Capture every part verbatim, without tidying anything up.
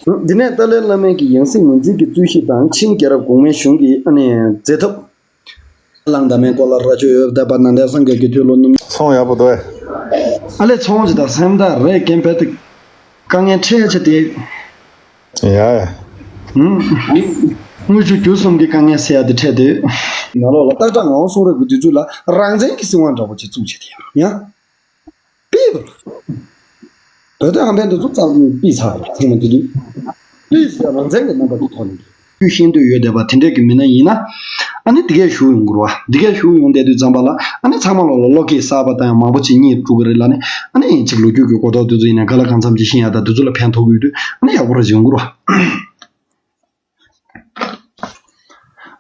འདི་ནས་ཏཱ་ལའི་བླ་མའི་གི་ཡང་སྲིད་ངོས་འཛིན་གྱི་རྩོད་གཞི་དང་ཆིང་རྒྱལ་རབས་གོང་མའི་གཞུང་གི་ཨ་ནི་མཛད་ཐབས། གླང་དར་མའི་སྐོར་ལ་རྭ་ཅོ་ཡོད་བསྡད་པ་ན་འདས་སངས་རྒྱས་ཀྱི་དུས་ལོ་ནུབ། ཚོང་ཡག་པོ་འདུག་ཨེ། ཨ་ལས་ཚོང་ཅི་དང་སེམས་ཐག་རེད་རྒན་བལ་ཏེ། དཀའ་ངལ་འཕྲད་ཆེ་དེ། ཡ་ཡ། ཧུམ། དངུལ་ཆུ་རྒྱུ་གསུམ་གྱི་དཀའ་ངལ་སེལ་ཡ་དེ་འཕྲད་དེ། ནང་ལོགས་ལ་སྟག་བྲག་ངག་དབང་གསུང་རབ་ཀྱི་དུས་ཚོད་ལ་རང་བཙན་གྱི་སྲིད་དབང་འདྲ་པོ་ཅིག་བཙུགས་བྱས་དེ་ཡང་། པིབ། བོད་དོན་ཧམ་པའི་འདི་ཚོ་རྩ་བ་ནས་ཕུད་ཚར་རེད་ཚང་མ་དེ་དུས། པིབ་ཟེར་རང་བཙན་གྱི་རྣམ་པ་དེ་ཐོག་ནས་རྒྱུས་ཤེས་འདོད་ཡོད་བསྡད་པ་དེ་འདྲས་ཀྱི་མི་སྣ་ཡིན་ན། ཨ་ནི་དེ་གས་ཞུ་ཡོང་གི་རེད་བ། འདི་གས་ཞུ་ཡོང་བསྡད་དུས་ཙམ་པ་ལ་ཨ་ནི་ཚང་མ་ལོག་ལ་བློ་སྐྱེད་གསར་པ་དང་ཡང་མང་པོ་ཅིག་རྙེད་འགྲོ་གི་རེད་ལ་ནི། ཨ་ནི་ཡིན་ཅིག་ལོ་རྒྱུས་ཀྱི་གོ་རྟོགས་དེ་ཚོ་ཡིན་ན་ག་ལ་གང་འཚམ་ཅིག་ཤེས་ཡ་ད་དེ་ཚོ་ལ་ཕན་ཐོགས་ཀྱི་ཡོད་དུས་ཨ་ནི་ཡག་པོ་རེད་ཡོང་གི་རེད་བ།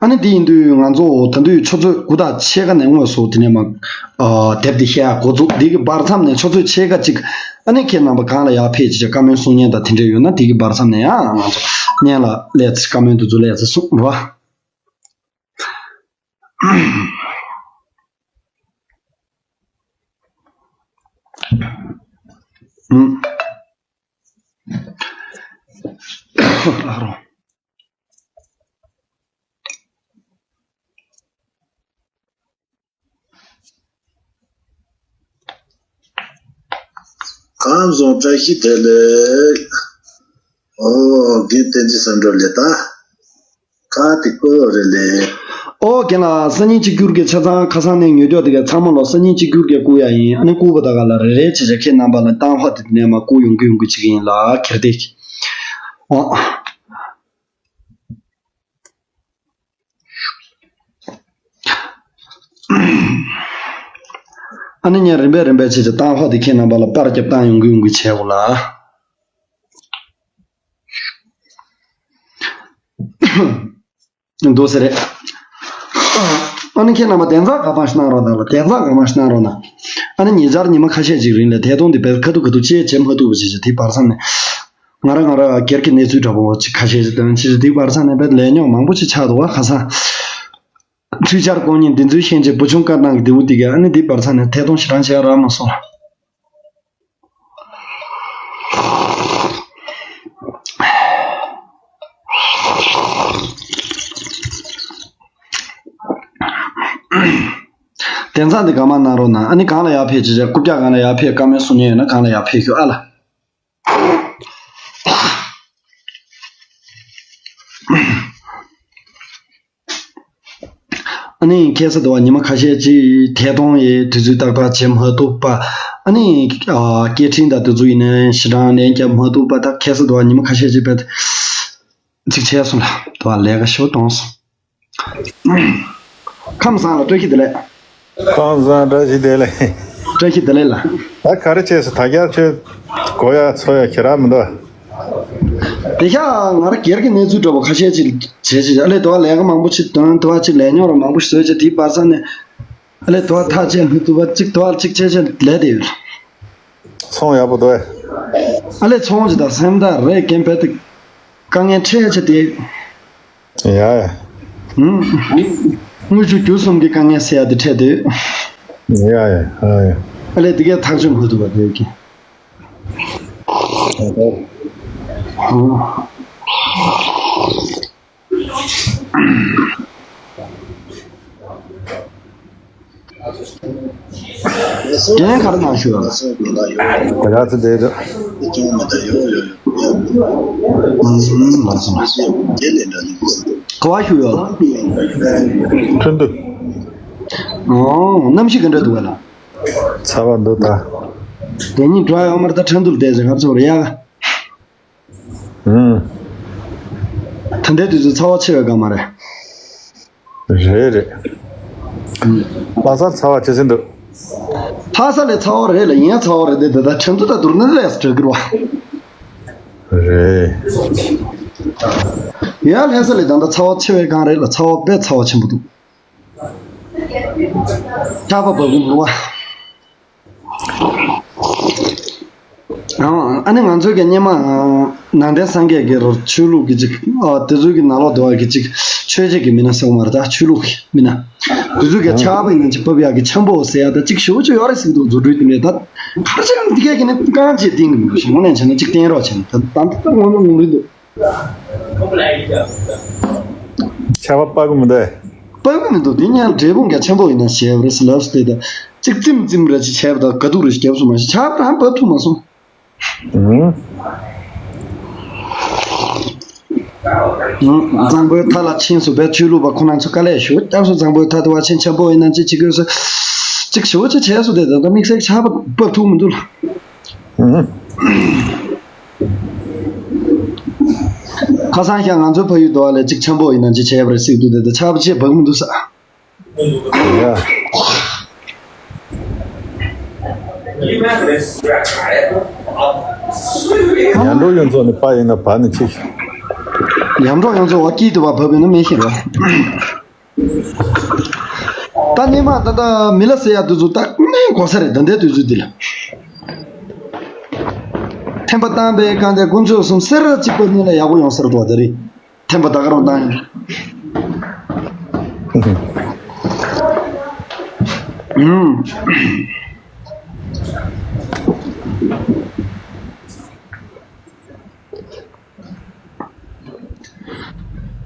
ཨ་ནི་དེ་ཡིན་དུས་ང་ཚོ་ད་དུས་ཆུ་ཚོད་དགུ་དང་ཕྱེད་ཀ་ནས་དངོས་སུ་དེ་ནས་མ། ཨ། དེབ་འདི་བཤད་ཡག་འགོ་བཙུགས། འདི་གི་བར་མཚམས་ནས་ཆུ་ཚོད་ཕྱེད་ཀ་གཅིག་ཨ་ནི་ཁྱེད་རྣམ་པ་གང་ལ་ཡར་ཕེབས་ཅིག་བཀའ་མོལ་གསུང་མཁན་དང་དེ་འདྲས་ཡོད་ན་དེ་གི་བར་མཚམས་ནས་ཡང་ང་ཚོ་བརྙན་ལ་སླེབས་ཚེ་བཀའ་མོལ་འདི་ཚོ་སླེབས་ཚེ་གསུང་རོགས། ཨུམ། ཨ་རོ། ཁམས་བཟང་བཀྲ་ཤིས་བདེ་ལེགས། ཨོ་རྒན་བསྟན་འཛིན་བསམ་གྲུབ་ལེ་ད། ཁ་དེ་ཀོ་རེ་ལེ། ཨོ་རྒན་ལགས་སང་ཉིན་གཅིག་གྱུར་གྱི་ཆ་ཚང་ཁ་སང་ནས་ཉོས་འཇོག་དེ་ག་ཚང་མ་ལོ་སང་ཉིན་གཅིག་གྱུར་གྱི་བསྐུར་ཡ་ཡིན། ཨ་ནི་བསྐུར་བ་ད་ག་ལ་རེ་རེ་བྱེད་བྱ་ཁྱེད་རྣམ་པ་ལ་བཏང་ཧོ་དེ་ནས་མ་བསྐུར་ཡོང་གི་ཡོང་གི་ཅིག་ཡིན་ལ་ཁེར་དེ། ཨོ། ཨ་ནི་ངས་རིམ་པས་རིམ་པས་བྱས་ཀྱི་བཏང་ཕོག་དེ་ཁྱེད་རྣམ་པ་ལ་པར་རྒྱབ་བཏང་ཡོང་གི་ཡོང་གི་བྱས་འོ་ལ། འདུག་ཟེར་རེད། ཨ་ནི་ཁྱེད་རྣམ་པ་དེང་སང་ག་པར་གནང་རོགས་གནང་ལ་དེང་སང་ག་པར་གནང་རོགས་གནང་། ཨ་ནི་ཉེ་ཆར་ཉི་མ་ཁ་ཤས་ཅིག་རིང་ལ་དེ་དོན་དེ་བས་ཁ་ཐུག་ཁ་ཐུག་ཅེས་བྱེད་མ་ཐུབ་པ་ཞིག་བྱས་དེ་བར་མཚམས་ནས། ང་རང་ང་རང་སྒེར་གྱི་གནས་ཚུལ་འདྲ་པོ་ཅིག་ཁ་ཤས་ཤིག་དོན་ཕྱིར་དེའི་བར་མཚམས་ནས་བས་ལས་རྙོག་མང་པོ་ཅིག་ཆགས་འདུག་བ་ཁ་སང་། ཚུལ་འཆར་གོང་ཉིན་འདི་ཚོའི་ཤན་ཆེ་བུ་ཆུང་དཀར་ནག་གི་རྡེའུ་དེ་ག་ཨ་ནི་འདི་བར་མཚམས་ནས་ཐད་གཏོང་ཞེ་དྲག་བྱས་རག་མ་སོང་། དེང་སང་འདི་ག་མ་གནང་རོགས་གནང་། ཨ་ནི་གང་ལ་ཡར་ཕེབས་བྱེད་བྱ་རྐུབ་བཀྱག་གང་ལ་ཡར་ཕེབས་བཀའ་མོལ་གསུང་མཁན་ཡོད་ན་གང་ལ་ཡར་ཕེབས་ཤོག་ཨ་ལ། ཨ་ནི་ཁ་སང་དུ་བ་ཉི་མ་ཁ་ཤས་ཅིག་ཐད་གཏོང་ཡི་དུས་ཚོད་ཏག་ཏག་བྱེད་མ་ཐུབ་པ། ཨ་ནི་ཨ་སྐད་འཕྲིན་དང་དུས་ཚོད་ཡིན་ནའི་ཞེ་དྲག་ལན་རྒྱབ་མ་ཐུབ་པ། ད་ཁ་སང་དུ་བ་ཉི་མ་ཁ་ཤས་ཅིག་བས་ཅིག་བྱས་སོང་ལ་དུ་བ་ལས་ཀ་ཞོ་གཏོང་སོང་། ཁམས་བཟང་ལ་བཀྲ་ཤིས་བདེ་ལེགས། ཁམས་བཟང་བཀྲ་ཤིས་བདེ་ལེགས། བཀྲ་ཤིས་བདེ་ལེགས་ལ། ད་ག་རེ་བྱས་སོ་ད་རྒྱ་ཆོས་གོ་ཡ་ཚོ་ཡ་ཁྱེད་རང་མི་འདུག་དེ་ཤ་ང་རང་སྒེར་གྱི་གནས་ཚུལ་འདྲ་པོ་ཁ་ཤས་ཅིག་བྱས་ཅིག་ཨ་ལས་དུ་བ་ལས་ཀ་མང་པོ་ཅིག་དོན་དུ་བ་ཅིག་ལས་རྙོག་ར་མང་པོ་ཞིག་བཟོས་ཅིག་དེའི་བར་མཚམས་ནས་ཨ་ལས་དུ་བ་ཐག་བཅད་མི་ཐུབ་པ་ཅིག་དུ་བ་ཅིག་བྱས་བྱས་ལས་དེ་ཡོད། ཚོང་ཡག་པོ་འདུག་ཨེ། ཨ་ལས་ཚོང་ཅིག་དང་སེམས་ཐག་རེད་རྒན་བལ་དུ་དཀའ་ངལ་འཕྲད་ཆེ་དེ། ཡ་ཡ། ཧུམ། དངུལ་ཆུ་རྒྱུ་གསུམ་གྱི་དཀའ་ངལ་སེལ་ཡ་དེ་འཕྲད་དུས། ཡ་ཡ་ཡ་ཡ། ཨ་ལས་དེ་གས་ཐག་གཅོད་མ་ཐུབ་པ་དེ་གི། ཧུམ། རྒན་ག་རེ་གནང་ཞུ་ཡ། ཡ་ཚེ་བདེ་འདུག་ཨུམ། ལགས་སོ་ལགས་སོ། ག་བ་ཞུ་ཡ། ཁྲིན་ཏུ། ཨོ། གནམ་གཤིས་ག་འདྲ་འདུག་བ་ལ། ཚ་བ་འདུག་ད། དེ་ཉིན་འགྲོ་ཡོང་མར་ད་ཁྲིན་ཏུ་ལ་བསྡད་ཟེར་ཧབ་ཚོར་ཡ། ཨུམ། ད་ལྟའི་དུས་ཚོད་ཚ་བ་ཆེ་བའི་སྐར་མ་རེད། རེད་རེད། ལྷ་སར་ཚ་བ་ཇེ་ཆེ་འདུག་ལྷ་ས་ལས་ཚ་བ་རེད་ལ་ཡིན་ཡང་ཚ་བ་རེད་དེ་ད་ལྟ་ཁྲིན་ཏུ་དང་བསྡུར་ན་ལས་སུ་དྲག་གི་རེད་བ། རེད། ཡིན་ཡང་ལྷ་ས་ལས་ད་ལྟ་ཚ་བ་ཆེ་བའི་སྒང་རེད་ལ་ཚ་བ་དཔེ་ཚ་བ་ཆེན་པོ་འདུག་ཆར་པ་འབབ་གི་འདུག་བ། ཨང་། ཨ་ནི་ང་ཚོའི་གི་སྔོན་མ་ནང་བསྟན་སངས་རྒྱས་ཀྱི་ཆོས་ལུགས་ཀྱི་ཅིག་ཨ་དེ་ཚོའི་གི་ནང་ལོགས་དེ་བ་གི་ཅིག་ཆོས་བྱེད་ཀྱི་མི་སྣ་ཟེར་བ་མ་རེད། ད་ཆོས་ལུགས་ཀྱི་མི་སྣ་དེ་ཚོའི་གི་ཆར་པ་ཡིན་ན་ཅིག་ཕབ་ཡག་གི་འཆམ་པོ་ཟེར་ཡག་ད་ཅིག་ཞེ་པོ་ཅིག་ཡོད་རེད་ཟེར་གི་འདུག་རྫུ་འཕྲུལ་དེ་ནས་ད་ག་རེ་བྱས་ན་དེ་གས་ཀྱི་ནི་རྐང་རྗེས་བསྟན་གི་མི་འདུག་ཞེ་དངོས་གནས་བྱས་ན་ཅིག་བསྟན་རོགས་བྱས་ན་ད་ད་ལྟ་ངོ་མ་ངོ་རེད་འདུག་ཆར་པ་ཕབ་གི་མི་འདུག་ཕབ་གི་མི་འདུག་དེ་ཉན་འབྲས་སྤུངས་ཀྱང་ཆེན་པོ་ཡིན་ན་ཞེས་པ་རེད་ཟེར་ལབ་སོང་། དེ་ད་ཅིག་ཙིམ་ཙིམ་རེ་ཅིག་བྱས་པ་དང་དཀའ་སྡུག་རེ་ཞིག་བརྒྱབ་སོང་མ་གཞི་ཆར་པ་རང་ཕབ་ཐུབ་མ་སོང་། ཨང་། ཨང་། གཙང་པོའི་མཐའ་ལ་ཕྱིན་སོང་བས་ཆོས་ལུགས་པ་ཁོ་རང་ཚོ་དཀའ་ལས་ཞུ་སྐྱབས་སུ་གཙང་པོའི་མཐའ་དེ་བ་ཕྱིན་ཆེན་པོ་ཡིན་ན་ཅི་བྱེད་དགོས་སོ། ཅིག་ཞུ་ཅི་བྱས་སོང་། དེ་ད་ལྟ་དམིགས་བསལ་ཆར་པ་ཕབ་ཐུབ་མི་འདུག་ལ། ཨང་། ཁ་སང་ཤག་ང་ཚོའི་ཕ་ཡུལ་དུ་བ་ལས་ཅིག་འཆམ་པོ་ཡིན་ན་ཅི་བྱས་པ་རེད་ཟེར་གི་འདུག་དེ་ད་ཆར་པ་ཅིག་ཕབ་གི་མི་འདུག་ས། ཡ། ཡར་འབྲོག་གཡུ་མཚོ་ནས་ཕབ་ཡིན་ན་ཕབ་ནི་ཆེ་ཤོས། ཡར་འབྲོག་གཡུ་མཚོ་བ་དཀྱིལ་དུ་བ་ཕབ་ཡིན་ན་མི་ཤེས་རོ། ད་སྔོན་མ་ད་ལྟ་མི་ལ་ཟེར་ཡག་དུས་ཚོད་ད་གནས་གོ་ས་རེད། ད་ལྟའི་དུས་ཚོད་འདི་ལ། ཐེམ་པ་བཏང་པའི་སྒང་དེ་དཀོན་མཆོག་གསུམ་སེར་གཅིག་པ་གཉིས་ལ་ཡག་པོ་ཡོང་ས་རེད་འདུག་བ་དེ་རེད། ཐེམ་པ་ད་ག་རང་བཏང་ཡིན། ཨུམ།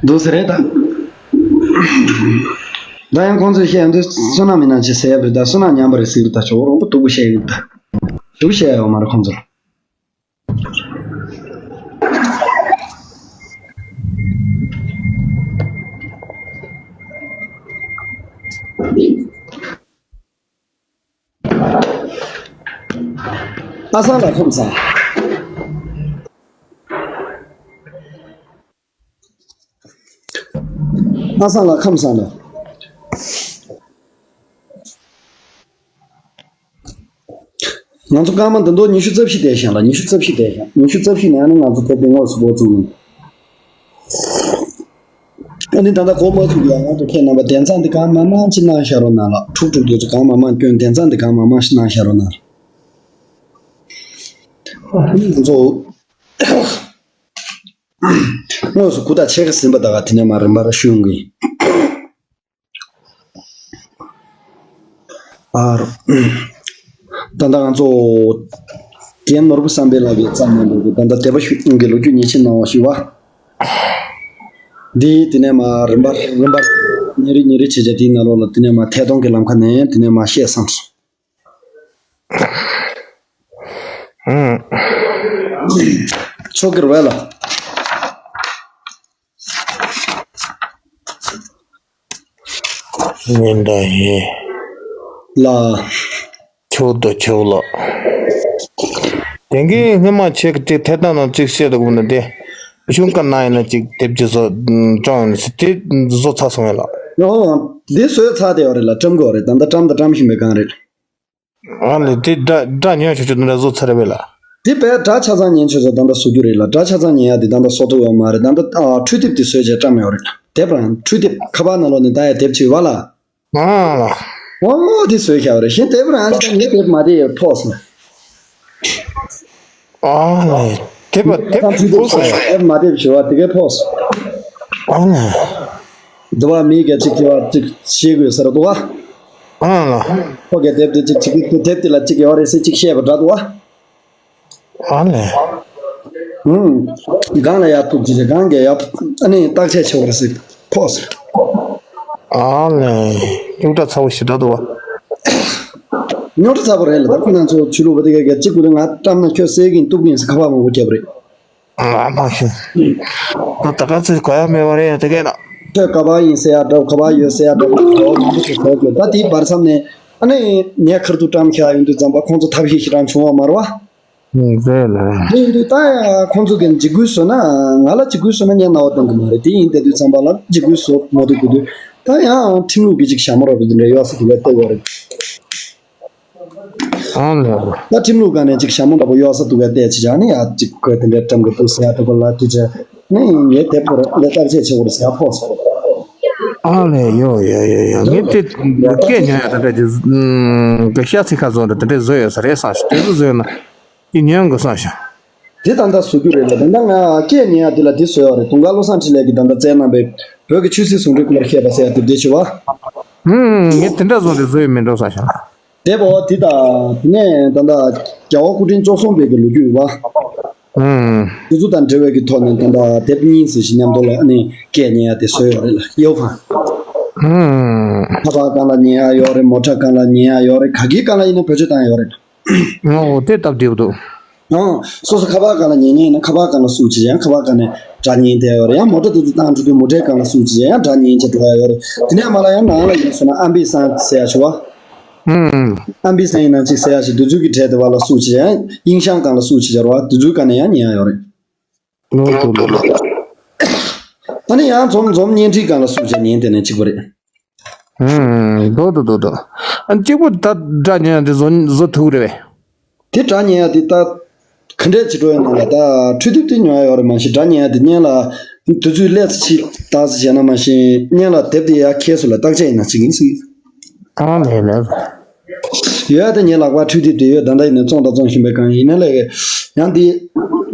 འདུག་ཟེར་རེད་ད། ད་ཡང་ཁོང་ཚོས་བཤད་ཡོང་དུས་བསོད་ནམས་མི་སྣང་ཆེ་ཟེར་ཡ་རེད་ད། བསོད་ནམས་ཉམས་པ་རེད་ཟེར་གི་རེད་ད། ཇོ་བོ་རོང་པོ་སྡུག་པོ་བཤད་ཡོད་ད། ཞུ་བཤད་ཡོད་མ་རེད་ཁོང་ཚོར། ཨ་སང་ལ་ཁམས་བཟང་། ཨ་སང་ལ་ཁམས་བཟང་ལ། ང་ཚོ་སྐར་མ་འདི་འདོ་ཉི་ཤུ་རྩ་བཞི་བསྡད་ཤག་ལ། ཉི་ཤུ་རྩ་བཞི་བསྡད་ཤག་ཉི་ཤུ་རྩ་བཞི་ནས་ཨ་ནི་ང་ཚོ་བོད་པའི་དངོས་སུ་འགོ་བཙུགས་ཡིན། ཨ་ནི་ད་ལྟ་འགོ་མ་ཚུགས་ཡ་ང་ཚོ་ཁྱེད་རྣམ་པ་གདན་ཚང་འདི་གང་མང་མང་ཅིག་གནང་བཞག་རོགས་གནང་ལ། ཕྲུག་ཕྲུག་དེ་ཚོ་གང་མང་མང་སྐྱོན་གདན་ཚང་འདི་གང་མང་མང་ཞིག་གནང་བཞག་རོགས་གནང་། ང་ཚོ་དངོས་སུ་གུ་དང་ཕྱེད་ཀ་ཟིན་པ་ད་ག་དེ་ནས་མར་རིམ་པར་ཞུ་ཡོང་གི་ཡིན། ཨ་རོ། ད་ལྟ་ང་ཚོ་རྒན་ནོར་བུ་བསམ་འཕེལ་ལགས་ཀྱིས་རྩ་ནས་འགྲོ་དགོས། ད་ལྟ་དད་པ་ཞུ་གི་ལོ་རྒྱུས་ཉེས་ཆད་གནང་བ་ཞུ་བ། འདི་དེ་ནས་མ་རིམ་པར་རིམ་པར་ཉིན་རེ་ཉིན་རེ་བྱས་བྱས་དེའི་ནང་ལོགས་ལ་དེ་ནས་མ་ཐད་གཏོང་གི་ལམ་ཁ་ནས་དེ་ནས་མ་བཤད་བསམ་སོང་། ཨང་། ཆོག་གི་རེད་བས་ལ། ཉིན་ཟླ་ཡི། ལ། ཆུ་དང་ཆུ་ལ། དེང་གི་སྔོན་མ་ཆེ་གི་ཅིག་ཐད་གཏོང་ནང་ཅིག་བཤད་འདུག་ན་དེ། གཞུང་བཀའ་གནང་ཡིན་ན་ཅིག་དེབ་ཅིག་བཟོ་བཀྲམ་ཡིན་ཟེར་དེ་བཟོ་ཚར་སོང་ཡ་ལ། ཨོ། འདི་བཟོས་ཚར་དེ་ཡོད་རེད་ལ། བཀྲམ་དགོས་རེད། ད་ལྟ་བཀྲམ་དང་བཀྲམ་བཞིན་པའི་སྒང་རེད། ཨ་ལས་དེ་སྒྲ་སྒྲ་ཉོན་ཆུ་ཆུ་འདི་འདྲ་བཟོ་ཚར་རེད་བས་ལ། དེ་བས་སྒྲ་ཆ་ཚང་ཉན་ཆོས་ཚོ་ད་ལྟ་བཟོ་རྒྱུ་རེད་ལ། སྒྲ་ཆ་ཚང་ཉན་ཡ་དེ་ད་ལྟ་བཟོ་ཐུབ་ཡོད་མ་རེད། ད་ལྟ་ཨ་འཕྲུལ་དེབ་དེ་བཟོས་བྱས་བཀྲམ་ཡོད་རེད། དེབ་རང་འཕྲུལ་དེབ་ཁ་པར་ནང་ལོགས་ནས་ད་ཡ་དེབ་བྱས་བ་ལ། ཨ་ལ། ཨོ་དེ་བཟོས་བཞག་རེད། གཞན་དེབ་རང་ཨ་ཅག་ངའི་དེབ་མ་དེ་ཡ་ཕོག་སོང་། ཨ་ལ། དེབ་དེབ་ཁ་འཕྲུལ་དེབ་ཕོག་སོང་། དེབ་མ་དེབ་བྱས་བ་དེ་གའི་ཕོག་སོང་། ཨ་ལ། འདི་བ་མི་ག་ཅིག་གི་བ་ཅིག་ཤེས་དགོས་ཟེར་འདུག་བ། ཨ་ལ། ཁོ་ག་དེབ་དེ་ཅིག་ཅིག་གི་དེབ་དེ་ལ་ཅིག་ཡོད་རེད་ཟེར་ཅིག་བཤད་པ་འདྲ་འདུག་བ། ཨ་ལས། ཨུམ། གང་ལ་ཡར་ཐུག་ཅིག་གང་ག་ཡར་ཨ་ནི་བརྟག་དཔྱད་བྱེད་དགོས་རེད་ཟེར་ཕོག་ཟེར། ཨ་ལས། རྙོག་དྲ་ཚ་བོ་ཞེ་དྲག་འདུག་བ། རྙོག་དྲ་ཚ་བོ་རེད་ལ། ད་ཁོ་ན་ཚོ་ཆོས་ལུགས་པ་དེ་ག་ག་ཅིག་གུ་རེ་ང་བཀྲམ་ན་ཁྱོད་གསལ་གིན་གཏུབ་གིན་ཟེར་ཁ་པར་མང་པོ་བརྒྱབ་རེད། ཨ་མ་ཤི། ད་ད་ག་ཚོད་གོ་ཡ་མེད་པ་རེད་ཡ་དེ་གས་ན། ཁྱོད་ག་པར་ཡིན་ཟེར་ཡ་འདྲ་ག་པར་ཡོད་ཟེར་ཡ་འདྲ་གོ་མང་པོ་ཞིག་ཟེར་གྱི། ད་དེའི་བར་མཚམས་ནས་ཨ་ནི་ངས་ཁར་ཐུག་བཀྲམ་ཤག་ཡོང་དུས་ཙམ་པ་ཁོང་ཚོ་ཐབས་ཤེས་ཞེ་དྲག་བྱུང་བ་མ་རེད་བ། ཨུམ་རེད་ལ། དེ་ཡིན་དུས་ད་ཡ་ཁོང་ཚོ་གིས་འཇིགས་སྐུལ་བཟོས་ན་ང་ལ་འཇིགས་སྐུལ་བཟོས་ན་ངས་རྣ་བ་གཏོང་གི་མ་རེད། དེ་ཡིན་དེ་དུས་ཙམ་པ་ལ་འཇིགས་སྐུལ་བཟོ་མ་ཐུབ་དགོས་དུས་ད་ཡང་ཁྲིམས་ལུགས་ཀྱི་ཅིག་ཞྭ་མོ་རོགས་པ་དེ་འདྲ་ཡོད་ས་དེ་ལ་བལྟ་དགོས་རེད། ཨང་ལགས། ད་ཁྲིམས་ལུགས་སྒང་ནས་ཅིག་ཞྭ་མོ་འདྲ་པོ་གཡོག་ས་འདུག་ག་བལྟས་ཅི་བྱ་ནི་ཡ་ཅིག་ཁོས་དེ་འདྲའི་བཀྲམ་གི་འདུག་ཟེར་ཡ་དེ་པོ་ལ་དེ་བྱས་ནི་ངས་དེབ་སྐོར་ལ་བརྟག་དཔྱད་བྱེད་དགོས་རེད་ཟེར་ཡ་ཕོག་སོང་། ཨང་ལགས་ཡོ་ཡོ་ཡོ་ཡོ། ངས་དེ་སྐད་ཉོན་ཡ་དེ་འདྲ་ཅིག་གི་ཤ་ཚིག་ཁ་བཟོ་འདྲ་དེ་འདྲས་བཟོ་ཡོད་ས་རེད་བསམ་ཞིང་དེ་ཚོ་བཟོས་ན་ཡིན་ཉོན་དགོས་བསམ་ཞིང་། དེ་ད་ལྟ་བཟོ་རྒྱུ་རེད་ལ། ད་ལྟ་ང་སྐད་ཉན་ཡ་དེ་ལ་དེ་བཟོ་ཡ་རེད། དུང་དཀར་བློ་བཟང་འཕྲིན་ལས་ཀྱིས་ད་ལྟ་བསྩལ་གནང་པའི་བོད་ཀྱི་ཆོས་སྲིད་ཟུང་འབྲེལ་སྐོར་བཤད་པ་ཟེར་ཡ་དེབ་དེ་བྱས་པ། ཧུམ། ངས་དེ་འདྲ་བཟོ་དེ་བཟོ་ཡི་མིན་འགྲོ་བསམ་བྱུང་། དེབ་འོ་དེ་དང་དེ་ནས་ད་ལྟ་རྒྱལ་བ་སྐུ་ཕྲེང་བཅུ་གསུམ་པའི་གི་ལོ་རྒྱུས་ཡོད་པ། ཧུམ། དེ་ཚོ་དང་འབྲེལ་བའི་གི་ཐོག་ནས་ད་ལྟ་དེབ་གཉིས་ཟེར་ཞིག་མཉམ་དུ་ལ་ཨ་ནི་སྐད་ཉན་ཡ་དེ་བཟོས་ཡོད་རེད་ལ། ཡོད་ཕ། ཧུམ། ཁ་པར་སྒང་ལ་ཉན་ཡ་ཡོད་རེད། མོ་ཊ་སྒང་ལ་ཉན་ཡ་ཡོད་རེད། ག་གིའི་སྒང་ལ་ཡིན་ན་བེད་སྤྱོད་བཏང་ཡ་ཡོད་རེད། ཨོ་དེ་སྟབས་བདེ་པོ་འདུག། ཨང་། སོ་སོ་ཁ་པར་སྒང་ལ་ཉན་ཉན་ཡིན་ན་ཁ་པར་སྒང་ལ་བཙུགས་བྱས་ཡང་ཁ་པར་སྒང་ནས་སྒྲ་ཉན་བསྡད་ཡོད་རེད། ཡང་མོ་ཊ་དེ་ཚོ་བཏང་འགྲོ་དུས་མོ་ཊའི་སྒང་ལ་བཙུགས་བྱས་ཡང་སྒྲ་ཉན་བྱས་འགྲོ་ཡ་ཡོད་རེད། དེ་ནས་མ་ལ་ཡང་ནང་ལ་ཡིན་སོང་ན་ཨམ་བི་སན་ཟེར་ཡ་ཞུ་བ། ཨུམ། ཨམ་བི་སན་ཡིན་ན་གཅིག་ཟེར་ཡ་ཞིག་དེ་ཚོའི་གི་གྲས་དེ་བ་ལ་བཙུགས་བྱས་ཡང་དབྱིངས་ཤང་སྒང་ལ་བཙུགས་བྱས་བྱ་རོགས། དེ་ཚོའི་སྒང་ནས་ཡང་ཉན་ཡ་ཡོད་རེད། ལོ་ཏོ་ལོ་ལོ། ཨ་ནི་ཡང་འཛོམས་འཛོམས་བརྙན་འཕྲིན་སྒང་ལ་བཙུགས་བྱས་ཉན་དེ་ནས་གཅིག་པ་རེད། ཧུམ། ལོ་ཏོ་ལོ་ལོ། ཨ་གཅིག་པུ་ད་སྒྲ་ཉན་ཡ་དེ་བཟོ་བཟོ་ཐུབ་རེད་པས། དེ་སྒྲ་ཉན་ཡ་དེ་ད་ག་འདྲས་བྱེད་འགྲོ་ཡ་ན་ལ། ད་འཕྲུལ་དེབ་དེ་ཉོ་ཡ་ཡོད་རེད། མ་གཞི་སྒྲ་ཉན་ཡ་དེ་སྔོན་ལ་དུས་ཚོད་སླེབས་ཚེ་ཕྱིས་བཏང་ཚེ་བྱས་ན། མ་གཞི་སྔོན་ལ་དེབ་དེ་ཡར་འཁྱེར་སོང་ལ་བརྟག་དཔྱད་ཡིན་ན་གཅིག་ཡིན་ཟེར་གྱི། ཨ་ལས་ལས། ཡོད་ཡ་དེ་ངའི་ལག་པར་འཕྲུལ་དེབ་དེ་ཡོད། ད་ལྟ་ཡིན་ན་བཙོང་དང་བཙོང་བཞིན་པའི་སྒང་ཡིན་ན་ལས་ཀ་ཡང་དེ་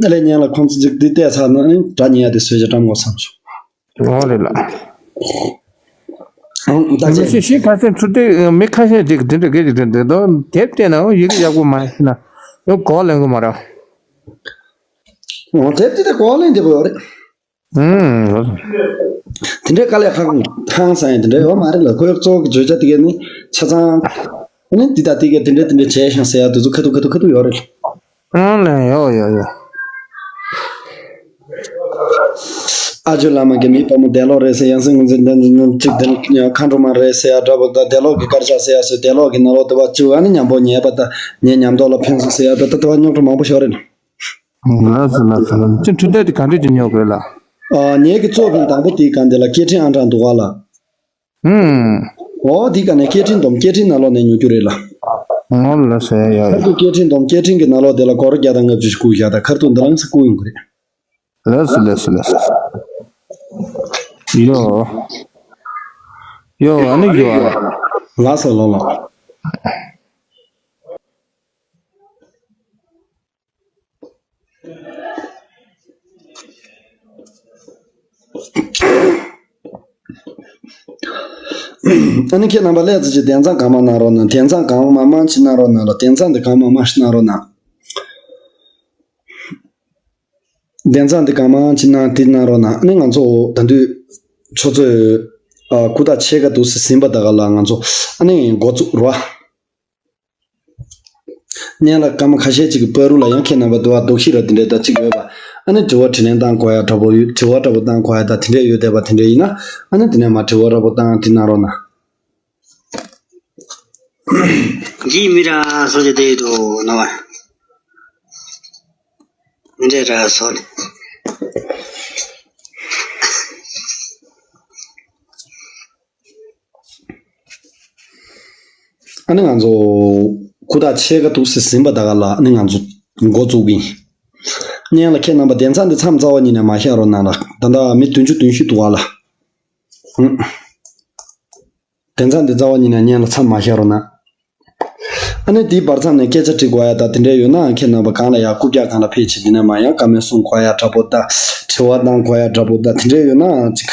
ལས་སྔོན་ལ་ཁོང་ཚོ་ཅིག་དེ་བལྟས་ཚར་ན་ནི་སྒྲ་ཉན་ཡ་དེ་བཟོས་བྱས་བཀྲམ་དགོས་བསམ་སོང་། འོ་རེད་ལ། ཨང་། ད་མི་ཅེ་ཤེས་ཤེས་ཁ་སེང་ཚུར་དེ་མི་ཁ་ཤས་ཅིག་དེ་འདྲ་སྐད་ཅིག་དེ་འདྲ་དོ་དེབ་བལྟས་ན་ཡི་གེ་ཡག་པོ་མ་ཤེས་ན་ཡང་གོ་ལེན་གི་མ་རེད། འོ་དེབ་དེ་དེ་གོ་ལེན་དེ་པོ་ཡོད་རེད། ཨུམ། དེ་འདྲའི་དཀའ་ལས་ཁག་ཧང་སང་ཡ་དེ་འདྲ་ཡོད་མ་རེད་ལ། ཁོའི་གཙོ་བོ་གི་བརྗོད་བྱ་དེ་གས་ནི་ཆ་ཚང་ནི་འདི་དང་འདི་གས་དེ་འདྲ་དེ་འདྲ་བྱས་ཤིང་ཟེར་ཡ་དེ་ཚོ་ཁ་ཐུག་ཁ་ཐུག་ཁ་ཐུག་ཡོད་རེད། ཨང་ལན་ཡོད་ཡོད་ཡོད། ཨ་ཇོ་བླ་མ་གིས་མི་དཔའ་མོ་འདས་ལོག་རེད་ཟེར། ཡང་སེ་ངོས་འཛིན་ལྡན་འཛིན་གཅིག་དེ་མཁའ་འགྲོ་མ་རེད་ཟེར་ཡ་འདྲ་པོ་དང་། འདས་ལོག་གི་སྐར་ཆ་ཟེར་ཡ་ཟེར། འདས་ལོག་གི་ནང་ལོགས་དེ་བ་བཅུ། ཨ་ནི་ཉམ་པོ་ཉེས་པ་དང་ཉེ་ཉམས་རྟོགས་ལ་ཕན་སོང་ཟེར་ཡ་ད་ལྟ་དེ་བ་རྙོག་དྲ་མང་པོ་ཞིག་རེད། ལགས་སོ་ལགས་སོ་ལགས་སོ། ཁྱོད་འཕྲིན་སྟེགས་དེ་ག་འདྲས་ཀྱི་ཉོ་དགོས་ལ། ཨ། ངེད་ཀྱི་གཙོ་བོ་དང་པོ་དེའི་སྒང་དེ་ལ་སྐད་འཕྲིན་ཨང་གྲངས་འདུག་ག་ལ། ཧུམ། འོ་དེའི་སྒང་ནས་སྐད་འཕྲིན་འདོམ། སྐད་འཕྲིན་ནང་ལོགས་ནས་ཉོ་རྒྱུ་རེད་ལ། འོ་ལགས་སོ། ཡ་ཡ་ཁར་ཡ། ཐུག་སྐད་འཕྲིན་འདོམ། སྐད་འཕྲིན་གྱི་ནང་ལོགས་དེ་ལ་སྒོར་བརྒྱ་དང་ལྔ་བཅུ་ཞིག་བསྐུར་བཞག་ད་ཁར་ཐུག་འདི་རང་ཚོ་བསྐུར་ཡོང་གི་རེད། ལགས་སོ་ལགས་སོ་ལགས་སོ། ཡོ། ཡོ་ཨ་ནི་ཡོ་ཨ། ལགས་སོ་ལགས་ལགས། ཨ་ནི་ཁྱེད་རྣམ་པ་ལས་ཙི་ཅི་དེང་སང་གང་མང་གནང་རོགས་གནང་། དེང་སང་གང་མང་མང་ཅིག་གནང་རོགས་གནང་ལ། དེང་སང་འདི་གང་མང་མང་ཞིག་གནང་རོགས་གནང་། དེང་སང་འདི་གང་མང་ཅིག་གནང་དེ་གནང་རོགས་གནང་། ཨ་ནི་ང་ཚོ་ད་དུས་ཆུ་ཚོད་ཨ་དགུ་དང་ཕྱེད་ཀ་འདུག་སེ་ཟིན་པ་ད་ག་ལ་ང་ཚོ་ཨ་ནི་འགོ་བཙུགས་རོགས། སྔོན་ལ་སྐར་མ་ཁ་ཤས་ཅིག་གི་བར་དུ་ལ་ཡང་ཁྱེད་རྣམ་པ་འདུག་ཨ་འདུག་ཤི་ར་དེ་འདྲའི་ད་ཅིག་ཡོད་པ། ཨ་ནི་དྲི་བ་དྲིས་ལན་བཏང་དགོས་ཡ་འདྲ་པོ་ཡོད། དྲི་བ་འདྲ་པོ་བཏང་དགོས་ཡ་ད་དེ་འདྲས་ཡོད་བསྡད་པ་དེ་འདྲས་ཡིན་ན། ཨ་ནི་དེ་ནས་མར་དྲི་བ་འདྲ་པོ་བཏང་དེ་གནང་རོགས་གནང་། འདིའི་མི་ར་སོ་ཅི་དེ་དུ་ནོ་བ། མི་འདྲེ་ར་སོ་ནི། ཨ་ནི་ང་ཚོ་དགུ་དང་ཕྱེད་ཀ་འདུག་སེ་ཟིན་པ་ད་ག་ལ་ཨ་ནི་ང་ཚོ་འགོ་བཙུགས་ཀྱི་ཡིན། སྔོན་ལ་ཁྱེད་རྣམ་པ་དེང་སང་འདི་མཚམས་རྩ་བ་ཉིད་ནས་མ་བཞག་རོགས་གནང་ལ། ད་ལྟ་མི་བདུན་ཅུ་བདུན་ཅུ་འདུག་ག་ལ། ཧུམ། དེང་སང་འདི་རྩ་བ་ཉིད་ནས་སྔོན་ལ་མཚམས་མ་བཞག་རོགས་གནང་། ཨ་ནི་དེའི་བར་མཚམས་ནས་སྐད་ཆ་དྲི་དགོས་ཡ་ད་དེ་འདྲས་ཡོད་ན་ཁྱེད་རྣམ་པ་སྒང་ལ་ཡ་རྐུབ་བཀྱག་སྒང་ལ་ཕེབས་བྱས། དེ་ནས་མར་ཡང་བཀའ་མོལ་གསུང་དགོས་ཡ་འདྲ་པོ་ད། དྲི་བ་བཏང་དགོས་ཡ་འདྲ་པོ་ད་དེ་འདྲས་ཡོད་ན་ཅིག་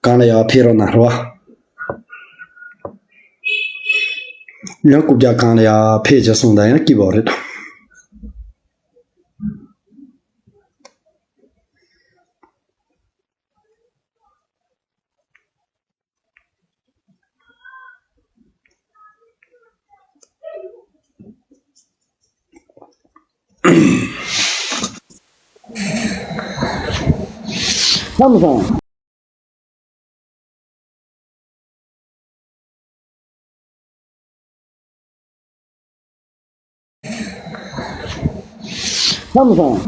སྒང་ལ་ཡ་ཕེབས་རོགས་གནང་རོགས། ཡང་རྐུབ་བཀྱག་སྒང་ལ་ཡ་ཕེབས་བྱས་གསུངས་དང་ཡང་སྐྱིད་པ་རེད། ཁམས་བཟང་། ཁམས་བཟང་།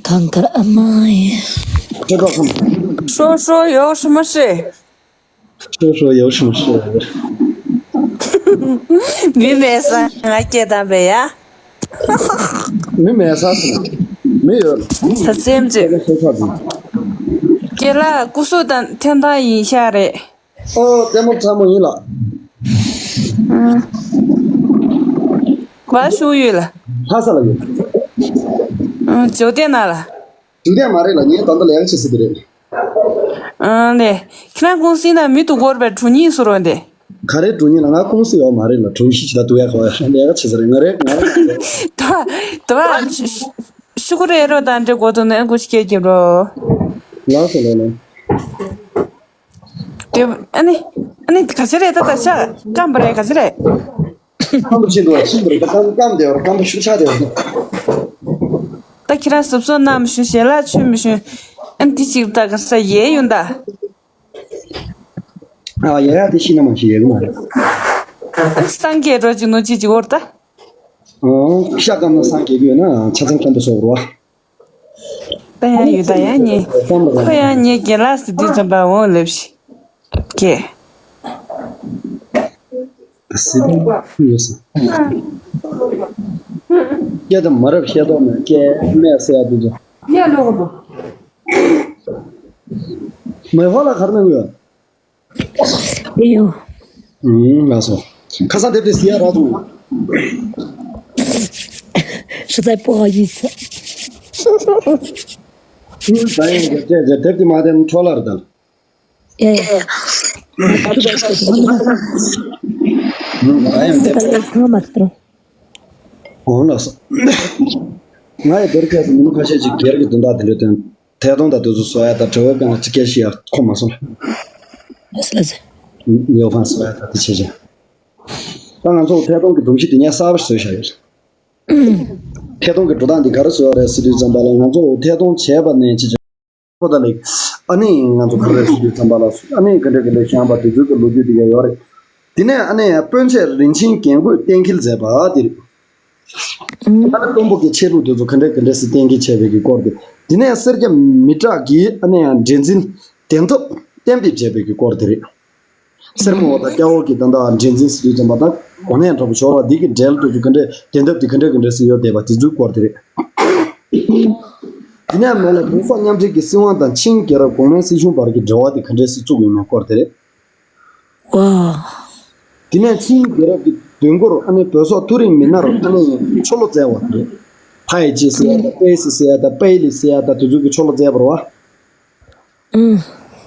གང་ལྟར་ཨ་མ་ཡིན། ཁྱེད་ཁམས་བཟང་། ཧྲོ་ཧྲོ་ཡོད་ཧྲི་མ་ཧྲི། ཧྲོ་ཧྲོ་ཡོད་ཧྲི་མ་ཧྲི། མི་མེད་ས་ང་སྐད་བཏང་པས་ཡ། མི་མེད་ས་ཟེར་ན། མི་ཡོད། ས་སེམས་ཅན། ཁྱེད་ཀྱི་སོ་ས་དང་། ཁྱེད་ལ་སྐུ་གཟུགས་དང་ཐེམ་ཐམ་ཡིན་ཤག་རེད། ཨོ། ལྟད་མོ་ཚ་མོ་ཡིན་ལགས། ཨ། བ་ཤུ་ཡོད་ལ། ལྷ་ས་ལ་ཡོད། ཨང་། བཅོ་ལྡན་ན་ལ། བཅོ་ལྡན་མ་རེད་ལ། ངས་ད་ལྟ་ལས་ཀ་བྱེད་ས་དེ་རེད། ཨང་ལེ། ཁྱེད་རང་ཀུང་སི་ན་མི་འདུག་གོ་རེད་པས། གྲོ་ཉིན་སུ་རོ་འདི། ག་རེ་གྲོ་ཉིན་ལ། ང་ཀུང་སི་ཡོད་མ་རེད་ལ། གྲོ་ཉིན་ཞིག་ལ་འདུག་ཡ་གོ་ཡ། ལས་ཀ་བྱེད་ས་རེད། ང་རེད། ང་རེད། ད་ད་ཤུ་གུ་རེ་རོ་དང་འདྲེ་གོ་དུ་ནས་ཀུ་ཤི་ཀེ་ཀེ་རོ། ལགས་སོ། ལགས་ལགས། དེ་ཨ་ནི་ཨ་ནི་ག་ཚེ་རེད། ད་ད་ཤ་སྐམ་པ་རེད། ག་ཚེ་རེད། སྐམ་པོ་ཕྱིན་འདུག་ཕྱིན་པ་རེད། ད་སྐམ་སྐམ་བསྡད་པ་རེད། སྐམ་པོ་ཤུགས་ཆག་བསྡད་པ་རེད། ད་ཁྱེད་རང་གཟབ་གཟབ་གནང་མི་ཤུ་ཞལ་ལག་མཆོད་མི་ཤུ། ཨ་ནི་དེ་ཅིག་ད་ག་ས་ཡལ་ཡོང་ད། ཨ་ཡལ་ཡ་དེ་ཤི་ན་མ་ཤི་ཡལ་གི་མ་རེད། སངས་རྒྱས་འགྲོ་ཅིག་ནོ་ཅི་ཅིག་འོར་ད། ཨོ་ཤ་སྐམ་ན་སངས་རྒྱས་གི་ཡོད་ན་ཆ་ཚང་སྐམ་པོ་བཟོ་རོ། ད་ཡང་ཡོད། ད་ཡང་ཉེ་ཁོ་ཡང་ཉེ་རྒན་ལགས་སི་དུས་ཙམ་པ་འོང་ལེབ་ཤི་ཀེ། སི་ཡོད་སི། སྐད་དང་མ་རབས་བཤད་ཐོག་ནས་སྐད་སྨད་ཟེར་ཡ་དུས་ཚོད། མེ་ཧོ་ལ་གར་ནང་ཡོད། ཨེ་ཡོ། ཨུམ། ལགས་སོ། ཁ་སང་དེབ་དེ་ཟི་ཡ་རག་སོང་ཡ། 实在不好意思。ཨུམ། ད་ཡིན་གྱི་ཅེས་ཅེས་དེབ་དེ་མ་དེ་འཕྲོ་ལར་དང་། ཡ་ཡ། ཨུམ། ད་ཡིན་དེབ་དེ། ཨོ་ལགས་སོ། ང་ཡི་དེར་ཁྱེད་ཉིན་མོ་ཁ་ཤས་ཅིག་སྒེར་གྱི་དོན་དག་དེ་འདྲ་དོན། ཐད་གཏོང་དང་དེ་ཚོ་བཟོ་ཡ་དང་དྲི་བ་དཀའ་ངལ་ཅི་སྐད་ཤེས་ཡ་ཁོ་མ་སོང་ལ། ལས་ལས་ཟེར། ཡོ་ཧྥན་བཟོ་ཡ་དང་དེ་བྱེད་བྱེད། ད་ང་ཚོ་ཐད་གཏོང་གི་སྒྲོམ་གཞི་དེ་ཉག་གསར་པ་བཟོས་བཞག་ཡོད། ཐད་གཏོང་གི་འགྲོ་སྟངས་འདི་ག་རེ་བཟོ་ཡ་རེད་ཟེར་དུས་ཙམ་པ་ལ། ང་ཚོ་ཐད་གཏོང་བྱས་པ་ནས་ཅི་བྱ་ཁོ་ད་ལེགས། ཨ་ནི་ང་ཚོ་ག་རེ་ཟེར་དུས་ཙམ་པ་ལ། ཨ་ནི་ག་འདྲ་ག་འདྲ་བཤད་པ་དེ་ཚོའི་གི་ལོ་རྒྱུས་དེ་ག་ཡོད་རེད། དེ་ནས་ཨ་ནི་སྤུན་མཆེད་རིན་ཆེན་རྒྱན་གོས་གཏན་འཁེལ་མཛད་པ་དེ་རེད། ཨ་ནི་གཏུམ་པོ་གི་ཆས་ལུགས་དེ་ཚོ་ག་འདྲ་ག་འདྲ་སེ་གཏན་འཁེལ་བྱས་པའི་གི་སྐོར་དེ། དེ་ནས་སེར་སྐྱ་མི་དྲག་གིས་ཨ་ནི་འདྲེ་འཛིན་བདེན་ཐབས་གཏན་འབེབས་བྱས་པའི་གི་སྐོར་དེ་རེད། སེར་མོ་དང་སྐྱ་བོ་གི་ད་ལྟ་འདྲེ་འཛིན་ཟེར་དུས་ཙམ་པ་དང་གོ་གནས་འདྲ་པོ་འབྱོར་བ་འདི་གི་འབྲེལ་དུ་ག་འདྲ་བདེན་ཐབས་དེ་ག་འདྲ་ག་འདྲ་ཟེར་ཡོད་བསྡད་པ་དེ་ཚོའི་སྐོར་དེ་རེད། དེ་ནས་མ་ལ་བོད་སོག་མཉམ་འབྲེལ་གྱི་སྲིད་དབང་དང་ཆིང་རྒྱལ་རབས་གོང་མའི་སྲིད་གཞུང་བར་གྱི་འབྲེལ་བ་དེ་ག་འདྲ་སེ་བཙུགས་ཡོད་མེད་སྐོར་དེ་རེད། ཝ། དེ་ནས་ཆིང་རྒྱལ་རབས་ཀྱི་དུས་འགོར་ཨ་ནི་བོད་སོག་མཐོ་རིམ་མི་སྣར་ཨ་ནི་ཆོ་ལོ་བསྩལ་བ་དེ་རེད། ཐའི་ཅི་ཟེར་ཡ་དང་པེ་སི་ཟེར་ཡ་དང་པེ་ལི་ཟེར་ཡ་དང་དེ་ཚོ་གི་ཆོ་ལོ་བསྩལ་བ་རེད་བ། ཨུམ།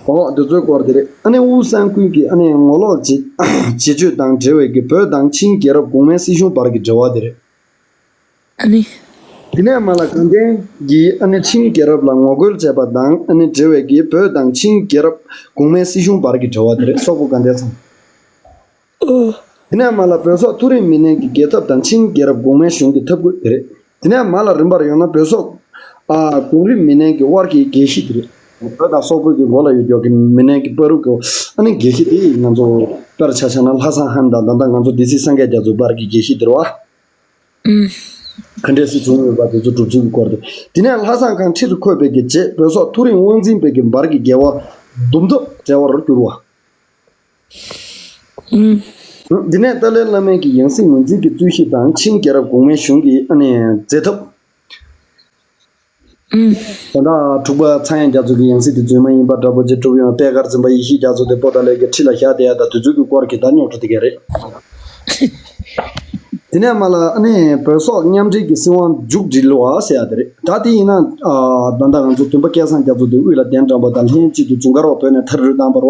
འོ་དེ་ཚོའི་སྐོར་དེ་རེད། ཨ་ནི་དབུས་གཙང་ཁུལ་གྱི་ཨ་ནི་ངོ་ལོག་བྱེད་བྱེད་སྤྱོད་དང་འབྲེལ་བའི་གི་བོད་དང་ཆིང་རྒྱལ་རབས་གོང་མའི་སྲིད་གཞུང་བར་གྱི་འབྲེལ་བ་དེ་རེད། ཨ་ནི། དེ་ནས་མ་ལ་དགའ་ལྡན་གྱིས་ཨ་ནི་ཆིང་རྒྱལ་རབས་ལ་ངོ་རྒོལ་བྱས་པ་དང་ཨ་ནི་འབྲེལ་བའི་གི་བོད་དང་ཆིང་རྒྱལ་རབས་གོང་མའི་སྲིད་གཞུང་བར་གྱི་འབྲེལ་བ་དེ་རེད། སོག་པོ་དགའ་ལྡན་ཚང་། ཨོ། དེ་ནས་མ་ལ་བོད་སོག་མཐོ་རིམ་མི་སྣའི་གི་རྒྱལ་ཐབས་དང་ཆིང་རྒྱལ་རབས་གོང་མའི་གཞུང་གི་ཐབས་བཀོད་དེ་རེད། དེ་ནས་མ་ལ་རིམ་པར་ཡོང་ན་བོད་སོག་ཨ་གོང་རིམ་མི་སྣའི་གི་དབར་གྱི་རྒྱལ་གཞི་དེ་རེད། བོད་དང་སོག་པོའི་གི་མགོ་ལ་ཡོད་རྒྱུ་གི་མི་སྣའི་གི་བར་དུ་གི་ཨ་ནི་རྒྱལ་གཞི་དེ་ང་ཚོ་དཔེར་ཆ་བཞག་ན་ལྷ་བཟང་ཧན་དང་ད་ལྟ་ང་ཚོ་སྡེ་སྲིད་སངས་རྒྱས་རྒྱ་མཚོའི་བར་གྱི་རྒྱལ་གཞི་དེ་རེད་བ། ཨུམ། ག་འདྲས་སེ་བྱུང་ཡོད་པ་དེ་ཚོ་གྲུབ་ཚུལ་གྱི་སྐོར་དེ། དེ་ནས་ལྷ་བཟང་ཁང་ཁྲིར་འཁོད་པའི་གི་རྗེས་བོད་སོག་མཐོ་རིམ་དབང་འཛིན་པའི་གི་བར་གྱི་འགལ་བ་འདུམ་ཐབས་བྲལ་བར་གྱུར་བ། ཨུམ། དེ་ནས་ཏཱ་ལའི་བླ་མའི་གི་ཡང་སྲིད་ངོས་འཛིན་གྱི་རྩོད་གཞི་དང་ཆིང་རྒྱལ་རབས་གོང་མའི་གཞུང་གི་ཨ་ནི་རྫས་ཐབས། ཨུམ། ད་ལྟ་དྲུག་པ་ཚངས་དབྱངས་རྒྱ་མཚོ་གི་ཡང་སྲིད་དེ་རྫུན་མ་ཡིན་པ་འདྲ་པོ་ཅིག་གྲུབ་ཡོང་པད་དཀར་འཛིན་པ་ཡེ་ཤེས་རྒྱ་མཚོ་དེ་པོ་ཏཱ་ལའི་གི་ཁྲི་ལ་བཞག་བསྡད་ཡ་ད་དེ་ཚོའི་གི་སྐོར་གྱི་ད་རྙོག་དྲ་དེ་ག་རེད། དེ་ནས་མ་ལ་ཨ་ནི་བོད་སོག་མཉམ་འབྲེལ་གྱི་སྲིད་དབང་མཇུག་སྒྲིལ་བ་ཟེར་ཡ་དེ་རེད། ད་དེ་ཡིན་ན་ཨ་ད་ལྟ་ང་ཚོ་སྟོན་པ་སྐལ་བཟང་རྒྱ་མཚོ་དེ་དབུས་ལ་གདན་དྲངས་པ་དང་ལྷན་ཅིག་ཏུ་ཇུན་གར་བ་བོད་ནས་མཐར་སྐྲོད་བཏང་བ་རེད་བ།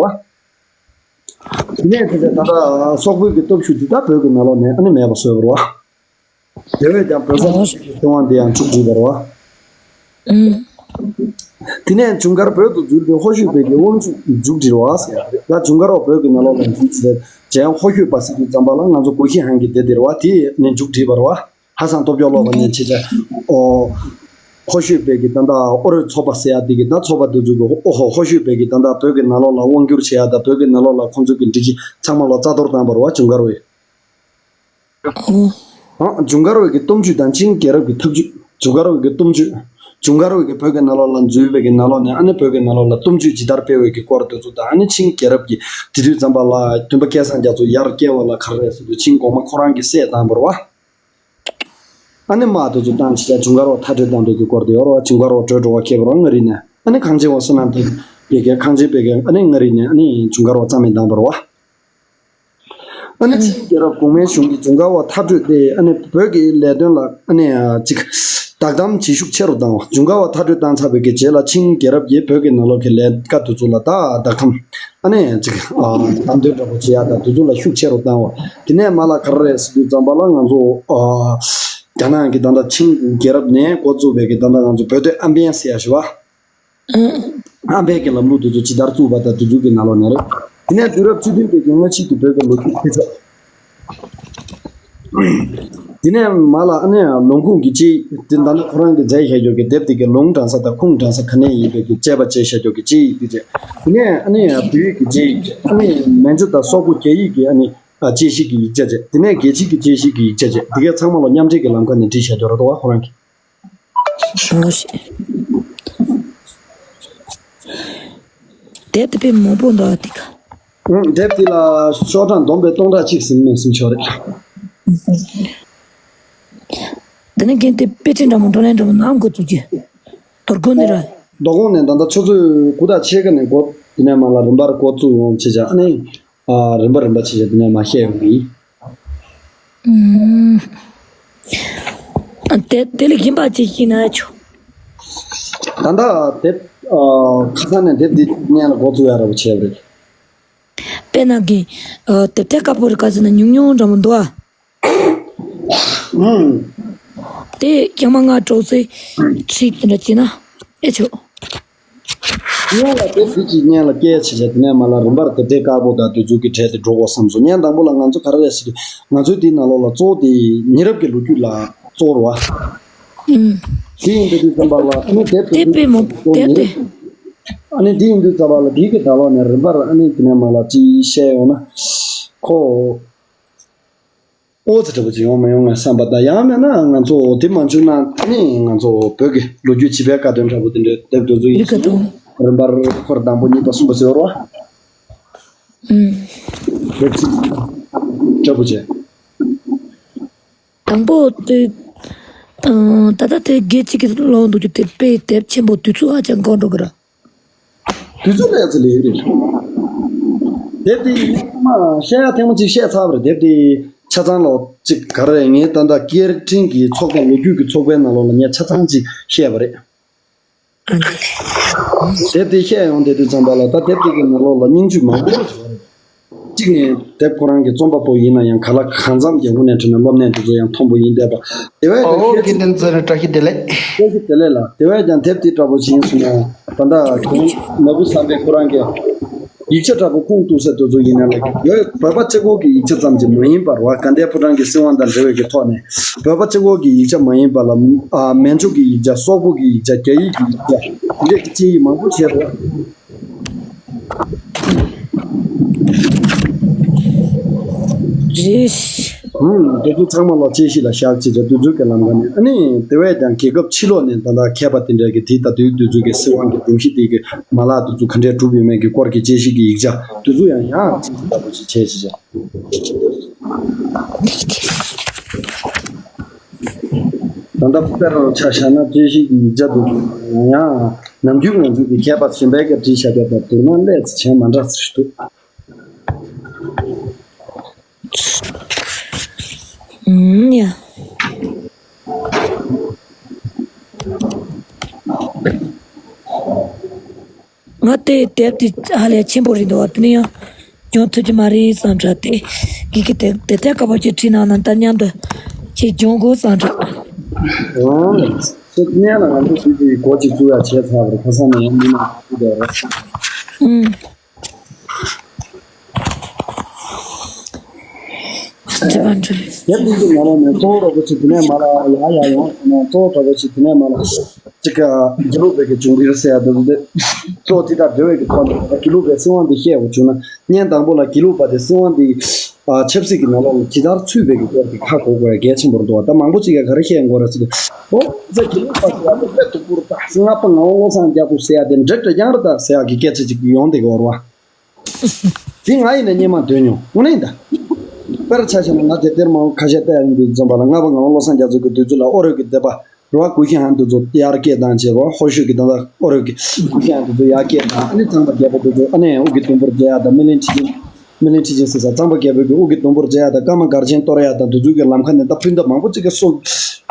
དེ་ནས་དེ་ཚེ་ད་ལྟ་སོག་པོའི་གི་སྟོབས་ཤུགས་དེ་ད་བོད་ཀྱི་ནང་ལོགས་ནས་ཨ་ནི་མེད་པ་བཟོས་པ་རེད་བ། དེ་བས་ཀྱང་བོད་སོག་གི་སྲིད་དབང་དེ་ཡང་མཇུག་སྒྲིལ་བ་རེད་བ། ཨུམ། དེ་ནས་ཇུན་གར་བོད་དུ་འཛུལ་ཏེ་ཧོ་ཤུས་བོད་ཀྱི་དབང་ཕྱུག་མཇུག་སྒྲིལ་བ་ཟེར་ཡ་རེད། ད་ཇུན་གར་བ་བོད་ཀྱི་ནང་ལོགས་ལ་འཛུལ་ཚེ་ཇན་ཧོ་ཤུས་པ་ཟེར་དུས་ཙམ་པ་ལ་ང་ཚོ་གུ་ཤྲི་ཧན་གྱི་སྡེ་དེ་རེད་བ། དེ་ནས་མཇུག་སྒྲིལ་བ་རེད་བ། ཧ་སང་སྟོབས་འབྱོར་ལོག་པ་ནས་བྱས་ཙང་ཨོ། ཧོ་ཤུས་བོད་ཀྱི་ད་ལྟ་ཨོ་རོད་ཚོགས་པ་ཟེར་ཡ་དེ་གི་ད་ཚོགས་པ་དེ་ཚོ་གི་ཨོ་ཧོ་ཧོ་ཤུས་བོད་ཀྱི་ད་ལྟ་བོད་ཀྱི་ནང་ལོགས་ལ་དབང་བསྒྱུར་བྱེད་ཡ་ད་བོད་ཀྱི་ནང་ལོགས་ལ་ཁོང་ཚོ་གི་སྒྲིག་གཞི་ཚང་མ་ལ་རྩ་གཏོར་བཏང་བ་རེད་བ་ཇུན་གར་བས། ཨོ། ཨང་། ཇུན་གར་བའི་གི་སྟོབས་བཅུ་དང་ཆིང་རྒྱལ་རབས་ཀྱི་ཐབས་བཅུ། ཇུན་གར་བའི་གི་སྟོབས་བཅུ། ཇུན་གར་བའི་གི་བོད་ཀྱི་ནང་ལོགས་ལ་འཛུལ་བའི་གི་ནང་ལོགས་ནས་ཨ་ནི་བོད་ཀྱི་ནང་ལོགས་ལ་སྟོབས་བཅུ་ཇི་ལྟར་སྤེལ་བའི་གི་སྐོར་དེ་ཚོ་དང་ཨ་ནི་ཆིང་རྒྱལ་རབས་ཀྱི་དེ་དུས་ཙམ་པ་ལ་སྟོན་པ་སྐལ་བཟང་རྒྱ་མཚོ་ཡར་སྐྱེལ་བ་ལ་ག་རེ་རེད་ཟེར་དུས་ཆིང་གོང་མ་ཁོ་རང་གི་སྲས་བཏང་བ་རེད་བ། ཨ་ནི་དམག་དེ་ཚོ་བཏང་བྱས་ཇུན་གར་བ་མཐར་སྐྲོད་བཏང་བའི་གི་སྐོར་དེ་ཡོད་རེད་བ། ཇུན་གར་བ་བྲོས་འགྲོ་བ་ཁེལ་བ་རེད་བ་མངའ་རིས་ནས། ཨ་ནི་གངས་ཅན་བ་བསོད་ནམས་དེ་བའི་གི་གངས་ཅན་བའི་གི་ཨ་ནི་མངའ་རིས་ནས་ཨ་ནི་ཇུན་གར་བ་རྩ་མེད་བཏང་བ་རེད་བ། ཨ་ནི་ཆིང་རྒྱལ་རབས་གོང་མའི་གཞུང་གིས་ཇུན་གར་བ་མཐར་སྐྲོད་དེ་ཨ་ནི་བོད་ཀྱི་ལས་དོན་ལ་ཨ་ནི་ཅིག་ བདག་དམ་བྱེད་ཤུགས་ཆེ་རུ་བཏང་བ། ཇུན་གར་བ་མཐར་སྐྲོད་བཏང་ཚར་བའི་གི་རྗེས་ལ་ཆིང་རྒྱལ་རབས་ཀྱིས་བོད་ཀྱི་ནང་ལོགས་ཀྱི་ལས་ཀ་དེ་ཚོ་ལ་ད་བདག་དམ་ཨ་ནི་ཅིག་ཨ་བདམས་ཐོན་འདྲ་པོ་བྱེད་ཡག་དང་དེ་ཚོ་ལ་ཤུགས་ཆེ་རུ་བཏང་བ། དེ་ནས་མར་ལ་ག་རེ་རེད་ཟེར་དུས་ཙམ་པ་ལ་ང་ཚོ་ཨ་རྒྱ་ནག་གི་ད་ལྟ་ཆིང་རྒྱལ་རབས་ནས་འགོ་བཙུགས་པའི་གི་ད་ལྟ་ང་ཚོ་བོད་སྡོད་ཨམ་བན་ཟེར་ཡག་ཞུ་བ། ཨམ་བན་གྱི་ལམ་ལུགས་དེ་ཚོ་ཇི་ལྟར་བཙུགས་པ་དང་དེ་ཚོ་གི་ནང་ལོགས་ནས་རེད། དེ་ནས་དུས་རབས་བཅུ་བདུན་པའི་གི་སྔ་ཕྱི་གི་བོད་ཀྱི་ལོ་རྒྱུས་ཁྱད་ཆོས། དེ་ནས་མར་ལ་ཨ་ནི་ལུང་ཁུངས་ཀྱི་དཔྱད་ཡིག་དེ་ད་ནི་ཁོ་རང་གིས་མཛད་བཞག་རྒྱུ་གི་དེབ་དེ་གི་ལུང་དྲངས་ས་དང་ཁུངས་དྲངས་ས་ག་ནས་ཡིན་པའི་གི་དཔྱད་པ་བྱས་བཞག་རྒྱུ་གི་དཔྱད་ཡིག་དེ་བྱས། དེ་ནས་ཨ་ནི་བོད་ཡིག་གི་དཔྱད་ཡིག་ཨ་ནི་མན་ཇུ་དང་སོག་པོ་རྒྱ་ཡིག་གི་ཨ་ནི་དཔྱད་གཞི་གི་ཡིག་ཆ་བྱས། དེ་ནས་རྒྱལ་སྤྱིའི་གི་དཔྱད་གཞི་གི་ཡིག་ཆ་བྱས། དེ་གའི་ཚང་མ་ལ་མཉམ་འབྲེལ་གྱི་ལམ་ཁ་ནས་བྲིས་བཞག་རྒྱུ་རེད་དོ། ཁོ་རང་གིས། ཨོ་ཤེ། དེབ་དེ་དཔེ་མང་པོ་འདུག་ཨ་དེ་ག་ཨང་། དེབ་དེ་ལ་ཤོག་གྲངས་བསྡོམས་པས་སྟོང་ཕྲག་གཅིག་ཟིན་མིན་ཟིན་ཆོག་རེད། དེ་ནས་རྒན་དེ་དཔེ་ཁྲིད་འདྲ་མོ་བགྲོ་གླེང་འདྲ་མོ་ནམ་འགོ་བཙུགས་ཀྱི། དོ་དགོང་ནས་ར། དོ་དགོང་ནས་ད་ལྟ་ཆུ་ཚོད་དགུ་དང་ཕྱེད་ཀ་ནས་འགོ། དེ་ནས་མར་ལ་རིམ་པར་འགོ་བཙུགས་ཡོང་བྱས་བྱས་ཨ་ནི། ཨ། རིམ་པ་རིམ་པ་བྱས་བྱས་དེ་ནས་མར་བཤད་ཡོང་གི་ཡིན། ཨུམ། ཨ། དེ་དེ་ལས་གཞན་པ་ཅིག་ཤེས་ན་ཆོག་ད་ལྟ་དེབ། ཨ། ཁ་སང་ནས་དེབ་འདི་སྙན་ལ་འགོ་བཙུགས་ཡ་འདྲ་པོ་བྱས་པ་རེད། དཔེར་ན་གི། ཨ། དེབ་ཐེར་དཀར་པོ་རེད་ག་ཟེར་ན་ཉུང་ཉུང་འདྲ་མོ་འདུག་ཨ། ཨུམ། དེ་རྐྱང་མ་ལྔ་དྲུག་ཙམ་ཁྲིད་དེ་འདྲ་བྱས་ན་ཨེ་ཆོག་སྔོན་ལ་དེབ་འདི་གཅིག་སྙན་ལ་བསྐྱལ་བྱས་བྱས་དེ་ནས་མར་ལ་རིམ་པར་དེབ་ཐེར་དཀར་པོ་དང་དེ་ཚོ་གི་གྲས་དེ་འགྲོ་དགོས་བསམ་སོང་། ཉིན་དང་པོ་ལ་ང་ཚོ་ག་རེ་རེད་ཟེར་དུས་ང་ཚོའི་དེའི་ནང་ལོགས་ལ་གཙོ་བོ་དེ་མི་རབས་ཀྱི་ལོ་རྒྱུས་ལ་གཙོ་བོ་རེད་བ། ཨུམ། དེ་ཡིན་དུས་དུས་ཙམ་པ་ལ་ཨ་ནི་དེབ་དེ་དེ་དཔེ་མོ་གཙོ་བོ་དེབ་མི་དེ། རབས། ཨ་ནི་དེ་ཡིན་དུས་ཙམ་པ་ལ་དེའི་གི་ད་ལོག་ནས་རིམ་པར་ཨ་ནི་དེ་ནས་མར་ལ་ཅིག་བཤད་ཡོང་ན། ཁོ། ཨོ་ཙི་འདྲ་པོ་ཅིག་ཡོང་མ་ཡོང་ངས་བསམ་པ་དང་། ཡང་མིན་ན་ང་ཚོ་དེ་མ་བྱུང་ན་ཨ་ནི་ང་ཚོ་བོད་ཀྱི་ལོ་རྒྱུས་བྱིས་པའི་བཀའ་དོན་འདྲ་པོ་དེ་འདྲའི་དེབ་དེ་ཚོ་ཡིན་ལི་ཀ་ཏོ། རིམ་པར་འཁོར་དང་པོ་གཉིས་པ་གསུམ་པ་ཟེར་བ། ཨུམ། དེབ་ཅིག་འདྲ་པོ་བྱས། དང་པོ་དེ། ཨང་། ད་ལྟ་དེ་དགེ་གཅིག་གི་ལོག་འདུག་རྒྱུ་དེ་དཔེ་དེབ་ཆེན་པོ་དུས་ཚོད་ཧ་ཅང་འགོར་འགྲོ་གི་ར། དུས་ཚོད་ལས་ཚེ་ལས་རེད། དེབ་དེ་མ་བཤད་ཡ་ཐེངས་མ་གཅིག་བཤད་ཚར་བ་རེད། དེབ་དེ་ཆ་ཚང་ལོ་གཅིག་ག་རེ་ངས་ད་ལྟ་སྐད་འཕྲིན་གྱི་ཚོགས་པ་ལོ་རྒྱུས་ཀྱི་ཚོགས་པའི་ནང་ལོགས་ལ་ངས་ཆ་ཚང་གཅིག་བཤད་པ་རེད། དེབ་དེ་བཤད་ཡོང་དེ་དུས་ཙམ་པ་ལ་ད་དེབ་དེ་གི་ནང་ལོགས་ལ་སྙིང་བཅུད་མང་པོ་ཡོད་རེད། གཅིག་ནས་དེབ་ཁོ་རང་གི་རྩོམ་པ་པོ་ཡིན་ན་ཡང་ག་ལ་གང་འཚམ་གྱི་དངོས་གནས་དྲན་ན་སློབ་གནས་དེ་ཚོ་ཡང་མཐོན་པོ་ཡིན་བསྡད་པ། དེ་བས་ཀྱང་ཨོ་ཁྱེད་དེ་ཚོ་ནི་བཀྲ་ཤིས་བདེ་ལེགས། བཀྲ་ཤིས་བདེ་ལེགས་ལ། དེ་བས་ཀྱང་དེབ་དེ་འདྲ་པོ་ཞིག་ཡིན་སོང་ན་ད་ལྟ་དེ་ནོར་བུ་བསམ་འཕེལ་ཁོ་རང་གི་ཡིག་ཆ་འདྲ་པོ་ཁུངས་གཏུགས་ས་དེ་ཚོ་ཡིན་ན་ལ་བོད་པ་གཅིག་པོ་གི་ཡིག་ཆ་ཙམ་གྱིས་མ་ཡིན་པར་བ་དགའ་ལྡན་ཕོ་བྲང་གི་སྲིད་དབང་དང་འབྲེལ་བའི་གི་ཐོག་ནས་བོད་པ་གཅིག་པོ་གི་ཡིག་ཆ་མ་ཡིན་པ་ལ་ཨ་མན་ཇུ་གི་ཡིག་ཆ། སོག་པོ་གི་ཡིག་ཆ། རྒྱ་ཡིག་གི་ཡིག་ཆ། དེ་འདྲའི་གི་དཔྱད་ཡིག་མང་པོ་བྱས་རེད། རེད། ཧུམ། དེ་ཚོ་ཚང་མ་ལོ་དཔྱད་གཞི་ལ་བཞག་བྱས་བྱས་དུས་ཚོད་ཀྱི་ལམ་ཁ་ནས་ཨ་ནི་དེ་བས་ཀྱང་རྒྱལ་ཁབ་ཕྱི་ལོགས་ནས་ད་ལྟ་མཁས་པ་དེ་འདྲ་གི་དེ་ལྟ་དུས་དུས་ཚོད་ཀྱི་སྲིད་དབང་གི་སྒྲོམ་གཞི་དེ་གི་མ་ལག་དེ་ཚོ་ག་འདྲས་གྲུབ་ཡོད་མེད་ཀྱི་སྐོར་གྱི་དཔྱད་གཞི་གི་ཡིག་ཆ་དེ་ཚོ་ཡང་ཡང་ཅིག་ལྟ་བུ་ཅིག་བྱས་བྱས་བྱས། ད་ལྟ་དཔེར་ཆ་བཞག་ན་དཔྱད་གཞི་གི་ཡིག་ཆ་དེ་ཚོ་ཡང་ནམ་རྒྱུན་ང་ཚོས་དེ་མཁས་པ་གཞན་པའི་ག་བྲིས་བཞག་པ་དང་བསྡུར་ན་ལས་ཚེ་ཆེན་མ་འདྲ་ཚེ་ཞིག་འདུག་ཨུམ། ཡ། ང་དེ་དེབ་དེ་ཧ་ལས་ཆེན་པོ་རེད་འདུག་བ། དེ་ནས་ཡང་སྦྱོང་ཐུབ་ཀྱི་མ་རེད་བསམ་དྲགས་ཏེ། གི་གི་དེ་དེ་ཐད་ཀ་པོ་ཅིག་བྲིས་གནང་ན་ད་མཉམ་དུ་ཅིག་སྦྱོང་དགོས་བསམ་དྲགས། ཨང་། ཁྱེད་སྔོན་ལ་ང་ཚོ་དུས་དེའི་འགོ་ཅིག་བཙུགས་ཡ་བྱས་ཚར་བ་རེད། ཁ་སང་ནས་ཡང་མི་མང་པོ་བསྡད་རེད། ཨུམ། དེབ་འདི་ཚོ་ནང་ལོགས་ནས་གཙོ་བོ་འདྲ་པོ་ཅིག་དེ་ནས་མར་ལ་ཡར་ཡར་ཡོང་སོང་ན། གཙོ་བོ་འདྲ་པོ་ཅིག་དེ་ནས་མར་ལ་ཅིག་དགེ་ལུགས་པའི་གི་འབྱུང་འགྱུར་ཟེར་ཡ་འདི་ཚོ་དེ་གཙོ་བོ་དེ་དང་འབྲེལ་བའི་གི་ཐོག་ནས་དགེ་ལུགས་པའི་སྲིད་དབང་འདི་བཤད་དགོས་བྱུང་ན། ཉིན་དང་པོ་ལ་དགེ་ལུགས་པ་དེ་སྲིད་དབང་འདི་ཨ་ཆབ་སྲིད་ཀྱི་ནང་ལོགས་ལ་ཇི་ལྟར་ཚུད་པའི་གི་སྐོར་གྱི་ཁ་གོ་དགོས་ཡ་གལ་ཆེན་པོ་རེད་འདུག་བ། ད་མང་པོ་ཅིག་གིས་ག་རེ་བཤད་ཡོང་གི་རེད་ཟེར་དུས། ཨོ་ཙི་དགེ་ལུགས་པ་ཟེར་ཡ་དེ་དཔེ་སྡུག་པོ་རེད་ད། སྔགས་པ་ངག་དབང་བློ་བཟང་རྒྱ་མཚོ་ཟེར་ཡ་དེ་འདྲ་འདྲ་རྐྱང་རེད་ད་ཟེར་ཡ་གི་སྐད་ཆ་ཅིག་ཡོང་བསྡད་ཀྱི་ཡོད་རེད་བ། དེ་ང་ཡིན་ན་སྔོན་མ་འདོན་མྱོང་། དངོས་གནས་ཡིན་ད། དཔེར་ཆ་བཞག་ན་ང་དེབ་ཐེར་མང་པོ་ཁ་ཤས་བལྟས་ཡོང་དུས་ཙམ་པ་ལ་སྔགས་པ་ངག་དབང་བློ་བཟང་རྒྱ་མཚོ་གི་དུས་ཚོད་ལ་ཨོ་རོད་ཀྱི་སྡེ་པ་རེད་བ། གུ་ཤྲི་ཧན་དེ་ཚོ་ཡར་སྐད་བཏང་བྱས་པ། ཧོར་ཤོད་ཀྱི་ད་ལྟ་ཨོ་རོད་ཀྱི་གུ་ཤྲི་ཧན་དེ་ཚོ་ཡར་སྐད་བཏང་། ཨ་ནི་གཙང་པ་རྒྱལ་པོ་དེ་ཚོ་ཨ་ནི་དབུ་གི་དུམ་བུར་མཛད་ཡ་དང་། སྨིན་གླིང་ཁྲི་ཆེན། སྨིན་གླིང་ཁྲི་ཆེན་ཟེར་ས། གཙང་པ་རྒྱལ་པོ་གི་དབུ་གི་དུམ་བུར་མཛད་ཡ་དང་། བཀའ་མ་གར་ཆེན་གཏོར་ཡ་དང་། དེ་ཚོ་གི་ལམ་ཁ་ནས་ད་ཕུན་ཚོགས་མང་པོ་ཅིག་གི་སྲོལ་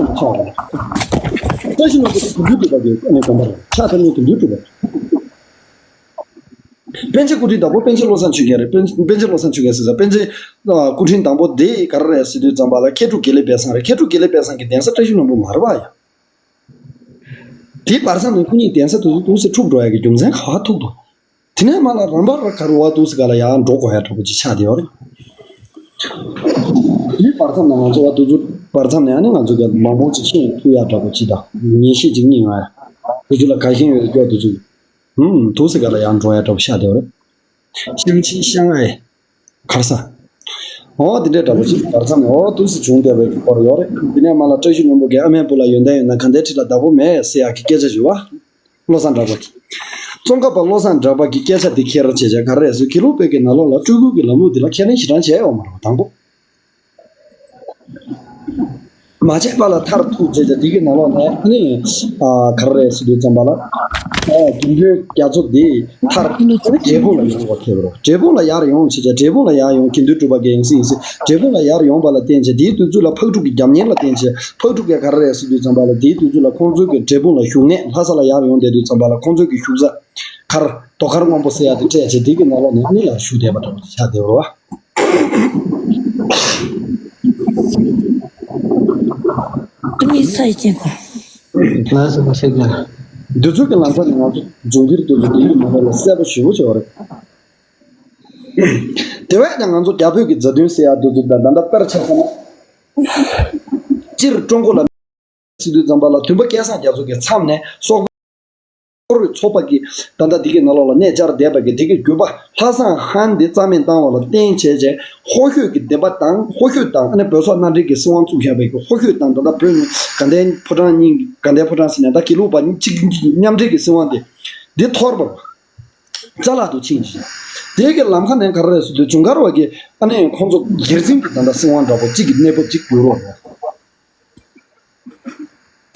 ནང་ཆགས་རེད། བཀྲ་ཤིས་ནོར་བུ་དེ་དུས་འགྲུབ་པ་གི་ཨ་ནི་དགོན་པ་རེད། ཕྱག་ཐམ་ནི་དུས་འགྲུབ་པ་རེད། པཎ་ཆེན་སྐུ་ཕྲེང་དང་པོ་པཎ་ཆེན་བློ་བཟང་ཆོས་རྒྱན་རེད། པཎ་པཎ་ཆེན་བློ་བཟང་ཆོས་རྒྱན་ཟེར་ས་པཎ་ཆེན་ཨ་སྐུ་ཕྲེང་དང་པོ་དེ་ག་རེ་རེད་ཟེར་དུས་ཙམ་པ་ལ་མཁས་གྲུབ་དགེ་ལེགས་དཔལ་བཟང་རེད། མཁས་གྲུབ་དགེ་ལེགས་དཔལ་བཟང་གི་གདན་ས་བཀྲ་ཤིས་ལྷུན་པོ་མ་རེད་པ་ཡ། དེའི་བར་མཚམས་ནས་ཁོ་གཉིས་གདན་ས་དེ་ཚོ་ཏོག་ཙམ་འཁྲུག་འགྲོ་ཡ་གི་རྒྱུ་མཚན་ག་པར་ཐུག་འདུག་དེ་ནས་མར་ལ་རིམ་པར་ག་རེ་བ་ཏོག་ཙམ་ག་ལ་ཡང་འགྲོ་དགོས་ཡ་འདྲ་པོ་ཅིག་ཆགས་བསྡད་ཡོད་རེད། དེའི་བར་མཚམས་ནས་ང་ཚོ་བ་དེ་ཚོ་བར་མཚམས་ནས་ཨ་ནི་ང་ཚོ་གི་མང་པོ་ཅིག་ཤེས་ཐུབ་ཡ་འདྲ་པོ་ཅིག་དང་ངེས་ཤེས་ཅིག་རྙེད་ཡོང་ཡ། དེ་ཚོ་ལ་དགའ་ཞེན་ཡོད་སྐྱོ་དེ་ཚོ་ཧུམ་ཏོག་ཙམ་ག་ལ་ཡང་འགྲོ་ཡ་འདྲ་པོ་ཆགས་བསྡད་ཡོད་རེད། ཤང་ཆི་ཤང་ཨེ། གར་ས། འོ་དེ་འདྲའི་འདྲ་པོ་ཅིག་བར་མཚམས་ནས་འོ་ཏོག་ཙམ་བྱུང་བསྡད་པའི་སྐོར་ཡོད་རེད། དེ་ནས་མར་ལ་བཀྲ་ཤིས་ལྷུན་པོ་གིས་ཨ་མའི་བུ་ལ་ཡོན་ཏན་ཡོད་ན་གང་དེའི་ཁྲི་ལ་བདག་པོ་མེད་ཟེར་ཡག་གི་སྐད་ཆ་ཞུ་བ། བློ་བཟང་གྲགས་པ་གིས། ཙོང་ཁ་པ་བློ་བཟང་གྲགས་པ་གིས་སྐད་ཆ་འདི་ཁྱེར་བྱས་བྱས་ག་རེ་རེད་ཟེར། དགེ་ལུགས་པའི་གི་ནང་ལོགས་ལ་སྤྲུལ་སྐུ་གི་ལམ་ལུགས་འདི་ལ་ཁས་ལེན་ཞེ་དྲག་བྱས་ཡོད་མ་རེད་པ། དང་པོ། མ་བྱས་པ་ལ་མཐར་ཐུག་བྱས་བྱས་འདི་གི་ནང་ལོགས་ནས་ཨ་ནི་ཨ་ག་རེ་རེད་ཟེར་དུས་ཙམ་པ་ལ། ཨ་དགེ་འདུན་རྒྱ་མཚོ་འདི་མཐར་ཐུག་འབྲས་སྤུངས་ལ་ཡོང་བ་ཁེལ་བ་རེད། འབྲས་སྤུངས་ལ་ཡར་ཡོང་བྱས་བྱས་འབྲས་སྤུངས་ལ་ཡར་ཡོང་དགེ་འདུན་གྲུབ་པ་གི་ཡང་སྲིད་ཡིན་སྲིད་འབྲས་སྤུངས་ལ་ཡར་ཡོང་བ་ལ་བརྟེན་བྱས་དེའི་དུས་ཚོད་ལ་ཕག་ཕྲུག་གི་རྒྱབ་གཉེར་ལ་བརྟེན་བྱས་ཕག་ཕྲུག་གིས་ག་རེ་རེད་ཟེར་དུས་ཙམ་པ་ལ་དེའི་དུས་ཚོད་ལ་ཁོང་ཚོའི་གི་འབྲས་སྤུངས་ལ་བཞུགས་གནས་ལྷ་ས་ལ་ཡར་ཡོང་བསྡད་དུས་ཙམ་པ་ལ་ཁོང་ཚོའི་གི་བཞུགས་ས་མཁར་རྡོ་མཁར་སྔོན་པོ་ཟེར་ཡ་དེ་སྤྲད་བྱས་དེ་གི་ནང་ལོགས་ནས་ཨ་ནི་ཡར་བཞུགས་བསྡད་པ་འདྲ་བོ་ཆགས་བསྡད་པ་རེད་བ། ང་ཚོ་མ་ཤེས་ཀྱང་། འདི་ཚོ་གི་ལམ་ཁ་ནས་ང་ཚོ་འབྱུང་འགྱུར་དེ་ཚོ་དེ་ཡིན་མ་རེད་ལ་གསལ་པོ་ཞེ་པོ་ཅིག་ཡོད་རེད། དེ་བས་ཀྱང་ང་ཚོ་རྒྱ་བོད་ཀྱི་མཛའ་མཐུན་ཟེར་ཡ་དེ་ཚོ་དང་ད་ལྟ་དཔེར་ཆ་བཞག་ན། སྤྱིར་ཀྲུང་གོ་ལ་ཟེར་དུས་ཙམ་པ་ལ་བདུན་པ་སྐལ་བཟང་རྒྱ་མཚོ་གི་མཚམས་ནས་སོག་པོ་རི་ཚོ་པ་གི་ད་ལྟ་འདི་གི་ནང་ལོགས་ལ་གནས་བཅར་བསྡད་པ་གི་དེ་གི་རྒྱུད་པ་ལྷ་བཟང་ཧན་འདི་རྩ་མེད་བཏང་བ་ལ་བརྟེན་བྱས་བྱས་ཧོར་ཤོད་ཀྱི་སྡེ་པ་དང་ཧོར་ཤོད་དང་ཨ་ནི་བོད་སོག་མནའ་འབྲེལ་གྱི་སྲིད་དབང་བཙུགས་བཞག་པའི་གི་ཧོར་ཤོད་དང་ད་ལྟ་བོད་ནི་དགའ་ལྡན་ཕོ་བྲང་གཉིས་དགའ་ལྡན་ཕོ་བྲང་ཟེར་ནས་ད་དགེ་ལུགས་པ་གཉིས་གཅིག་མཉམ་འབྲེལ་གྱི་སྲིད་དབང་དེ་འདི་འཐོར་བར་རྩ་བརླག་ཏུ་ཕྱིན་ཅིང་། དེ་གི་ལམ་ཁ་ནས་ག་རེ་རེད་ཟེར་དུས་ཇུན་གར་བ་གི་ཨ་ནི་ཁོང་ཚོ་སྒེར་འཛིན་གྱི་ད་ལྟ་སྲིད་དབང་འདྲ་པོ་གཅིག་གི་གནས་བབ་གཅིག་ཡོད་རོགས་རེད།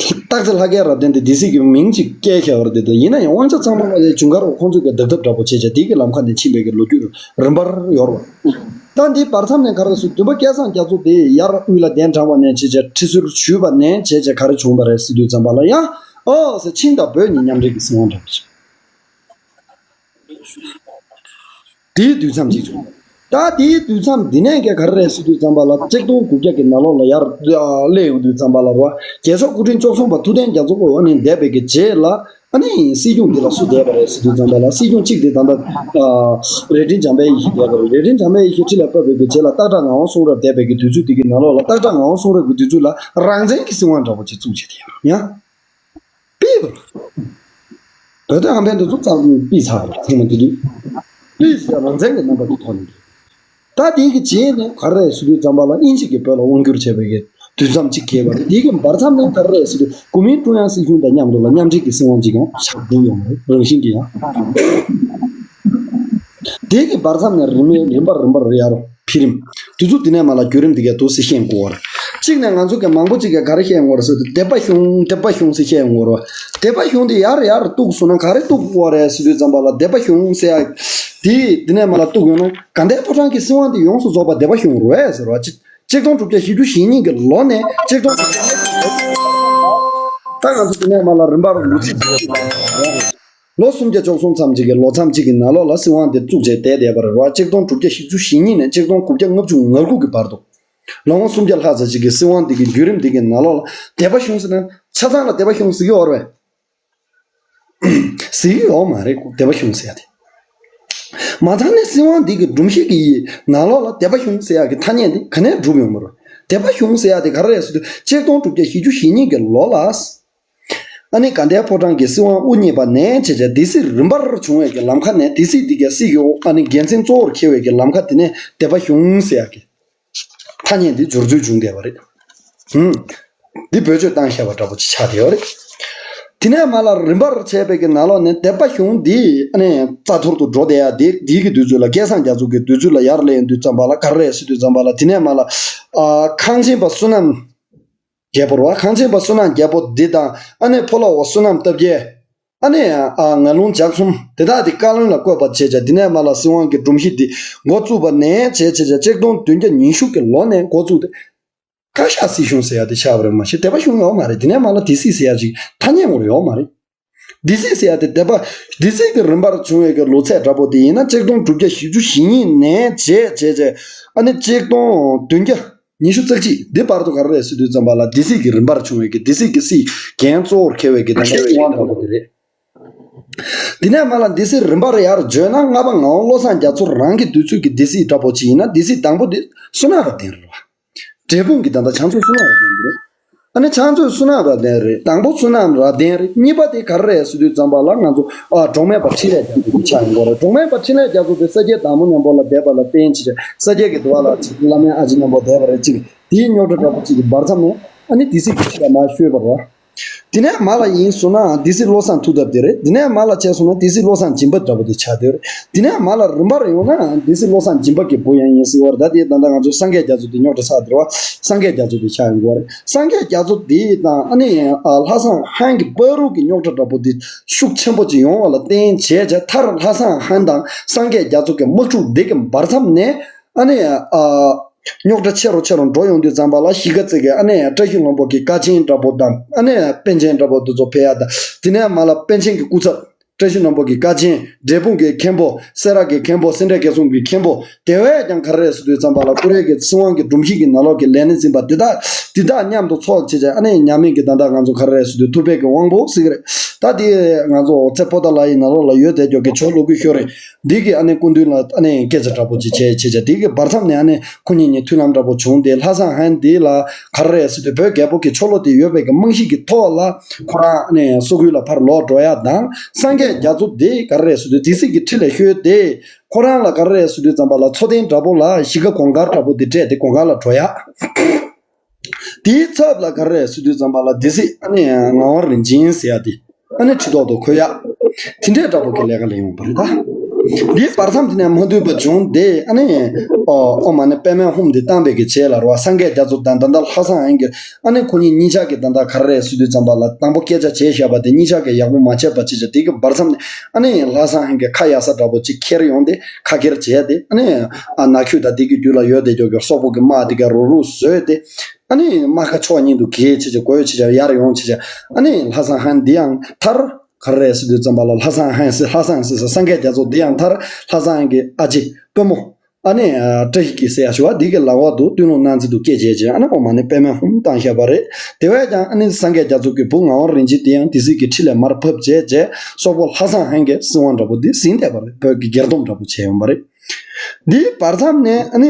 སྟག་རྩེ་ལྷ་སྐལ་རབ་བརྟན་དེ་སྡེ་སྲིད་ཀྱི་མིང་གཅིག་བཀལ་བཞག་པ་རེད་དེ། ཡིན་ན་ཡང་དབང་ཆ་ཚང་མ་ལ་ཇུན་གར་བ་ཁོང་ཚོས་ཀྱི་བདག་ཐབས་འདྲ་པོ་བྱས་བྱས་དེ་གི་ལམ་ཁ་ནས་ཕྱིན་པའི་གི་ལོ་རྒྱུས་རིམ་པར་ཡོད་རེད། ད་འདི་བར་མཚམས་ནས་ག་རེ་ཟེར་བདུན་པ་སྐལ་བཟང་རྒྱ་མཚོ་དེ་ཡར་དབུས་ལ་གདན་དྲངས་པ་ནས་བྱས་བྱས་ཁྲི་ཟུར་ཞུས་པ་ནས་བྱས་བྱས་ག་རེ་བྱུང་བ་རེད་ཟེར་དུས་ཙམ་པ་ལ་ཡང་ཨོ་ཟེར་ཆིང་དང་བོད་གཉིས་མཉམ་འབྲེལ་གྱི་སྲིད་དབང་འདྲ་པོ་བྱས། དེའི་དུས་མཚམས་ཅིག་བྱུང་། ད་དེའི་དུས་མཚམས་འདི་ནས་ཀྱང་ག་རེ་རེད་ཟེར་དུས་ཙམ་པ་ལ་ཆིག་སྟོང་དགུ་བརྒྱ་གི་ནང་ལོགས་ལ་ཡར་སླེབས་ཡོང་དུས་ཙམ་པ་ལ་རོ། རྒྱལ་མཆོག་སྐུ་ཕྲེང་བཅུ་གསུམ་པ་ཐུབ་བསྟན་རྒྱ་མཚོ་ཨ་ནི་འདས་པའི་གི་རྗེས་ལ་ཨ་ནི་སྲིད་སྐྱོང་འདི་ལ་སུ་བསྡད་པ་རེད་ཟེར་དུས་ཙམ་པ་ལ་སྲིད་སྐྱོང་གཅིག་དེ་ད་ལྟ་རྭ་སྒྲེང་འཇམ་དཔལ་ཡེ་ཤེས་བསྡད་པ་རེད། རྭ་སྒྲེང་འཇམ་དཔལ་ཡེ་ཤེས་ཁྲི་ལ་བབས་པའི་གི་རྗེས་ལ་སྟག་བྲག་ངག་དབང་གསུང་རབ་འདས་པའི་གི་དུས་ཚོད་འདི་གི་ནང་ལོགས་ལ་སྟག་བྲག་ངག་དབང་གསུང་རབ་ཀྱི་དུས་ཚོད་ལ་རང་བཙན་གྱི་སྲིད་དབང་འདྲ་པོ་ཅིག་བཙུགས་བྱས་ཏེ་ཡང་། པི་བ། བོད་དོན་ཧམ་པའི་འདི་ཚོ་ཙམ་པི་ཚར་བ་ཚང་མ་དེ་དུས། པི་ཟེར་རང་བཙན་གྱི་རྣམ་པ་དེ་ཐོག་ནས། ད་དེའི་གི་རྗེས་ནས་ག་རེ་རེད་ཟེར་དུས་ཙམ་པ་ལ་དབྱིན་ཇི་གིས་བོད་ལ་དབང་བསྒྱུར་བྱས་པའི་གི་དུས་མཚམས་གཅིག་གྱེས་པ་རེད། དེའི་གི་བར་མཚམས་ནས་ག་རེ་རེད་ཟེར་དུས་གོ་མིན་ཀྲུང་དབྱང་སྲིད་གཞུང་དང་མཉམ་དུ་ལ་མཉམ་འབྲེལ་གྱི་སྲིད་དབང་གཅིག་ཡང་ཆགས་འགྲོ་ཡོང་བ་རེད། རང་བཞིན་གྱིས་ཡང་། དེའི་གི་བར་མཚམས་ནས་རིམ་པ་རིམ་པར་ཡར། འཕེལ་རིམ། དུས་ཚོད་འདི་ནས་མར་ལ་བརྒྱུད་རིམ་འདི་གའི་འདུག་སེ་བཤད་དགོས་པ་རེད། གཅིག་ནས་ང་ཚོ་གི་མང་པོ་ཅིག་གིས་ག་རེ་བཤད་དགོས་རེད་ཟེར་དུས་སྡེ་པ་གཞུང་སྡེ་པ་གཞུང་ཟེར་བཤད་དགོས་རེད། སྡེ་པ་གཞུང་འདི་ཡར་ཡར་གཏུགས་སོང་ན་ག་རེ་གཏུགས་དགོས་རེད་ཟེར་དུས་ཙམ་པ་ལ་སྡེ་པ་གཞུང་ཟེར་ཡ། དེ་འདི་ནས་མར་ལ་གཏུགས་ཡོང་ན་དགའ་ལྡན་ཕོ་བྲང་གི་སྲིད་དབང་འདི་ཡོངས་སུ་རྫོགས་པ་སྡེ་པ་གཞུང་རེད་ཟེར་བ་ཅིག་གཅིག་སྟོང་དྲུག་བརྒྱ་བཞི་བཅུ་ཞེ་གཉིས་ཀྱི་ལོ་ནས་གཅིག་སྟོང་དྲུག་བརྒྱ། ད་ང་ཚོ་འདི་ནས་མར་ལ་རིམ་པར་ལོ་ཚིགས་ལོ་སུམ་བརྒྱ་བཅུ་གསུམ་ཙམ་ཅིག་གི་ལོ་མཚམས་ཅིག་གི་ནང་ལོགས་ལ་སྲིད་དབང་དེ་བཙུགས་བྱས་བསྡད་བསྡད་པ་རེད་བ། གཅིག་སྟོང་དྲུག་བརྒྱ་བཞི་བཅུ་ཞེ་གཉིས་ནས་གཅིག་སྟོང་དགུ་བརྒྱ་ལྔ་བཅུ་ང་དགུ་གི་བར་དུ། ལོ་ངོ་སུམ་བརྒྱ་ལྷག་ཙམ་ཅིག་གི་སྲིད་དབང་དེ་གི་བརྒྱུད་རིམ་དེ་གི་ནང་ལོགས་ལ་སྡེ་པ་གཞུང་ཟེར་ན་ཆ་ཚང་ལ་སྡེ་པ་གཞུང་ཟེར་གི་ཡོད་རེད་པས། ཟེར་གི་ཡོད་མ་རེད་སྡེ་པ་གཞུང་ཟེར་ཡ་དེ། མ་ཚང་ནས་སྲིད་དབང་དེ་གི་སྒྲོམ་གཞི་གི་ནང་ལོགས་ལ་སྡེ་པ་གཞུང་ཟེར་ཡ་གི་ཐ་སྙད་དེ་ག་ནས་གྲུབ་ཡོང་མ་རེད། སྡེ་པ་གཞུང་ཟེར་ཡ་དེ་ག་རེ་རེད་ཟེར་དུས་གཅིག་སྟོང་དྲུག་བརྒྱ་བཞི་བཅུ་ཞེ་གཉིས་ཀྱི་ལོ་ལ། ཨ་ནི་དགའ་ལྡན་ཕོ་བྲང་གི་སྲིད་དབང་དབུ་བརྙེས་པ་ནས་བྱས་བྱས་སྡེ་སྲིད་རིམ་པར་བྱུང་བའི་གི་ལམ་ཁ་ནས་སྡེ་སྲིད་འདི་གའི་སྲིད་ཀྱི་ཨ་ནི་འགན་འཛིན་གཙོ་བོར་འཁེལ་བའི་གི་ལམ་ཁ་དེ་ནས་སྡེ་པ་གཞུང་ཟེར་ཡ་གི་ཐ་སྙད་འདི་སྦྱོར་ཚུལ་བྱུང་བསྡད་པ་རེད། ཧུམ། འདི་བེད་སྤྱོད་བཏང་བཞག་པ་འདྲ་པོ་ཅིག་ཆགས་བསྡད་ཡོད་རེད། དེ་ནས་མར་ལ་རིམ་པར་བྱས་པའི་གི་ནང་ལོགས་ནས་སྡེ་པ་གཞུང་འདི་ཨ་ནི་རྩ་འཐོར་དུ་འགྲོ་བསྡད་ཡ་དེ་འདིའི་གི་དུས་ཚོད་ལ་སྐལ་བཟང་རྒྱ་མཚོ་གི་དུས་ཚོད་ལ་ཡར་སླེབས་ཡོང་དུས་ཙམ་པ་ལ་ག་རེ་རེད་ཟེར་དུས་ཙམ་པ་ལ་དེ་ནས་མར་ལ་ཨ་ཁང་ཆེན་པ་བསོད་ནམས། རྒྱལ་པོ་རེད་བ། ཁང་ཆེན་པ་བསོད་ནམས་རྒྱལ་པོ་འདི་དང་ཨ་ནི་ཕོ་ལོག་པ་བསོད་ནམས་སྟོབས་རྒྱལ། ཨ་ནི་ཨ་ང་ལུང་ལྗགས་གསུམ་དེ་དག་དེ་བཀའ་བློན་ལ་བསྐོས་པ་བྱས་བྱས་དེ་ནས་མར་ལ་སྲིད་དབང་གི་སྒྲོམ་གཞི་འདི་འགོ་བཙུགས་པ་ནས་བྱས་བྱས་བྱས་གཅིག་སྟོང་བདུན་བརྒྱ་ཉི་ཤུ་གི་ལོ་ནས་འགོ་བཙུགས་ཏེ། བཀའ་ཤག་སྲིད་གཞུང་ཟེར་ཡ་དེ་ཆགས་པ་རེད་མ་གཞི་སྡེ་པ་གཞུང་ཡོད་མ་རེད། དེ་ནས་མར་ལ་སྡེ་སྲིད་ཟེར་ཡ་ཅིག་ཐ་སྙད་ངོ་ཡོད་མ་རེད། སྡེ་སྲིད་ཟེར་ཡ་དེ་སྡེ་པ་སྡེ་སྲིད་ཀྱི་རིམ་པར་བྱུང་བའི་གི་ལོ་ཚད་འདྲ་པོ་དེ་ཡིན་ན་གཅིག་སྟོང་དྲུག་བརྒྱ་བཞི་བཅུ་ཞེ་གཉིས་ནས་བྱས་བྱས་བྱས་ཨ་ནི་གཅིག་སྟོང་བདུན་བརྒྱ་ཉི་ཤུ་རྩ་གཅིག་འདི་བར་དུ་ག་རེ་རེད་ཟེར་དུས་ཙམ་པ་ལ་སྡེ་སྲིད་ཀྱི་རིམ་པར་བྱུང་བའི་གི་སྡེ་སྲིད་ཀྱི་སྲིད་འགན་གཙོ་བོར་འཁེལ་བའི་གི་དེ་འདྲ་སྲིད་དབང་འདྲ་པོ་དེ་རེད། དེ་ནས་མར་ལ་སྡེ་སྲིད་རིམ་པར་ཡར་བརྗོད་ན་ལྔ་པ་ངག་དབང་བློ་བཟང་རྒྱ་མཚོ་རང་གི་དུས་ཚོད་ཀྱི་སྡེ་སྲིད་འདྲ་པོ་ཅིག་ཡིན་ན་སྡེ་སྲིད་དང་པོ་དེ་བསོད་ནམས་རབ་བརྟན་རེད་བ། འབྲས་སྤུངས་ཀྱི་ད་ལྟ་བྱང་མཛོད་བསོད་ནམས་རབ་བརྟན་རེད། ཨ་ནི་བྱང་མཛོད་བསོད་ནམས་རབ་བརྟན་རེད། དང་པོ་བསོད་ནམས་རབ་བརྟན་རེད། གཉིས་པ་དེ་ག་རེ་རེད་ཟེར་དུས་ཙམ་པ་ལ་ང་ཚོ་ཨ་གྲོང་སྨན་པ་འཕྲིན་ལས་རྒྱ་མཚོ་དེ་ཆགས་ཡོང་གི་རེད། གྲོང་སྨན་པ་འཕྲིན་ལས་རྒྱ་མཚོ་དེ་ས་སྐྱའི་བདག་མོ་མཉམ་པོ་ལ་བསྡད་པ་ལ་བརྟེན་བྱས་ས་སྐྱའི་གི་དུ་བ་ལ་ཅིག་བླ་སྨན་ཨ་ཅེ་མཉམ་པོ་བསྡད་པ་རེད། ཅིག་དེའི་རྙོག་དྲ་འདྲ་པོ་ཅིག་གི་བར་མཚམས་ནས་ཨ་ནི་སྡེ་སྲིད་ཀྱི་ཕྱི་ལ་མར་བཤོས་པ་རེད། དེ་ནས་མར་ལ་ཡིན་སོང་ན་སྡེ་སྲིད་བློ་བཟང་མཐུ་སྟོབས་དེ་རེད། དེ་ནས་མར་ལ་བྱས་སོང་ན་སྡེ་སྲིད་བློ་བཟང་སྦྱིན་པ་འདྲ་པོ་དེ་ཆགས་དེ་རེད། དེ་ནས་མར་ལ་རིམ་པར་ཡོང་ན་སྡེ་སྲིད་བློ་བཟང་སྦྱིན་པ་གི་བུ་ཡང་ཡིན་སྲིད་པ་རེད། ད་དེ་ད་ལྟ་ང་ཚོ་སངས་རྒྱས་རྒྱ་མཚོ་དེ་རྙོག་དྲ་ཆགས་དེ་རེད་བ། སངས་རྒྱས་རྒྱ་མཚོ་དེ་ཆགས་ཡོང་གི་རེད། སངས་རྒྱས་རྒྱ་མཚོ་དེ་དང་ཨ་ནི་ལྷ་བཟང་ཧན་གྱི་བར་དུ་གི་རྙོག་དྲ་འདྲ་པོ་དེ་ཤུགས་ཆེན་པོ་ཅིག་ཡོང་བ་ལ་བརྟེན་བྱས་བྱས་མཐར་ལྷ་བཟང་ཧན་དང་སངས་རྒྱས་རྒྱ་མཚོ་གི་དམག་འཁྲུག་འདི་གི་བར་མཚམས་ནས་ཨ་ནི་རྙོག་དྲ་ཆེ་རུ་ཆེ་རུ་འགྲོ་ཡོང་དུས་ཙམ་པ་ལ་གཞིས་ཀ་རྩེ་གི་ཨ་ནི་བཀྲ་ཤིས་ལྷུན་པོ་གི་དཀའ་ཆེན་འདྲ་པོ་དང་ཨ་ནི་པཎ་ཆེན་འདྲ་པོ་དེ་ཚོ་ཕེབས་ཡ་དང་། དེ་ནས་མར་ལ་པཎ་ཆེན་གྱི་སྐུ་ཚབ་བཀྲ་ཤིས་ལྷུན་པོ་གི་དཀའ་ཆེན། འབྲས་སྤུངས་ཀྱི་མཁན་པོ། སེ་ར་གི་མཁན་པོ། སེ་འབྲས་དགེ་གསུམ་གྱི་མཁན་པོ། དེ་བས་ཀྱང་ག་རེ་རེད་ཟེར་དུས་ཙམ་པ་ལ་ཀུ་རེ་གི་སྲིད་དབང་གི་སྒྲོམ་གཞི་གི་ནང་ལོགས་ཀྱི་ལས་སྣེ་འཛིན་པ་འདི་དག་འདི་དག་མཉམ་དུ་ཚོགས་བྱས་བྱས་ཨ་ནི་ཉམས་ལེན་གྱི་ད་ལྟ་ང་ཚོ་ག་རེ་རེད་ཟེར་དུས་ཐུབ་པའི་གི་དབང་པོ་ཟེར་གི་རེད། ད་དེ་ང་ཚོ་རྩེ་པོ་ཏཱ་ལ་ཡི་ནང་ལོགས་ལ་ཡོད་དེ་ཀྱོག་གི་ཇོ་ལོ་ཀུ་ཤོ་རེད། འདི་གི་ཨ་ནི་སྐུ་མདུན་ལ་ཨ་ནི་སྐད་ཆ་འདྲ་པོ་ཅིག་བྱས་བྱས་བྱས་འདི་གི་བར་མཚམས་ནས་ཨ་ནི་ཁོ་གཉིས་གཉིས་མཐུན་ལམ་འདྲ་པོ་བྱུང་སྟེ་ལྷ་བཟང་ཧན་འདི་ལ་ག་རེ་རེད་ཟེར་དུས་བོད་རྒྱལ་པོ་གི་ཕྱོགས་ལྷུང་དེ་ཡོད་པའི་གི་རྨང་གཞི་གི་ཐོག་ལ་ཁོ་རང་ཨ་ནི་སོག་ཡུལ་ལ་ཕར་ལོག་འགྲོ་ཡ་དང་། སངས་རྒྱས་རྒྱ་མཚོ་འདི་ག་རེ་རེད་ཟེར་དུས་སྡེ་སྲིད་ཀྱི་ཁྲི་ལས་བཤོལ་ཏེ་ཁོ་རང་ལ་ག་རེ་རེད་ཟེར་དུས་ཙམ་པ་ལ་འཚོ་རྟེན་འདྲ་པོ་ལ་གཞིས་ཀ་གོང་དཀར་འདྲ་པོ་འདི་སྤྲད་དེ་གོང་དཀར་ལ་འགྲོ་ཡ། དེའི་ཚབ་ལ་ག་རེ་རེད་ཟེར་དུས་ཙམ་པ་ལ་སྡེ་སྲིད་ཨ་ནི་ངག་དབང་རིན་ཆེན་ཟེར་ཡ་དེ་ཨ་ནི་ཁྲི་ཐོག་ཏུ་འཁོད་ཡ། དེ་འདྲའི་འདྲ་པོ་གི་ལས་ཀ་ལས་ཡོང་བ་རེད་ད། འདིའི་བར་མཚམས་དེ་ནས་མ་འདུས་པ་བྱུང་སྟེ་ཨ་ནི་ཨོ་ཨོ་མ་ནི་པདྨའི་ཧཱུྃ་འདི་བཏང་བའི་གི་རྗེས་ལ་རེད་བ། སངས་རྒྱས་རྒྱ་མཚོ་དང་ད་ལྟ་ལྷ་བཟང་ཧན་གྱི་ཨ་ནི་ཁོ་གཉིས་གཉིས་ཆ་གི་ད་ལྟ་ག་རེ་རེད་ཟེར་དུས་ཙམ་པ་ལ་དང་པོ་སྐད་ཆ་བྱས་བཞག་པ་དེ་གཉིས་ཆ་གི་ཡག་པོ་མ་བྱས་པ་ཅིག་བྱས། དེ་གི་བར་མཚམས་ནས་ཨ་ནི་ལྷ་བཟང་ཧན་གྱི་ཁ་གཡར་ས་འདྲ་པོ་ཅིག་ཁྱེར་ཡོང་སྟེ་ཁ་ཁྱེར་བྱས་ཏེ་ཨ་ནི་ཨ་ནག་ཆུ་དང་དེ་གི་རྒྱུད་ལ་ཡོད་དེ་ཀྱོག་ཀྱོག་སོག་པོ་གི་དམག་དེ་ག་རུག་རུག་བཟོས་ཏེ་ཨ་ནི་དམག་ཁ་ཕྱོགས་གཉིས་དུ་གས་བྱས་བྱས་གོ་ཡོད་བྱས་བྱས་ཡར་ཡོང་བྱས་བྱས། ཨ་ནི་ལྷ་བཟང་ཧན་འདི་ཡང་མཐར་ག་རེ་རེད་ཟེར་དུས་ཙམ་པ་ལ་ལྷ་བཟང་ཧན་ཟེར་ལྷ་བཟང་ཟེར་ས་སངས་རྒྱས་རྒྱ་མཚོ་འདི་ཡང་མཐར་ལྷ་བཟང་ཧན་གྱི་ཨ་ཅེ་སྟོན་མོ། ཨ་ནི་བཀྲ་ཤིས་ཀྱི་ཟེར་ཡ་ཞུ་བ་འདི་གི་ལག་པ་དུ་སྟོད་ལུང་སྣང་མཛད་དུ་སྐྱེས་བྱས་བྱས་ཨ་ནི་ཨོ་མ་ནི་པདྨའི་ཧཱུྃ་བཏང་བཞག་པ་རེད། དེ་བས་ཀྱང་ཨ་ནི་སངས་རྒྱས་རྒྱ་མཚོ་གི་བུ་ངག་དབང་རིན་ཆེན་དེ་ཡང་སྡེ་སྲིད་ཀྱི་ཁྲི་ལས་མར་ཕབ་བྱས་བྱས་སོག་པོ་ལྷ་བཟང་ཧན་གྱི་སྲིད་དབང་འདྲ་པོ་འདི་ཟིན་བསྡད་པ་རེད། བོད་ཀྱི་སྒེར་སྡོམ་འདྲ་པོ་བྱས་ཡོང་པ་རེད། འདིའི་བར་མཚམས་ནས་ཨ་ནི་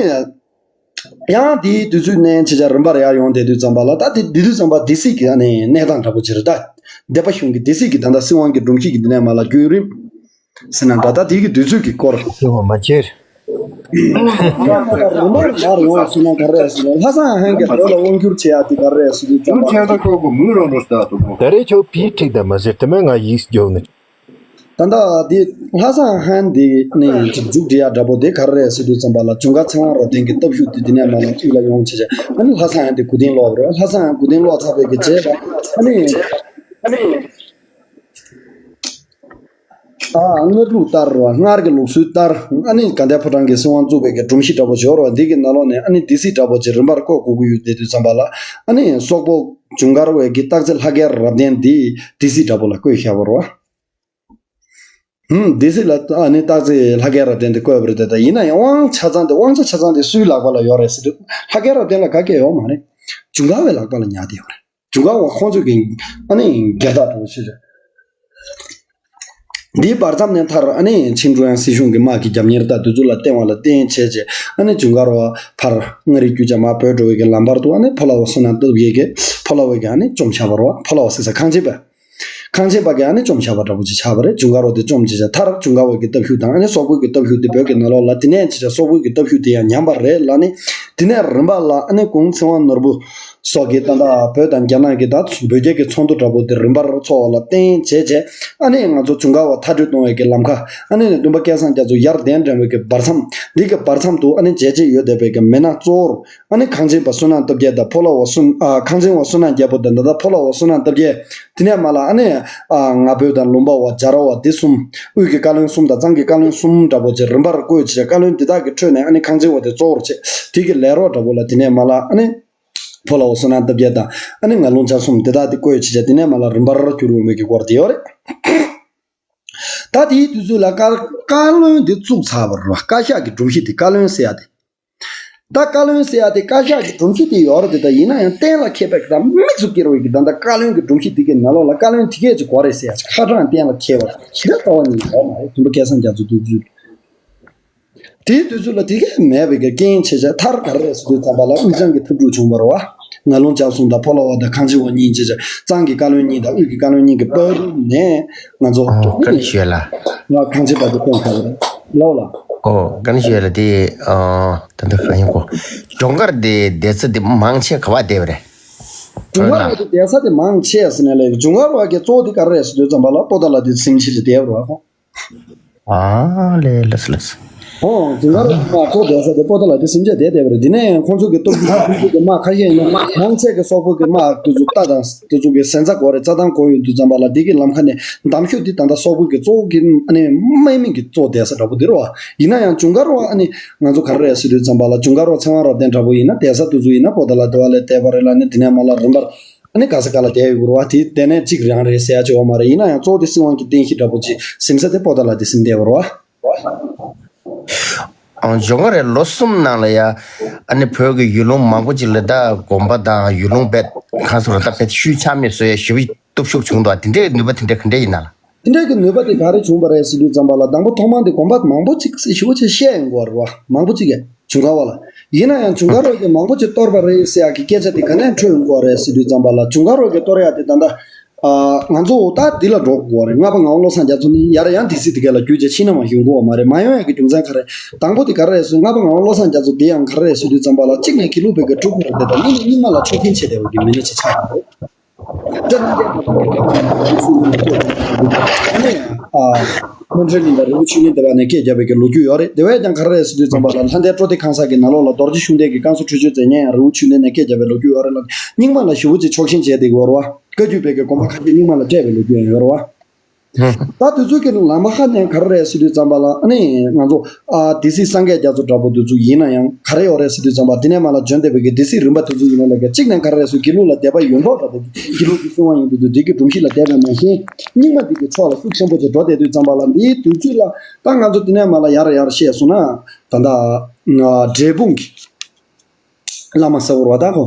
ཡང་དེའི་དུས་ཚོད་ནས་ཆེ་ཆ་རིམ་པར་ཡར་ཡོང་བསྡད་དུས་ཙམ་པ་ལ་ད་དེ་དེ་དུས་ཙམ་པ་སྡེ་སྲིད་ཀྱི་ཨ་ནི་གནས་སྟངས་འདྲ་པོ་ཅིག་རེད་ད། སྡེ་པ་གཞུང་གི་སྡེ་སྲིད་ཀྱི་ད་ལྟ་སྲིད་དབང་གི་སྒྲོམ་གཞི་གི་འདི་ནས་མར་ལ་བརྒྱུད་རིམ་ཟེར་ན་འདྲ། ད་དེ་གི་དུས་ཚོད་ཀྱི་སྐོར། ལྷག་མ་མ་བྱེད། རིམ་པར་མར་ཡོང་བ་ཟེར་ན་ག་རེ་ཟེར་ན་ལྷ་བཟང་ཧན་གྱིས་བོད་ལ་དབང་བསྒྱུར་བྱེད་ཡག་དེ་ག་རེ་ཟེར་དུས་ཙམ་པ། ད་རེས་ཁྱོད་བིས་ཁྲིག་དང་མ་ཟེར་དེ་མིན་ང་ཡིག་རྒྱོབ་ནས། ད་ལྟ་འདི་ལྷ་བཟང་ཧན་འདི་ནས་ཅིག་མཇུག་སྒྲིལ་ཡག་འདྲ་པོ་དེ་ག་རེ་རེད་ཟེར་དུས་ཙམ་པ་ལ་ཇུན་གར་ཚེ་དབང་རབ་བརྟན་གྱི་སྟབས་ཤུགས་དེ་འདི་ནས་མར་ལ་དཀྱིལ་ལ་ཡོང་བྱས་བྱས་ཨ་ནི་ལྷ་བཟང་ཧན་དེ་གོ་དན་ལོག་རེད། ལྷ་བཟང་ཧན་གོ་དན་ལོག་ཚར་བའི་གི་རྗེས་ལ་ཨ་ནི་ཨ་ནི་ཨ་སྔར་ལུགས་ལྟར་རེད་བ། སྔར་གྱི་ལུགས་སྲོལ་ལྟར་ཨ་ནི་དགའ་ལྡན་ཕོ་བྲང་གི་སྲིད་དབང་བཙུགས་པའི་གི་སྒྲོམ་གཞི་འདྲ་པོ་ཞིག་ཡོད་རེད་བ། འདི་གི་ནང་ལོགས་ནས་ཨ་ནི་སྡེ་སྲིད་འདྲ་པོ་ཅིག་རིམ་པར་བསྐོ་དགོས་ཀྱི་ཡོད་བསྡད་དུས་ཙམ་པ་ལ་ཨ་ནི་སོག་པོ་ཇུན་གར་བའི་གི་སྟག་རྩེ་ལྷ་སྐལ་རབ་བརྟན་འདི་སྡེ་སྲིད་འདྲ་པོ་ལ་བསྐོས་བཞག་པ་རེད་བ། ཧུམ། སྡེ་སྲིད་ལ་ཨ་ནི་སྟག་རྩེ་ལྷ་སྐལ་རབ་བརྟན་དེ་བསྐོས་པ་རེད་དེ། ད་ཡིན་ན་ཡང་དབང་ཆ་ཚང་དེ་དབང་ཆ་ཆ་ཚང་དེ་སུའི་ལག་པ་ལ་ཡོད་རེད་ཟེར་དུས་ལྷ་སྐལ་རབ་བརྟན་ལ་ག་གེ་ཡོད་མ་རེད། ཇུན་གར་བའི་ལག་པ་ལ་ཉར་བསྡད་ཡོད་རེད། ཇུན་གར་བ་ཁོང་ཚོས་ཀྱི་ཨ་ནི་རྒྱལ་དར་འདྲ་བོ་ཞིག་རེད། འདིའི་བར་མཚམས་ནས་མཐར་ཨ་ནི་ཆིང་ཀྲུང་དབྱང་སྲིད་གཞུང་གི་དམག་གི་རྒྱབ་གཉེར་དང་དེ་ཚོ་ལ་བརྟེན་པ་ལ་བརྟེན་བྱས་བྱས་ཨ་ནི་ཇུན་གར་བ་ཕར་མངའ་རིས་རྒྱུད་བྱ་མར་བྲོས་འགྲོ་བའི་གི་ལམ་བར་དུ་ཨ་ནི་ཕོ་ལྷ་བ་བསོད་ནམས་སྟོབས་རྒྱས་ཀྱིས་ཕོ་ལྷ་བ་གི་ཨ་ནི་བཅོམ་བཞག་པ་རེད་བ། ཕོ་ལྷ་བ་ཟེར་ས་ཁང་ཆེན་པ། ཁང་ཆེན་པ་གིས་ཨ་ནི་བཅོམ་བཞག་པ་འདྲ་པོ་ཅིག་ཆགས་པ་རེད། ཇུན་གར་བ་དེ་བཅོམ་བྱས་བྱས་མཐར་ཇུན་གར་བ་གི་སྟོབས་ཤུགས་དང་ཨ་ནི་སོག་པོ་གི་སྟོབས་ཤུགས་དེ་བོད་ཀྱི་ནང་ལོགས་ལ་དེ་ནས་བྱས་བྱས་སོག་པོ་གི་སྟོབས་ཤུགས་དེ་ཡང་ཉམས་པ་རེད་ལབ་ནས། དེ་ནས་རིམ་པ་ལ་ཨ་ནི་གུང་ཚེ་དབང་ནོར་བུ་སོགས་ཀྱིས་ད་ལྟ་བོད་དང་རྒྱ་ནག་གི་ད་བོད་རྒྱ་གི་ཚོགས་འདུ་འདྲ་པོ་དེ་རིམ་པར་ཚོགས་པ་ལ་བརྟེན་བྱས་བྱས་ཨ་ནི་ང་ཚོ་ཇུན་གར་བ་མཐར་སྐྲོད་གཏོང་བའི་གི་ལམ་ཁ་ཨ་ནི་བདུན་པ་སྐལ་བཟང་རྒྱ་མཚོ་ཡར་གདན་འདྲེན་པའི་གི་བར་མཚམས་འདི་གི་བར་མཚམས་དུ་ཨ་ནི་མཇལ་ཆེད་ཡོད་བསྡད་པའི་གི་མི་སྣ་གཙོ་བོར་ཨ་ནི་ཁང་ཆེན་པ་བསོད་ནམས་སྟོབས་རྒྱལ་དང་ཕོ་ལྷ་བ་བསོད་ཨ་ཁང་ཆེན་བ་བསོད་ནམས་རྒྱལ་པོ་དང་ད་ལྟ་ཕོ་ལྷ་བ་བསོད་ནམས་སྟོབས་རྒྱལ། དེ་ནས་མར་ལ་ཨ་ནི་ཨ་ང་ཕོད་དང་ལུང་པ་བ་རྒྱ་ར་བ་འདི་གསུམ། དབུས་ཀྱི་བཀའ་བློན་གསུམ་དང་གཙང་གི་བཀའ་བློན་གསུམ་འདྲ་པོ་ཅིག་རིམ་པར་བསྐོས་བྱས་བཀའ་བློན་འདི་དག་གི་ཁྲོད་ནས་ཨ་ནི་ཁང་ཆེན་བ་དེ་གཙོ་བོར་བྱས་དེ་གི་ལས་རོགས་འདྲ་པོ་ལ་དེ་ནས་མར་ལ་ཨ་ནི་ཕོ་ལྷ་བ་བསོད་ནམས་སྟོབས་རྒྱལ་དང་ཨ་ནི་ང་ལུང་བྱ་གསུམ་དེ་དག་དེ་བསྐོས་བྱས་བྱས་དེ་ནས་མར་ལ་རིམ་པར་གྱུར་ཡོང་བའི་གི་སྐོར་དེ་ཡོད་རེད། ད་དེའི་དུས་ཚོད་ལ་བཀའ་བཀའ་བློན་དེ་བཙུགས་ཚར་བ་རེད་བ། བཀའ་ཤག་གི་སྒྲོམ་གཞི་དེ་བཀའ་བློན་ཟེར་ཡ་དེ། ད་བཀའ་བློན་ཟེར་ཡ་དེ་བཀའ་ཤག་གི་སྒྲོམ་གཞི་དེ་ཡོད་རེད་དེ། ད་ཡིན་ན་ཡང་གཏན་ལ་འཁེལ་བའི་གི་ད་དམིགས་སུ་བཀར་བའི་གི་ད་ད་བཀའ་བློན་གྱི་སྒྲོམ་གཞི་དེ་གི་ནང་ལོགས་ལ་བཀའ་བློན་དེ་གས་ཅིག་དགོས་རེད་ཟེར་ཡ་ཅིག་ཁ་གྲངས་གཏན་ལ་འཁེལ་བ་ཞེ་དྲག་རྩ་བ་ཉིད་ཡོད་མ་རེད། བདུན་པ་སྐལ་བཟང་རྒྱ་མཚོ་དུས་ཚོད་དེའི་དུས་ཚོད་ལ་དེ་གས་མེད་པའི་གི་རྐྱེན་བྱས་བྱས་མཐར་ག་རེ་རེད་ཟེར་དུས་ཙམ་པ་ལ་དབུས་གཙང་གི་འཐབ་འཁྲུག་བྱུང་བ་རེད་བ། ང་ལུང་བྱ་གསུམ་དང་ཕོ་ལྷ་བ་དང་ཁང་ཆེན་བ་གཉིས་བྱས་བྱས་གཙང་གི་བཀའ་བློན་གཉིས་དང་དབུས་ཀྱི་བཀའ་བློན་གཉིས་ཀྱི་བར་དུ་ནས་ང་ཚོ་ཨོ་བཀའ་དྲིན་ཆེ་ལགས། ང་ཁང་ཆེན་བ་དེ་བསྐོང་ཚར་བ་རེད། ལགས་ལགས། ཨོ་བཀའ་དྲིན་ཆེ་ལགས། དེ་ཨ་ད་ལྟ་གང་ཡིན་གོ་ཇུན་གར་དེ་སྡེ་ཚན་དེ་མང་ཆེ་ག་པར་བསྡད་པ་རེད། ཇུན་གར་བ་དེ་བསྡད་ས་དེ་མང་ཆེ་ཟེར་ནས་ལས་ཇུན་གར་བ་གི་གཙོ་བོ་དེ་ག་རེ་རེད་ཟེར་དུས་ཙམ་པ་ལ་པོ་ཏཱ་ལ་དེ་སིམ་ཕྱིར་བསྡད་པ་རེད་བ། ཨ་ལེ་ལེ་སི་ལེ་སི། ཨོ་ཇུན་གར་བ་དམག་གཙོ་བོ་བསྡད་ས་དེ་པོ་ཏཱ་ལ་དེ་སིམ་ཕྱིར་བསྡད་བསྡད་པ་རེད། དེ་ནས་ཡང་ཁོང་ཚོ་གི་སྟོབས་ཤུགས་ཁོང་ཚོ་གི་དམག་ཁ་ཤས་ཡིན་ན་མང་ཆེ་གི་སོག་པོ་གི་དམག་དེ་ཚོ་རྟ་དང་དེ་ཚོ་གི་ཟན་རྩྭ་དགོས་རེད། རྩྭ་ཐང་དགོས་ཡོད་དུས་ཙམ་པ་ལ་དེ་གི་ལམ་ཁ་ནས་འདམ་ཤོག་དེ་ད་ལྟ་སོག་པོ་གི་གཙོ་བོ་གི་ཨ་ནི་དམག་མི་གི་གཙོ་བོ་བསྡད་ས་འདྲ་པོ་དེ་རེད་བ། ཡིན་ན་ཡང་ཇུན་གར་བ་ཨ་ནི་ང་ཚོ་ག་རེ་རེད་ཟེར་དུས་ཙམ་པ་ལ་ཇུན་གར་བ་ཚེ་དབང་རབ་བརྟན་འདྲ་པོ་ཡིན་ན་བསྡད་ས་དེ་ཚོ་ཡིན་ན་པོ་ཏཱ་ལ་དེ་བ་ལས་བསྡད་པ་རེད་ལ་ནི། དེ་ནས་མ་ལ་རིམ་པར་ཨ་ནི་ག་ས་ག་ལ་བསྡད་ཡོད་རེད་བ། དེ་དེ་ནས་གཅིག་རང་རེད་ཟེར་ཡ་ཅིག་ཡོད་མ་རེད། ཡིན་ན་ཡང་གཙོ་བོ་དེ་སྲིད་དབང་གི་རྟེན་གཞི་འདྲ་པོ་ཅིག་སིམ་ས་དེ་པོ་ཏཱ་ལ་དེ་སིམ་བསྡད་པ་རེད་བ། ཨང་། ཇོ་ང་རེ་ལོ་གསུམ་ནང་ལ་ཡ། ཨ་ནི་བོད་ཀྱི་ཡུལ་ལུང་མང་པོ་ཅིག་ལ་ད་དགོན་པ་དང་ཡུལ་ལུང་བེད་ཁང་སོགས་ལ་ད་བེད་ཤུལ་ཆག་མེད་བཟོ་ཡ་ཞེ་པོ་སྟོབས་ཤུགས་བྱུང་འདུག་དེ་འདྲའི་ནུས་པ་དེ་འདྲ་ག་འདྲ་ཡིན་ན་ལ། དེ་འདྲའི་གི་ནུས་པ་དེ་ག་རེ་བྱུང་བ་རེད་ཟེར་དུས་ཙམ་པ་ལ། དང་པོ་ཐོག་མ་དེ་དགོན་པ་མང་པོ་ཅིག་ཞེ་པོ་ཅིག་བཤད་ཡོང་གི་ཡོད་རེད་བ། མང་པོ་ཅིག་གིས་ཇུན་གར་བ་ལ། ཡིན་ན་ཡང་ཇུན་གར་བ་གིས་མང་པོ་ཅིག་གཏོར་བ་རེད་ཟེར་ཡ་གི་སྐད་ཆ་དེ་ག་ནས་འཕྲོས་ཡོང་གི་ཡོད་རེད་ཟེར་དུས་ཙམ་པ་ལ། ཇུན་གར་བ་གིས་གཏོར་ཡ་དེ་ད་ལྟ། ཨ། ང་ཚོ་ད་འདི་ལ་འགྲོ་དགོས་རེད། ལྔ་པ་ངག་དབང་བློ་བཟང་རྒྱ་མཚོ་ནི་ཡར་ཡང་དེ་སྲིད་དེ་ག་ལ་བརྒྱུད་བྱས་ཕྱིན་ན་མ་ཡོང་གི་ཡོད་མ་རེད། མ་ཡོང་ཡ་གི་རྒྱུ་མཚན་ག་རེ། དང་པོ་དེ་ག་རེ་རེད་ཟེར། ལྔ་པ་ངག་དབང་བློ་བཟང་རྒྱ་མཚོ་དེ་ཡང་ག་རེ་རེད་ཟེར་དུས་ཙམ་པ་ལ། གཅིག་ནས་དགེ་ལུགས་པའི་གི་སྤྲུལ་སྐུ་རེད་དེ། ད་གཉིས་ནས་རྙིང་མ་ལ་ཕྱོགས་འགལ་བྱས་བསྡད་པ་གི་མི་སྣ་ཅིག་ཆགས་ཡོད་རེད། ཨ་ནི་ཨ་སྨོན་འདྲེན་གླིང་དང་རི་བོ་ཆོས་གླིང་དེ་བ་ནས་སྐད་བརྒྱབ་པའི་གི་ལོ་རྒྱུས་ཡོད་རེད། དེ་བས་ཀྱང་ག་རེ་རེད་ཟེར་དུས་ཙམ་པ་ལ། ལྷ་ལྡན་སྤྲོ་བདེ་ཁང་གསར་གི་ནང་ལོགས་ལ་རྡོ་རྗེ་ཤུགས་ལྡན་གྱི་བསྐང་གསོ་འཕྲོད་བཅོས་མཛད་མཁན་ཡང་རི་བོ་ཆོས་གླིང་ནས་སྐད་བརྒྱབ་པའི་ལོ་རྒྱུས་ཡོད་རེད་ལ། རྙིང་མ་ལ་ཞེ་པོ་ཅིག་ཕྱོགས་ཞེན་བྱས་བསྡད་ཀྱི་ཡོད་རེད་བ། བཀའ་བརྒྱུད་པའི་གི་དགོན་པ་ཁ་ཤས་རྙིང་མ་ལ་སྤྲད་པའི་ལོ་རྒྱུས་ཡང་ཡོད་རེད་བ། ད་དེ་ཚོ་གི་ལམ་ཁ་ནས་ག་རེ་རེད་ཟེར་དུས་ཙམ་པ་ལ། ཨ་ནི་ང་ཚོ་ཨ་སྡེ་སྲིད་སངས་རྒྱས་རྒྱ་མཚོ་འདྲ་པོ་དེ་ཚོ་ཡིན་ན་ཡང་ག་རེ་ཡོད་རེད་ཟེར་དུས་ཙམ་པ། དེ་ནས་མ་ལ་བྱོན་བསྡད་པའི་གི་སྡེ་སྲིད་རིམ་པ་དེ་ཚོ་ཡིན་ན་ལ། གཅིག་ནས་ག་རེ་རེད་ཟེར། དགེ་ལུགས་ལ་དད་པ་ཡོད་མདོག་འདྲ་པོ། དགེ་ལུགས་ཀྱི་སྲིད་དབང་ཡིན་དུས་དུས་དེ་གི་སྒྲོམ་གཞི་ལ་བསྡད་པ་མ་ཤེས། རྙིང་མ་དེ་གི་ཕྱོགས་ལ་ཤུགས་ཆེན་པོ་ཅིག་འགྲོ་བསྡད་དུས་ཙམ་པ་ལ། འདིའི་དུས་ཚོད་ལ་ད་ང་ཚོ་དེ་ནས་མ་ལ་ཡར་ཡར་བཤད་སོང་ན། ད་ལྟ་འབྲས་སྤུངས་ཀྱི་བླ་མ་ཟེར་བ་རེད་བ། ད་ཁོ་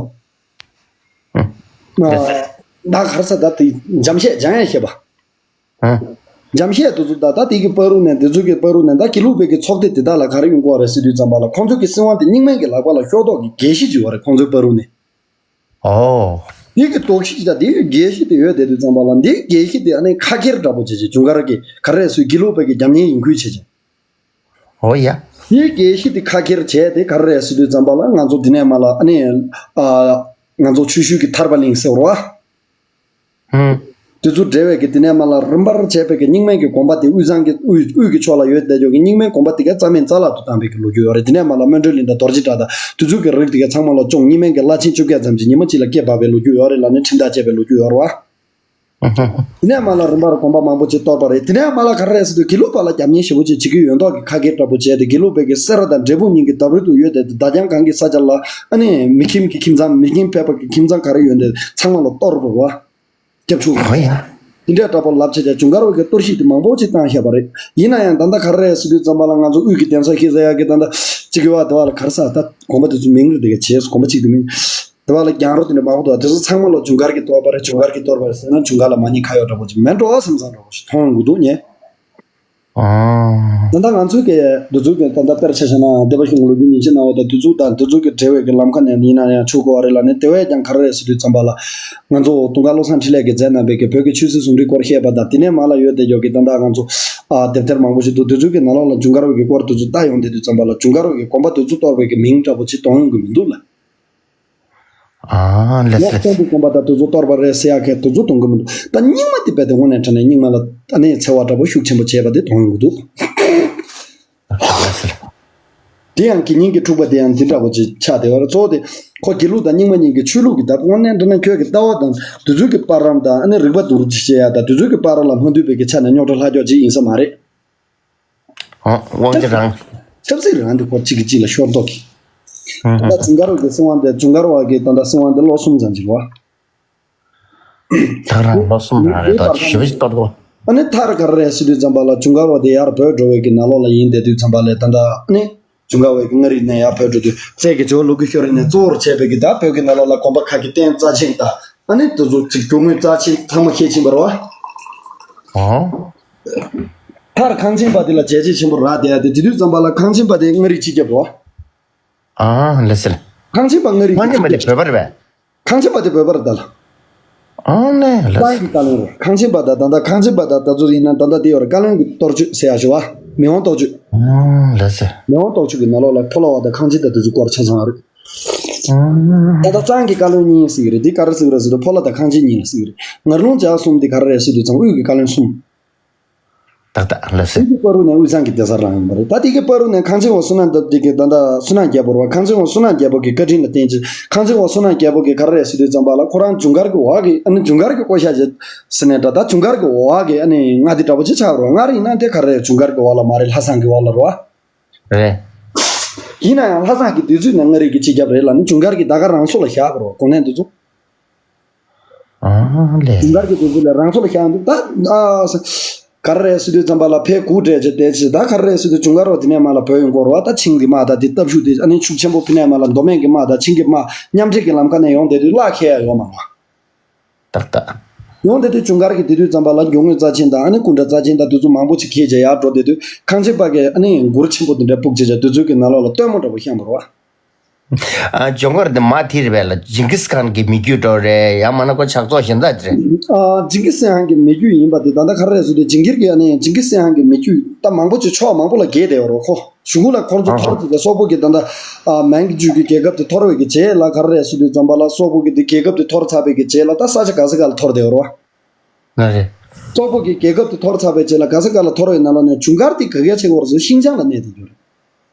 ད་ག་རེ་ཟེར། ད་དེ་འཇམ་བཤད་འཇམ་དབྱངས་བཞད་པ། ཨ། འཇམ་བཤད་དེ་ཚོ་ད་ད་དེ་གི་བར་དུ་ནས། དེ་ཚོ་གི་བར་དུ་ནས་ད་དགེ་ལུགས་པའི་གི་ཚོགས་སྡེ་དེ་དག་ལ་ག་རེ་ཡོང་གི་ཡོད་རེད་ཟེར་དུས་ཙམ་པ་ལ། ཁོང་ཚོ་གི་སྲིད་དབང་དེ་རྙིང་མའི་གི་ལག་པ་ལ་ཤོར་མདོག་གི་འགན་ཤེས་ཅིག་ཡོད་རེད། ཁོང་ཚོའི་བར་དུ་ནས། ཨོ། དེ་གི་དོགས་གཞི་ཅིག་དང་དེ་གི་འགན་ཤེས་དེ་ཡོད་བསྡད་དུས་ཙམ་པ་ལ། འདི་གི་འགན་ཤེས་དེ་ཨ་ནི་ཁ་འཁྱེར་འདྲ་པོ་བྱས་བྱས། ཇུན་གར་གི་ག་རེ་ཟེར། དགེ་ལུགས་པའི་གི་རྒྱབ་གཉེར་ཡིན་ཁུལ་བྱས་བྱས། ཨོ་ཡ། དེ་གི་འགན་ཤེས་དེ་ཁ་འཁྱེར་བྱས་ཏེ་ག་རེ་ཟེར་དུས་ཙམ་པ་ལ། ང་ཚོ་འདི་ནས་མ་ལ་ཨ་ནི་ཨ་ང་ཚོ་ཆུ་ཤུལ་གྱི་ཐར་པ་གླིང་ཟེར་བ། ཧུམ། དེ་ཚོ་འབྲེལ་བའི་གི་དེ་ནས་མ་ལ་རིམ་པར་བྱས་པའི་གི་རྙིང་མའི་གི་དགོན་པ་དེ་དབུས་གཙང་གི་དབུས་དབུས་ཀྱི་ཕྱོགས་ལ་ཡོད་བསྡད་ཡོད་གི་རྙིང་མའི་དགོན་པ་དེ་ག་རྩ་མེད་རྩ་བརླག་ཏུ་བཏང་བའི་གི་ལོ་རྒྱུས་ཡོད་རེད། དེ་ནས་མ་ལ་སྨོན་འདྲེན་གླིང་དང་རྡོ་རྗེ་བྲག་དང་དེ་ཚོ་གི་རིགས་དེ་ག་ཚང་མ་ལ་བཅོམ། རྙིང་མའི་གི་བླ་ཆེན་བཅོ་བརྒྱད་ཙམ་གྱིས་ཉི་མ་གཅིག་ལ་སྐེ་འབག་པའི་ལོ་རྒྱུས་ཡོད་རེད་ལ་ནི་ཁྲིམས་ཐག་བཅད་པའི་ལོ་རྒྱུས་ཡོད་རེད་བ། དེ་ནས་མ་ལ་རིམ་པར་དགོན་པ་མང་པོ་ཅིག་གཏོར་བ་རེད། དེ་ནས་མ་ལ་ག་རེ་རེད་ཟེར་དུས། དགེ་ལུགས་པ་ལ་རྒྱབ་གཉེར་ཞེ་པོ་ཅིག་བྱེད་ཀྱི་ཡོད་མདོག་གི་ཁ་སྐད་འདྲ་པོ་བྱས་ཏེ། དགེ་ལུགས་པའི་གི་སེ་ར་དང་འབྲས་སྤུངས་གཉིས་ཀྱི་བརྡབ་རོལ་དུ་ཡོད་དེ། ད་རྒྱང་གང་གི་ས་ཆ་ལ་ཨ་ནི་མི་ཁྱིམ་གྱི་ཁྱིམ་ཚང་། མི་ཁྱིམ་ཕལ་པ་གི་ཁྱིམ་ཚང་ག་རེ་ཡོད་དེ་ཚང་མ་ལ་གཏོར་བ་རེད་བ། སྐྱབས་འཇུག་ཨོ་ཡ། དེ་འདྲའི་འདྲ་པོ་ལབ་བྱས་ཀྱང་ཇུན་གར་བ་གི་གཏོར་བཤིག་དེ་མང་པོ་ཅིག་བཏང་བཞག་པ་རེད། ཡིན་ན་ཡང་ད་ལྟ་ག་རེ་རེད་ཟེར་དུས་ཙམ་པ་ལ། ང་ཚོ་དབུས་ཀྱི་གདན་ས་ཞིག་ཟེར་ཡག་གི་ད་ལྟ་ཅིག་གི་བ་དེ་བ་ལ་ག་རེ་ཟེར། ད་དགོན་པ་དེ་ཚོ་མིང་རེ་དེ་ག་བྱས་སོང་། དགོན་པ་གཅིག་དེ་མིང་དེ་བ་ལ་རྒྱང་རོ་དེ་འདྲ་མང་པོ་འདུག་དེ་ཚོ་ཚང་མ་ལ་ཇུན་གར་གྱིས་གཏོར་བ་རེད། ཇུན་གར་གྱིས་གཏོར་བ་རེད་ཟེར་ན་ཇུན་གར་ལ་མ་ཉེས་ཁ་གཡོག་འདྲ་པོ་ཅིག་མེད་འགྲོ་བསམ་བསམ་འདྲ་པོ་ཞིག་མཐོང་ཡོང་གི་འདུག་ངས། ཨ། ད་ལྟ་ང་ཚོའི་གི་འདི་ཚོའི་གི་ད་ལྟ་དཔེར་ཆ་བཞག་ན་སྡེ་པ་གཞུང་ལོ་རྒྱུས་ཉིན་བྱེད་གནང་བ་དང་། དེ་ཚོ་དང་དེ་ཚོ་གི་འབྲེལ་བའི་གི་ལམ་ཁ་ནས་ཡིན་ན་ཡང་ཆོག་གི་བ་རེད་ལ་ནི། དེ་བས་ཀྱང་ག་རེ་རེད་ཟེར་དུས་ཙམ་པ་ལ། ང་ཚོ་དུང་དཀར་བློ་བཟང་འཕྲིན་ལས་ཀྱིས་མཛད་གནང་བའི་གི་བོད་ཀྱི་ཆོས་སྲིད་ཟུང་འབྲེལ་སྐོར་བཤད་པ་དང་། དེ་ནས་མ་ལ་ཡོད་དེ་ཡོད་གི་ད་ལྟ་ང་ཚོ་ཨ་དེབ་ཐེར་མང་པོ་ཞིག་འདུག་དེ་ཚོའི་གི་ནང་ལོགས་ལ་ཇུན་གར་བའི་གི་སྐོར་དེ་ཚོ་ལྟ་ཡོང་དེ་དུས་ཙམ་པ་ལ། ཇུན་གར་བའི་གི་དགོན་པ་དེ་ཚོ་གཏོར་བའི་གི་མིང་འདྲ་པོ་ཅིག་གཏོང་ཡོང་གི་མི་འདུག་ལ། ཨ་ལེ་ལེ། ཡང་གསོན་པོའི་དགོན་པ་དང་དེ་ཚོ་གཏོར་བ་རེད་ཟེར་ཡག་གི་དེ་ཚོ་གཏོང་གི་མི་འདུག་ད་རྙིང་མ་དེ་རྦད་དེ་དངོས་གནས་དྲང་གནས་རྙིང་མ་ལ་ཨ་ནི་འཚེ་བ་འདྲ་པོ་ཤུགས་ཆེན་པོ་བྱས་པ་དེ་གཏོང་ཡོང་གི་འདུག་དེ་ཡང་དགེ་བསྙེན་གྱི་འཁྲུག་པ་དེ་ཡང་དེ་འདྲ་པོ་ཅིག་ཆགས་བསྡད་པ་རེད། གཙོ་བོ་དེ་ཁོ་དགེ་ལུགས་དང་རྙིང་མ་གཉིས་ཀྱི་ཆོས་ལུགས་ཀྱི། ད་དངོས་གནས་དྲང་གནས་ཁྱོད་ཀྱི་ལྟ་བ་དང་དེ་ཚོའི་གི་བར་ལམ་དང་། ཨ་ནི་རིག་པ་བསྡུར་ཅིག་བྱེད་ཡག་དང་དེ་ཚོའི་གི་བར་ལ་མ་འདུས་པའི་གི་ཆ་ནས་རྙོག་དྲ་ལྷག་ཀྱོག་ཅིག་ཡིན་ས་མ་རེད། ཨོ། དབང་ཆ་རང་། ཆབ་སྲིད་རང་དེ་སྐོར་གཅིག་གིས་གཅིག་ལ་ཤོར་མདོག་གིས། ཧུམ་ཧུམ། ད་ཇུན་གར་བ་གི་སྲིད་དབང་དེ། ཇུན་གར་བ་གི་ད་ལྟ་སྲིད་དབང་དེ་ལོ་གསུམ་ཙམ་ཅིག་རེད་བ། ད་རང་ལོ་གསུམ་རང་རེད་དོ། ཞེ་པོ་ཞིག་གཏོར་དགོས། ཨ་ནི་མཐར་ག་རེ་རེད་ཟེར་དུས་ཙམ་པ་ལ། ཇུན་གར་བ་དེ་ཡར་བྲོས་འགྲོ་བའི་གི་ནང་ལོགས་ལ་ཡིན་བསྡད་དུས་ཙམ་པ་ལ། ད་ལྟ་ཨ་ནི་ཇུན་གར་བའི་གི་མངའ་རིས་ནས་ཡར་བྲོས་འགྲོ་དུས། རྩལ་གྱི་ཇོ་བོ་ལུ་གུ་ཤོ་རི་ནས་གཙོ་བོར་བྱས་པའི་གི་ད་བོད་ཀྱི་ནང་ལོགས་ལ་དགོན་པ་ཁག་གི་རྟེན་རྩ་ཆེན་དང་། ཨ་ནི་དེ་ཚོ་ཅིག་རྒྱུ་དངོས་རྩ་ཆེན་ཚང་མ་ཁྱེར་ཕྱིན་པ་རེད་བ། ཨོ། མཐར་ཁང་ཆེན་པ་དེ་ལ་བྱས་རྗེས་ཆེན་པོ་རག་བསྡད་ཡ་དེ། དེ་དུས་ཙམ་པ་ལ་ཁང་ཆེན་པ་དེ་མངའ་རིས་སྤྱི་ཁྱབ་རེད་བ། ཨ་ལེ་སེ་ལེ། ཁང་ཆེན་པ་མངའ་རིས། ཁང་ཆེན་པ་དེ་བོད་པ་རེད་པས། ཁང་ཆེན་པ་དེ་བོད་པ་རེད་ད་ལ། ཨ་ནས་ལ། ལ་ཡི་བཀའ་བློན་རེད། ཁང་ཆེན་པ་དང་ད་ལྟ་ཁང་ཆེན་པ་དང་ད་ཚོ་ཡིན་ན་ད་ལྟ་དེ་ཡོད་རེད། བཀའ་བློན་གྱི་གཏོར་ཆོས་ཟེར་ཡག་ཞུ་བ། མི་དབང་གཏོར་ཆོས། ཨ་ལ་ཟེར། མི་དབང་གཏོར་ཆོས་ཀྱི་ནང་ལོགས་ལ་ཕོ་ལོ་བ་དང་ཁང་ཆེན་དང་དེ་ཚོ་སྐོར་ཆ་ཚང་རེད། ད་ལྟ་གཙང་གི་བཀའ་བློན་གཉིས་ཟེར་གི་རེད། འདི་ག་རེ་ཟེར་གི་རེད་ཟེར་དུས་ཕོ་ལྷ་དང་ཁང་ཆེན་གཉིས་ལ་ཟེར་གི་རེད། ངར་ལུང་བྱ་གསུམ་འདི་ག་རེ་རེད་ཟེར་དུས་ཙང་དབུས་ཀྱི་བཀའ་བློན་གསུམ། ཏག་ཏག་ལ་ཟེར། དབུས་ཀྱི་བར་དུ་ནས་དབུས་གཙང་གི་གེ་སར་རང་ཡིན་པ་རེད། ད་དེ་གི་བར་དུ་ནས་ཁང་ཆེན་འོག་བསོད་ནམས་འདི་གི་ད་ལྟ་བསོད་ནམས་རྒྱལ་པོ་རེད་བ། ཁང་ཆེན་འོག་བསོད་ནམས་རྒྱལ་པོ་གི་བཀའ་དྲིན་ལ་བརྟེན་ཅིང་ཁང་ཆེན་འོག་བསོད་ནམས་རྒྱལ་པོ་གི་ག་རེ་རེད་ཟེར་དུས་ཙམ་པ་ལ་ཁོ་རང་ཇུན་གར་གི་འོག་གི་ཨ་ནི་ཇུན་གར་གི་བསྐོ་བཞག་བྱས་ཟེར་ནས་འདྲ། ད་ཇུན་གར་གི་འོག་གི་ཨ་ནི་མངའ་སྡེ་འདྲ་པོ་ཅིག་ཆགས་པ་རེད་བ། སྔར་ཡིན་ན་དེ་ག་རེ་རེད། ཇུན་གར་གི་འོག་ལ་མ་རེད། ལྷ་བཟང་གི་འོག་ལ་རེད་བ། རེད། ཡིན་ན་ཡང་ལྷ་བཟང་གི་དུས་ཚོད་ནས་མངའ་རིས་ཀྱི་སྤྱི་ཁྱབ་རེད་ལ་ནི་ཇུན་གར་གྱི་ད་ག་རང་སོ་ལ་བཞག་པ་རེད་བ། གོ་གནས་འདི་ཚོ། ཨ་ལས། ཇུན་གར་གྱི་དུས་ཚོད་ལ་རང་སོ་ལ་བཞག་འདུག་ད་ཨ་ག་རེ་རེད་ཟེར་དུས་ཙམ་པ་ལ་ཕའི་གུ་སྤྲད་བྱས་བསྡད་ཅིག་ད་ག་རེ་རེད་ཟེར་དུས་ཇུན་གར་བ་དེ་ནས་མར་ལ་བོད་ཡོང་གི་རེད་བ། ད་ཆིང་གི་དམག་དང་དེ་སྟབས་ཤུགས་དེ་ཨ་ནི་ཤུགས་ཆེན་པོ་ཕི་ནས་མར་ལ་མདོ་སྨད་ཀྱི་དམག་དང་ཆིང་གི་དམག་མཉམ་འབྲེལ་གྱི་ལམ་ཁ་ནས་ཡོང་བསྡད་དུས་གླགས་ཁེལ་ཡ་ཡོད་མ་རེད་བ། ཏག་ཏག་ཡོང་དེ་དུས་ཇུན་གར་གྱི་དེ་དུས་ཙམ་པ་ལ་རྒྱུ་དངོས་རྩ་ཆེན་དང་ཨ་ནི་སྐུ་འདྲ་རྩ་ཆེན་དང་དེ་ཚོ་མང་པོ་ཅིག་འཁྱེར་བྱས་ཡར་འགྲོ་དེ་དུས་ཁང་ཆེན་པ་གིས་ཨ་ནི་མགུར་ཆེན་པོ་དེ་འདྲ་ཕུབ་བྱས་བྱས་དེ་ཚོའི་གི་ནང་ལོགས་ལ་སྟོན་མོ་འདྲ་པོ་བཤམས་པ་རེད་བ། ཨ་ཇུན་གར་དེ་མ་དེ་རེད་པས་ལ། ཇིང་གིས་ཁཱན་གྱི་མི་རྒྱུད་འདྲ་པོ་རེད། ཡང་མིན་ན་ཁོ་ཇག་ཚོགས་གཞན་དག་དེ་རེད། ཨ་ཇིང་གིས་ཁཱན་གྱི་མི་རྒྱུད་ཡིན་པ་དེ་ད་ལྟ་ག་རེ་རེད་ཟེར་དུས་ཇིང་གིར་གྱི་ཨ་ནི་ཇིང་གིས་ཁཱན་གྱི་མི་རྒྱུད་ད་མང་པོ་ཅིག་ཕྱོགས་མང་པོ་ལ་རྒྱས་བསྡད་ཡོད་རེད་ཁོ། གཞུག་གུ་ལ་ཁོ་ཚོ་ཨ་ཧོ། འཐོར་ཚར་ཏེ་སོག་པོ་གི་ད་ལྟ་ཨ་མན་གྱི་ཇུས་ཀྱི་རྒྱལ་ཁབ་དེ་འཐོར་བའི་གི་རྗེས་ལ་ག་རེ་རེད་ཟེར་དུས་ཙམ་པ་ལ་སོག་པོ་གི་དེ་རྒྱལ་ཁབ་དེ་འཐོར་ཚར་བའི་གི་རྗེས་ལ་ད་ས་ཆ་ག་ས་ག་ལ་འཐོར་བསྡད་ཡོད་རེད་བ། ལགས་རེད། སོག་པོ་གི་རྒྱལ་ཁབ་དེ་འཐོར་ཚར་བའི་རྗེས་ལ་ག་ས་ག་ལ་འཐོར་བའི་ནང་ལོགས་ནས་ཇུན་གར་དེ་ག་གེ་ཆེ་བོ་རེད་ཟེར་ཤིང་ཅང་ལ་གནས་བསྡད་ཡོད་རེད།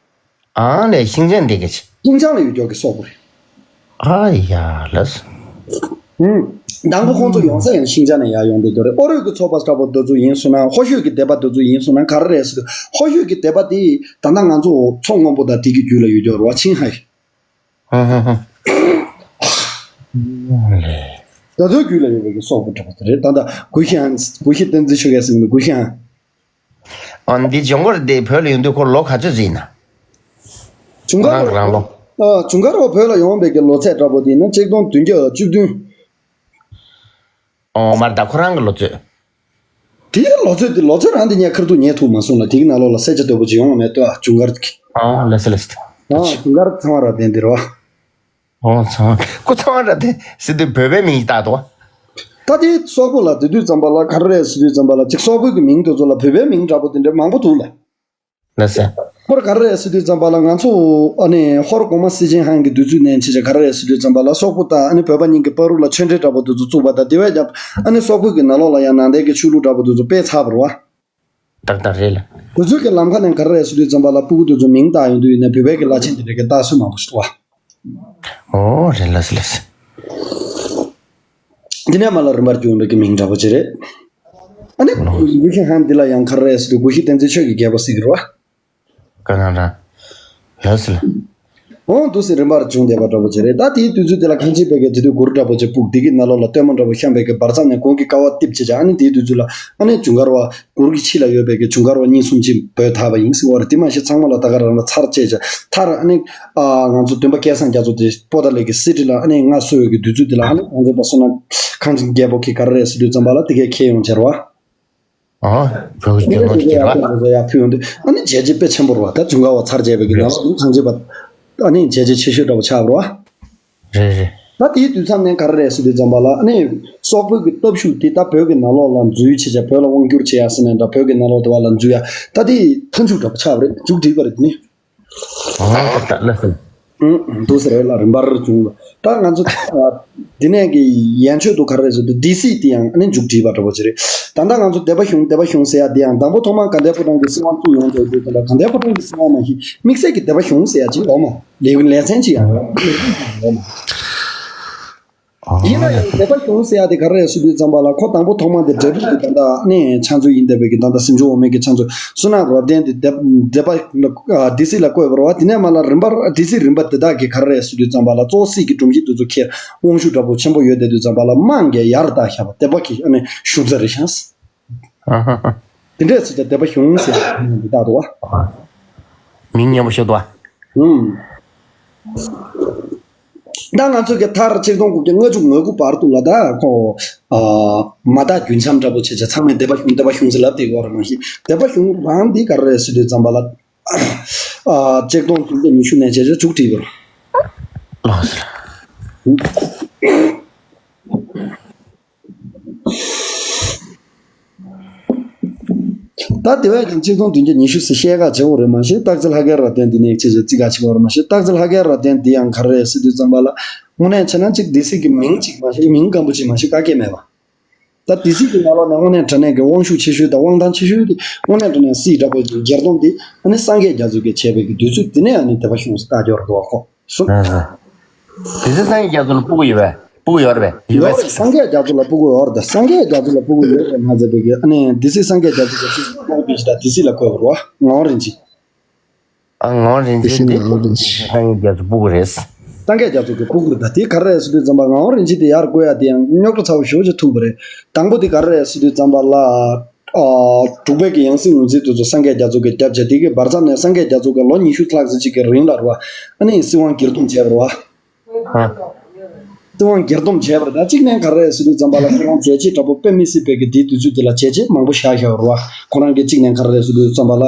ཨང་ལས་ཤིང་ཅང་དེ་གེ་ཆེ། ཤིང་ཅང་ལ་ཡོད་རྒྱུ་གི་སོག་པོ་རེད། ཨ་ཡ་ལགས། ཧུམ། དང་པོ་ཁོང་ཚོ་ཡོང་ས་ཡང་ཤིང་ཅང་ནས་ཡར་ཡོང་བསྡད་ཡོད་རེད། ཨོ་རོད་ཀྱི་ཚོ་པ་འདྲ་པོ་དེ་ཚོ་ཡིན་སོང་ན་ཧོ་ཤོད་ཀྱི་སྡེ་པ་དེ་ཚོ་ཡིན་སོང་ན་ག་རེ་རེད་ཟེར་དུས་ཧོ་ཤོད་ཀྱི་སྡེ་པ་དེ་ད་ལྟ་ང་ཚོ་མཚོ་སྔོན་པོ་དང་དེ་གི་རྒྱུད་ལ་ཡོད་རྒྱུ་རེད་བ། ཆིང་ཧའེ། ཧུམ་ཧུམ་ཧུམ། ཨ་ལས། དེ་ཚོའི་རྒྱུད་ལ་ཡོད་པའི་གི་སོག་པོ་འདྲ་པོ་དེ་རེད། ད་ལྟ་གུ་ཤི་ཧན་གུ་ཤི་བསྟན་འཛིན་ཆོས་རྒྱལ་ཟེར་གི་འདུག་གུ་ཤི་ཧན། ཨ་འདི་ཇུན་གར་དེ་བོད་ལ་ཡོང་དུས་ཁོ་ལོ་ག་ཚོད་ཟིན་ན། ཇུན་གར། ཁོ་རང་གི་རང་ལོ། ཨ་ཇུན་གར་བ་བོད་ལ་ཡོང་བའི་གི་ལོ་ཚད་འདྲ་པོ་དེ་ཡིན་ན་གཅིག་སྟོང་བདུན་བརྒྱ་བཅུ་བདུན། ཨོ་མར་ད་ཁོ་རང་གི་ལོ་ཚོད། དེའི་ལོ་ཚོད་དེ་ལོ་ཚོད་རང་དེ་ངས་ཁར་ཐུག་ཉན་ཐུབ་མ་སོང་ལ། དེ་གི་ནང་ལོགས་ལ་གསལ་ཆ་དོད་པོ་ཅིག་ཡོང་བ་མེད་ལྟོས། ཨ་ཇུན་གར་གི། ཨོ་ལགས་སོ་ལགས་སོ། ཨ་ཇུན་གར་ཚང་བ་ར་བདེན་དེ་རོ། ཨོ་ཚང་བ་ཁོ་ཚང་བ་ར་བདེན་ཟེར་དུས་བོད་པའི་མིང་ཡིག་བཏགས་འདུག་ད་དེ་སོག་པོ་ལ་དེ་དུས་ཙམ་པ་ལ་ག་རེ་རེད་ཟེར་དུས་ཙམ་པ་ལ་ཅིག་སོག་པོའི་གི་མིང་དེ་ཚོ་ལ་བོད་པའི་མིང་འདྲ་པོ་དེ་འདྲ་མང་པོ་འདུག་ལ། ལགས་སོ། ཧོར་ག་རེ་རེད་ཟེར་དུས་ཙམ་པ་ལ་ང་ཚོ་ཨ་ནི་ཧོར་གོང་མ་སི་ཅིན་ཧན་གྱི་དུས་ཚོད་ནས་ཕྱིན་ཆད་ག་རེ་རེད་ཟེར་དུས་ཙམ་པ་ལ་སོག་པོ་དང་ཨ་ནི་བོད་པ་གཉིས་ཀྱི་བར་དུ་ལ་ཆོས་འབྲེལ་འདྲ་པོ་དེ་ཚོ་བཙུགས་པ་དང་དེ་བས་ཀྱང་ཨ་ནི་སོག་པོ་གི་ནང་ལོགས་ལ་ཡང་ནང་བསྟན་གྱི་ཆོས་ལུགས་འདྲ་པོ་དེ་ཚོ་སྤེལ་ཚར་བ་རེད་བ། ཏག་ཏག་རེད་ལ། དེ་ཚོའི་གི་ལམ་ཁ་ནས་ག་རེ་རེད་ཟེར་དུས་ཙམ་པ་ལ་སྤུ་གུ་དེ་ཚོ་མིང་བཏགས་ཡོང་དུས་ཡིན་ན་བོད་པའི་གི་བླ་ཆེན་དེ་འདྲ་གི་བཏགས་སྲོལ་མང་པོ་ཞིག་འདུག་བ། ཨོ་རེད་ལགས་སོ་ལགས་སོ། འདི་ནས་མར་ལ་རིམ་པར་བསྐྱོན་པའི་གི་མིང་འདྲ་པོ་ཅིག་རེད། ཨ་ནི་གུ་ཤི་ཧན་འདི་ལ་ཡང་ག་རེ་རེད་ཟེར་དུས་གུ་ཤི་བསྟན་འཛིན་ཆོས་ཀྱི་རྒྱལ་པོ་ཟེར་གི་རེད་བ། ཀ་ན་ར། ལགས་སོ་ལགས། འོང་འདུག་སེ་རིམ་པར་བྱུང་བསྡད་པ་འདྲ་པོ་ཅིག་རེད། ད་དེའི་དུས་ཚོད་དེ་ལ་ཁང་ཆེན་པའི་གི་དེ་དུས་མགུར་འདྲ་པོ་ཅིག་ཕུབ། དེ་གི་ནང་ལོགས་ལ་སྟོན་མོ་འདྲ་པོ་བཤམས་པའི་གི་བར་མཚམས་ནས་གོང་གི་ཀ་བ་རྡིབ་བྱས་བྱས་ཨ་ནི་དེའི་དུས་ཚོད་ལ་ཨ་ནི་ཇུན་གར་བ་མགུར་གྱི་ཕྱི་ལ་ཡོད་པའི་གི་ཇུན་གར་བ་གཉིས་གསུམ་ཅིག་བོད་ཐར་བ་ཡིན་ཟེར་བ་རེད། དེ་མ་གཞི་ཚང་མ་ལ་ད་ག་རང་ལ་ཚར་བཅད་བྱས་མཐར་ཨ་ནི་ཨ་ང་ཚོ་སྟོན་པ་སྐལ་བཟང་རྒྱ་མཚོ་དེ་པོ་ཏཱ་ལའི་གི་གསེར་ཁྲི་ལ་ཨ་ནི་མངའ་གསོལ་བའི་གི་དུས་ཚོད་དེ་ལ་ཨ་ནི་ང་ཚོ་པ་སོ་ན་ཁང་ཆེན་རྒྱལ་པོ་གིས་ག་རེ་རེད་ཟེར་དུས་ཙམ་པ་ལ་དེ་གས་ཁྱེར་ཡོང་བྱས་རེད་བ། ཨ། བོད་ཀྱི་རྒྱལ་ནོར་གྱི་རེད་བ། ཡ་ཕུལ་ཡོང་དུས་ཨ་ནི་བྱས་རྗེས་དཔེ་ཆེན་པོ་རེད་བ། ད་ཇུན་གར་བ་ཚར་བཅད་པའི་གི་ནང་ལ་ཁང་ཆེན་པ་ཨ་ནི་བྱས་རྗེས་ཆེ་ཤོས་འདྲ་པོ་ཆགས་པ་རེད་བ། རེད་རེད། ད་དེའི་དུས་མཚམས་ནས་ག་རེ་རེད་ཟེར་དུས་ཙམ་པ་ལ་ཨ་ནི་སོག་པོའི་གི་སྟོབས་ཤུགས་དེ་ད་བོད་ཀྱི་ནང་ལོགས་ལ་འཛུལ་བྱས་བྱས་བོད་ལ་དབང་བསྒྱུར་བྱེད་ཡ་ཟེར་ནས་འདྲ་བོད་ཀྱི་ནང་ལོགས་དེ་བ་ལ་འཛུལ་ཡ་ད་དེ་མཐའ་མཇུག་འདྲ་པོ་ཆགས་པ་རེད། མཇུག་སྒྲིལ་བ་རེད་དེ་ནི། ཨོ་ཏག་ཏག་ལགས་སོ། ཨུམ། འདུག་ཟེར་རེད་ལ་རིམ་པར་བྱུང་ལ། ད་ང་ཚོ་ཨ་འདི་ནས་ཀྱི་ཡན་ཆོད་དུ་ག་རེ་རེད་ཟེར་དུས་ཌི་སི་དེ་ཡང་ཨ་ནི་མཇུག་སྒྲིལ་བ་འདྲ་པོ་ཅིག་རེད། ད་ལྟ་ང་ཚོ་སྡེ་པ་གཞུང་སྡེ་པ་གཞུང་ཟེར་ཡ་དེ་ཡང་དང་པོ་ཐོག་མར་དགའ་ལྡན་ཕོ་བྲང་གི་སྲིད་དབང་བཙུགས་ཡོང་ཟེར་དུས་དེ་ལ་དགའ་ལྡན་ཕོ་བྲང་གི་སྲིད་དབང་མ་གཞི་དམིགས་བསལ་གྱི་སྡེ་པ་གཞུང་ཟེར་ཡ་ཅིག་ཡོད་མ་ལས་ལས་ཚན་ཅིག་ཡང་ཡོད་མ། ཡིན་ན་ཡང་སྡེ་པ་གཞུང་ཟེར་ཡ་དེ་ག་རེ་རེད་ཟེར་དུས་ཙམ་པ་ལ་ཁོ་དང་པོ་ཐོག་མ་དེ་འབྲས་སྤུངས་ཀྱི་ད་ལྟ་ནས་ཕྱག་མཛོད་ཡིན་བསྡད་པའི་གི་ད་ལྟ་གཟིམ་ཆུང་འོག་མའི་གི་ཕྱག་མཛོད་བསོད་ནམས་རབ་བརྟན་དེ་སྡེ་སྡེ་པ་ཨ་ཌི་སི་ལ་བསྐོས་པ་རེད་བ། དེ་ནས་མར་ལ་རིམ་པར་ཌི་སི་རིམ་པ་དེ་དག་གི་ག་རེ་རེད་ཟེར་དུས་ཙམ་པ་ལ་གཙོ་བོ་སྲིད་ཀྱི་སྒྲོམ་གཞི་དེ་ཚོ་ཁྱེར་དབང་ཤུགས་འདྲ་པོ་ཆེན་པོ་ཡོད་བསྡད་དུས་ཙམ་པ་ལ་དམངས་ཀྱིས་ཡར་བཏགས་བཞག་པ་སྡེ་པ་གི་ཨ་ནི་གཞུང་ཚབ་རེད་ཤག་དེ་འདྲས་ཟེར་ཏེ་སྡེ་པ་གཞུང་ཟེར་ཡ་འདི་དག་འདུག་བ། མིང་སྙན་པོ་ཞིག་འདུག་བ། ཨུམ། ད་ང་ཚོ་གི་མཐར་ཆིག་སྟོང་དགུ་བརྒྱ་ལྔ་བཅུ་ང་དགུ་བར་དུ་ལ་ད་ཁོ་ཨ་མ་དག་རྒྱུན་འབྱམས་འདྲ་པོ་བྱས་བྱས་ཚང་མས་སྡེ་པ་གཞུང་སྡེ་པ་གཞུང་ཟེར་ལབ་བསྡད་ཡོད་རེད། མ་གཞི་སྡེ་པ་གཞུང་རང་འདི་ག་རེ་རེད་ཟེར་དུས་ཙམ་པ་ལ་ཨ་ཆིག་སྟོང་བདུན་བརྒྱ་ཉི་ཤུ་ནས་བྱས་བྱས་མཇུག་སྒྲིལ་བ་རེད། ལགས་སོ། ད་དེ་བས་ཀྱང་གཅིག་སྟོང་བདུན་བརྒྱ་ཉི་ཤུ་ཟེར་བཤད་ག་བྱེད་འོ་རེད་མ་ཤེས། སྟག་རྩེ་ལྷ་སྐལ་རབ་བརྟན་འདི་ནས་ཅི་ཞིག་རྩི་ག་བྱེད་འོ་རེད་མ་ཤེས། སྟག་རྩེ་ལྷ་སྐལ་རབ་བརྟན་འདི་ཡང་ག་རེ་རེད་ཟེར་དུས་ཙམ་པ་ལ། དངོས་གནས་བྱས་ན་གཅིག་སྡེ་སྲིད་ཀྱི་མིང་གཅིག་མ་ཤེས། མིང་སྐམ་པོ་གཅིག་མ་ཤེས་ཀ་སྐད་མེད་པ། ད་སྡེ་སྲིད་ཀྱི་ནང་ལོགས་ནས་དངོས་གནས་དྲང་གནས་ཀྱི་དབང་ཤུགས་ཆེ་ཤོས་དང་དབང་ཐང་ཆེ་ཤོས་དེ་དངོས་གནས་དྲང་གནས་སྲིད་འདྲ་པོ་འདི་སྒེར་སྡོམ་འདི་ཨ་ནི་སངས་རྒྱས་རྒྱ་མཚོ་གིས་བྱས་པའི་གི་དུས་ཚོད་འདི་ནས་ཨ་ནི་དད་པ་ཤུགས་སུ་བཏང་འགྱུར་འདུག་གོ། སོ། ཨ་ཧ། དེ་ཚེ་སངས་རྒྱས་རྒྱ་མཚོ་ལ་སྤུ་གུ་ཡོད་པས། སྤུ་གུ་ཡོད་རེད་པས། ཡོད་ཡོད་རེད། པས། སངས་རྒྱས་རྒྱ་མཚོ་ལ་སྤུ་གུ་ཡོད་རེད། ད་སངས་རྒྱས་རྒྱ་མཚོ་ལ་སྤུ་གུ་ཡོད་རེད་མ་ཟེར་བའི་གི་ཨ་ནི་སྡེ་སྲིད་སངས་རྒྱས་རྒྱ་མཚོ་གི་སྤུ་གུ་ཡོད་པའི་གི་ད་སྡེ་སྲིད་ལ་བཀོད་པ་རེད་བ། ངག་དབང་རིན་ཆེན། ཨ། ངག་དབང་རིན་ཆེན་དེ་སངས་རྒྱས་རྒྱ་མཚོ་སྤུ་གུ་རེད། སངས་རྒྱས་རྒྱ་མཚོ་གི་སྤུ་གུ་རེད། ད་དེ་ག་རེ་རེད་ཟེར་དུས་ཙམ་པ་ངག་དབང་རིན་ཆེན་དེ་ཡར་བཀོད་ཡ་དེ་ཡང་རྙོག་དྲ་ཚ་བོ་ཞེ་པོ་ཅིག་ཐུག་པ་རེད། དང་པོ་དེ་ག་རེ་རེད་ཟེར་དུས་ཙམ་པ་ལ། ཨ། དྲུག་པའི་གི་ཡང་སྲིད་ངོས་འཛིན་དེ་ཚོ་སངས་རྒྱས་རྒྱ་མཚོ་གིས་རྒྱབ་བྱས། དེ་གི་བར་མཚམས་ནས་སངས་རྒྱས་རྒྱ་མཚོ་གིས་ལོ་ཉི་ཤུ་ལྷག་ཙམ་ཅིག་གི་རིང་ལ་རེད་བ། ཨ་ནི་སྲིད་དབང་སྒེར་སྡོམ་བྱས་པ་རེད་བ། ཧ། སྲིད་དབང་སྒེར་སྡོམ་བྱས་པ་རེད། ད་གཅིག་ནས་ག་རེ་རེད་ཟེར་དུས་ཙམ་པ་ལ་ཁོ་རང་བྱས་རྗེས་འདྲ་པོ་དཔེ་མི་སྲིད་པའི་གི་དེའི་དུས་ཚོད་དེ་ལ་བྱས་རྗེས་མང་པོ་བཞག་བཞག་པ་རེད་བ། ཁོ་རང་གིས་གཅིག་ནས་ག་རེ་རེད་ཟེར་དུས་ཙམ་པ་ལ།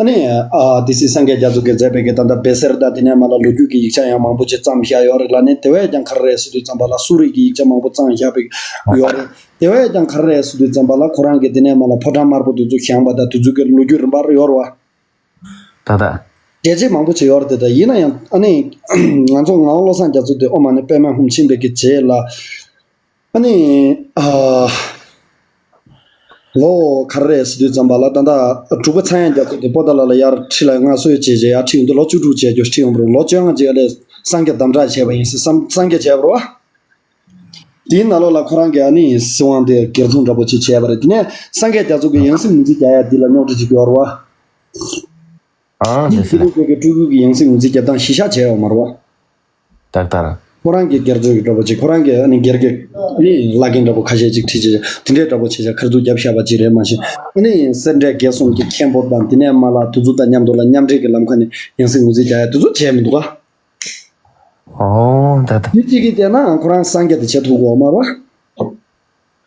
ཨ་ནི། ཨ། སྡེ་སྲིད་སངས་རྒྱས་རྒྱ་མཚོ་གིས་མཛད་པའི་གི་ད་ལྟ་བེ་སེར་དང་དེ་ནས་མ་ལ་ལོ་རྒྱུས་ཀྱི་ཡིག་ཆ་ཡང་མང་པོ་ཅིག་བརྩམས་བཞག་ཡོད་རེད་ལ། ནི་དེ་བས་ཀྱང་ག་རེ་རེད་ཟེར་དུས་ཙམ་པ་ལ་སུ་རིག་གི་ཡིག་ཆ་མང་པོ་བརྩམས་བཞག་པའི་ཡོད་རེད། དེ་བས་ཀྱང་ག་རེ་རེད་ཟེར་དུས་ཙམ་པ་ལ་ཁོ་རང་གིས་དེ་ནས་མ་ལ་ཕོ་བྲང་དམར་པོ་དེ་ཚོ་བཞེངས་པ་དང་དེ་ཚོ་གི་ལོ་རྒྱུས་རིམ་པར་ཡོད་རེད་བ། ད་ད། འགྲེལ་བྱེད་མང་པོ་ཅིག་ཡོད་རེད་དེ། ད་ཡིན་ན་ཡང་ཨ་ནི་ང་ཚོ་ངག་དབང་བློ་བཟང་རྒྱ་མཚོ་དེ་ཨོཾ་མ་ཎི་པདྨེ་ཧཱུྃ་ཕྱིན་པའི་གི་རྗེས་ལ། ཨ་ནི། ཨ། ལོ་ག་རེ་རེད་ཟེར་དུས་ཙམ་པ་ལ་ད་ལྟ་དྲུག་པ་ཚངས་དབྱངས་རྒྱ་མཚོ་དེ་པོ་ཏཱ་ལ་ལ་ཡར་ཁྲི་ལ་མངའ་གསོལ་བྱས་རྗེས་ཡར་ཁྲིད་ཡོང་དུས་ལོ་བཅུ་དྲུག་བྱས་རྒྱུ་ཁྲིད་ཡོང་བ་རེད། ལོ་བཅོ་ལྔ་རྗེས་ལ་སངས་རྒྱས་བདམས་གྲ་བྱས་པ་ཡིན་ཟེར། སངས་སངས་རྒྱས་བྱས་པ་རེད་བ། དེའི་ནང་ལོགས་ལ་ཁོ་རང་གིས་ཨ་ནི་སྲིད་དབང་དེ་སྒེར་སྡོམ་འདྲ་པོ་ཅིག་བྱས་པ་རེད། དེ་ནས་སངས་རྒྱས་རྒྱ་མཚོ་གི་ཡང་སྲིད་ངོས་འཛིན་རྒྱག་ཡ་འདི་ལ་རྙོག་དྲ་ཅིག་ཡོད་རེད་བ། ཨང་། དེ་རེད། སྤྲུལ་སྐུ་གི་སྤྲུལ་སྐུ་གི་ཡང་སྲིད་ངོས་འཛིན་རྒྱབ་སྟངས་གཞི་བཞག་བྱས་ཡོད་མ་རེད་བ། ཏག་ཏག་རང་། ཁོ་རང་གི་སྒེར་གཅོད་ཀྱི་འདྲ་པོ་ཅིག་ཁོ་རང་གི་ཨ་ནི་སྒེར་གྱི་ཨ་ནི་བླ་རྒན་འདྲ་པོ་ཁ་ཤས་ཅིག་ཁྲིད་ཅིག་དེ་འདྲའི་འདྲ་པོ་བྱས་བྱས་ཁ་རྩུབ་རྒྱབ་བཞག་པ་ཅིག་རེད་མ་གཞི། ཨ་ནི་སེ་འབྲས་དགེ་གསུམ་གྱི་མཁན་པོ་དང་དེ་ནས་མ་ལ་དེ་ཚོ་དང་མཉམ་དུ་ལ་མཉམ་འབྲེལ་གྱི་ལམ་ཁ་ནས་ཡང་སྲིད་ངོས་འཛིན་རྒྱག་ཡ་དེ་ཚོ་བྱས་མི་འདུག་ག་ཨོ་ད་ད། དེ་གཅིག་གིས་བལྟས་ན་ཁོ་རང་སངས་རྒྱས་དེ་བྱེད་ཐུབ་ཀྱི་ཡོད་མ་རེད་བ།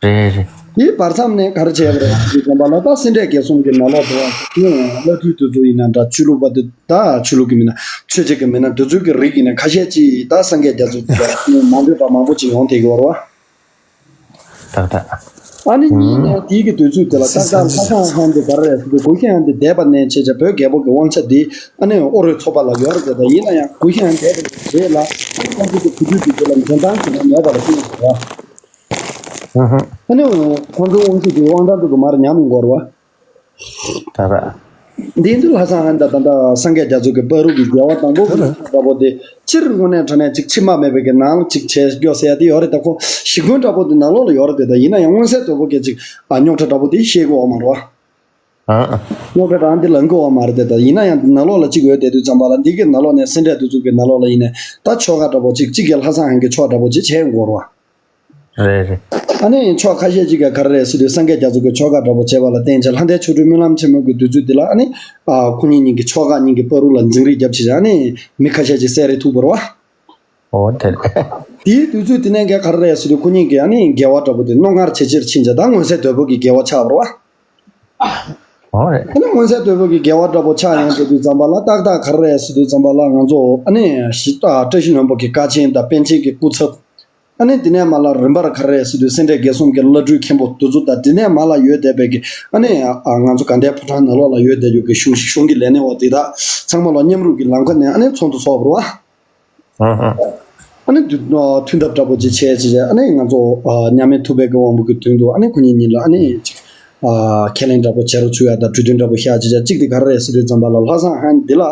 རེད་རེད། དེའི་བར་མཚམས་ནས་ག་རེ་བྱས་པ་རེད་ཟེར་དུས་ཙམ་པ་ལ། ད་སེ་འབྲས་དགེ་གསུམ་གྱི་ནང་ལོགས་དུ་བ་བླ་སྤྲུལ་དེ་ཚོ་ཡིན་ན་འདྲ། ཆོས་ལུགས་པ་དེ་ད་ཆོས་ལུགས་ཀྱི་མི་སྣ། ཆོས་བྱེད་ཀྱི་མི་སྣ་དེ་ཚོའི་གི་རིགས་ཡིན་ན་ཁ་ཤས་ཅིག་ད་སངས་རྒྱས་རྒྱ་མཚོ་དེ་ལ་མ་འདོད་པ་མང་པོ་ཅིག་ཡོང་བསྡད་ཀྱི་ཡོད་རེད་བ། ཏག་ཏག་ཨ་ནི་གཉིས་ནས་དེའི་གི་དུས་ཚོད་དེ་ལ་ཏག་ཏག་ལྷ་བཟང་ཧན་དེ་ག་རེ་རེད་ཟེར་དུས། གུ་ཤྲི་ཧན་དེ་འདས་པ་ནས་བྱས་བྱས་བོད་རྒྱལ་པོ་གི་དབང་ཆ་དེ་ཨ་ནི་ཨོ་རོད་ཚོ་པ་ལ་ཡོད་རེད་དེ། ད་ཡིན་ན་ཡང་གུ་ཤྲི་ཧན་འདས་པའི་རྗེས་ལ་ཁོང་ཚོ་གི་བུ་རྒྱུད་དེ་དེ་ལ་འཇོན་ཐང་གི་ནང་མེད་པ་ལ་བརྟེན་ནས་རེད་བ། ཨ་ནི་ཁོང་ཚོའི་དབང་ཤུགས་དེ་དབང་ཐང་དེ་གི་མར་ཉམས་ཡོང་གི་ཡོད་རེད་བ། ད་ར། འདི་འདི་ལྷ་བཟང་ཧན་ད་ད་ད་སངས་རྒྱས་རྒྱ་མཚོ་གི་བར་དུ་གི་རྒྱལ་བ་དང་པོ་གི་འདྲ་པོ་དེ་སྤྱིར་དངོས་གནས་དྲང་གནས་ཅིག་ཕྱི་མ་མེད་པའི་གི་ནང་ལ་ཅིག་བྱས་རྒྱུ་ཟེར་ཡ་དེ་ཡོད་རེད། ད་ཁོ་ཞི་རྒོལ་འདྲ་པོ་དེ་ནང་ལོགས་ལ་ཡོད་རེད་དེ། ད་ཡིན་ན་ཡང་མངོན་གསལ་དོད་པོ་གི་ཅིག་ཨ་རྙོག་དྲ་འདྲ་པོ་དེ་ཤེས་གི་ཡོད་མ་རེད་བ། ཨ་ཨ། རྙོག་དྲ་རང་དེ་ལངས་གི་ཡོད་མ་རེད་དེ། ད་ཡིན་ན་ཡང་ནང་ལོགས་ལ་ཅིག་ཡོད་བསྡད་དུས་ཙམ་པ་ལ་འདི་གི་ནང་ལོགས་ནས་སེ་འབྲས་དེ་ཚོ་གི་ནང་ལོགས་ལ་ཡིན་ནས་ད་ཆོ་ག་འདྲ་པོ་ཅིག་གཅིག་གི་ལྷ་བཟང་ཧན་གི་ཆོ་འདྲ་པོ་ཅིག་བྱས་ཡོང་གི་ཡོད་རེད་བ། རེད་རེད། ཨ་ནི་ཕྱོགས་ཁ་ཤས་ཅིག་ག་ག་རེ་རེད་ཟེར་དུས་སངས་རྒྱས་རྒྱ་མཚོ་གི་ཆོ་ག་འདྲ་པོ་བྱས་པ་ལ་བརྟེན་བྱས་ལྷ་ལྡན་ཆོ་འཕྲུལ་སྨོན་ལམ་ཆེན་མོ་གི་དུས་ཚོད་འདི་ལ་ཨ་ནི་ཨ་ཁོ་གཉིས་གཉིས་ཀྱི་ཆོ་ག་གཉིས་ཀྱི་བར་དུ་ལ་འཛིང་རེས་རྒྱབ་བྱས་བྱས་ཨ་ནི་མི་ཁ་ཤས་ཅིག་བསད་རེས་ཐུག་པ་རེད་བ། ཨོ་དེ་རེད། དེའི་དུས་ཚོད་དེ་ནས་ག་ག་རེ་རེད་ཟེར་དུས་ཁོ་གཉིས་ཀྱི་ཨ་ནི་དགེ་བ་འདྲ་པོ་དེ་རྣོ་ངར་ཇེ་ཆེར་ཕྱིན་བྱས་ད་མངོན་གསལ་དོད་པོ་གི་དགེ་བ་ཆགས་པ་རེད་བ། ཨོ་རེད། ཨ་ནི་མངོན་གསལ་དོད་པོ་གི་དགེ་བ་འདྲ་པོ་ཆགས་ཡོང་དུས་ཙམ་པ་ལ་ཏག་ཏག་ག་རེ་རེད་ཟེར་དུས་ཙམ་པ་ལ་ང་ཚོ་ཨ་ནི་ཞི་ཨ་བཀྲ་ཤིས་ལྷུན་པོ་གི་དཀའ་ཆེན་དང་པཎ་ཆེན་གྱི་སྐུ་ཚབ། ཨ་ནི་དེ་ནས་མ་ལ་རིམ་པར་ག་རེ་རེད་ཟེར་དུས་སེ་འབྲས་དགེ་གསུམ་གྱི་བླ་སྤྲུལ་མཁན་པོ་དེ་ཚོ་དང་དེ་ནས་མ་ལ་ཡོད་བསྡད་པའི་གི་ཨ་ནི་ཨ་ང་ཚོ་དགའ་ལྡན་ཕོ་བྲང་ནང་ལོགས་ལ་ཡོད་བསྡད་རྒྱུ་གི་གཞུང་གཞུང་གི་ལས་སྣེ་བ་དེ་དག་ཚང་མ་ལ་མཉམ་རུབ་ཀྱི་ལམ་ཁ་ནས་ཨ་ནི་ཚོགས་འདུ་ཚོགས་པ་རེད་བ། ཨ་ནི་དུ་ཨ་མཐུན་ཐབས་འདྲ་པོ་ཅིག་བྱས་ཅིག་བྱས་ཨ་ནི་ང་ཚོ་ཨ་མཉམ་མེད་ཐུབ་པའི་གི་དབང་པོ་གི་མདུན་དུ་ཨ་ནི་ཁོ་གཉིས་གཉིས་ལ་ཨ་ནི་ཅིག་ཨ་ཁས་ལེན་འདྲ་པོ་བྱེད་རོགས་བྱུང་ཡ་དང་གྲོས་མཐུན་འདྲ་པོ་བཞག་ཅིག་བྱས། གཅིག་དེ་ག་རེ་རེད་ཟེར་དུས་ཙམ་པ་ལ་ལྷ་བཟང་ཧན་འདི་ལ་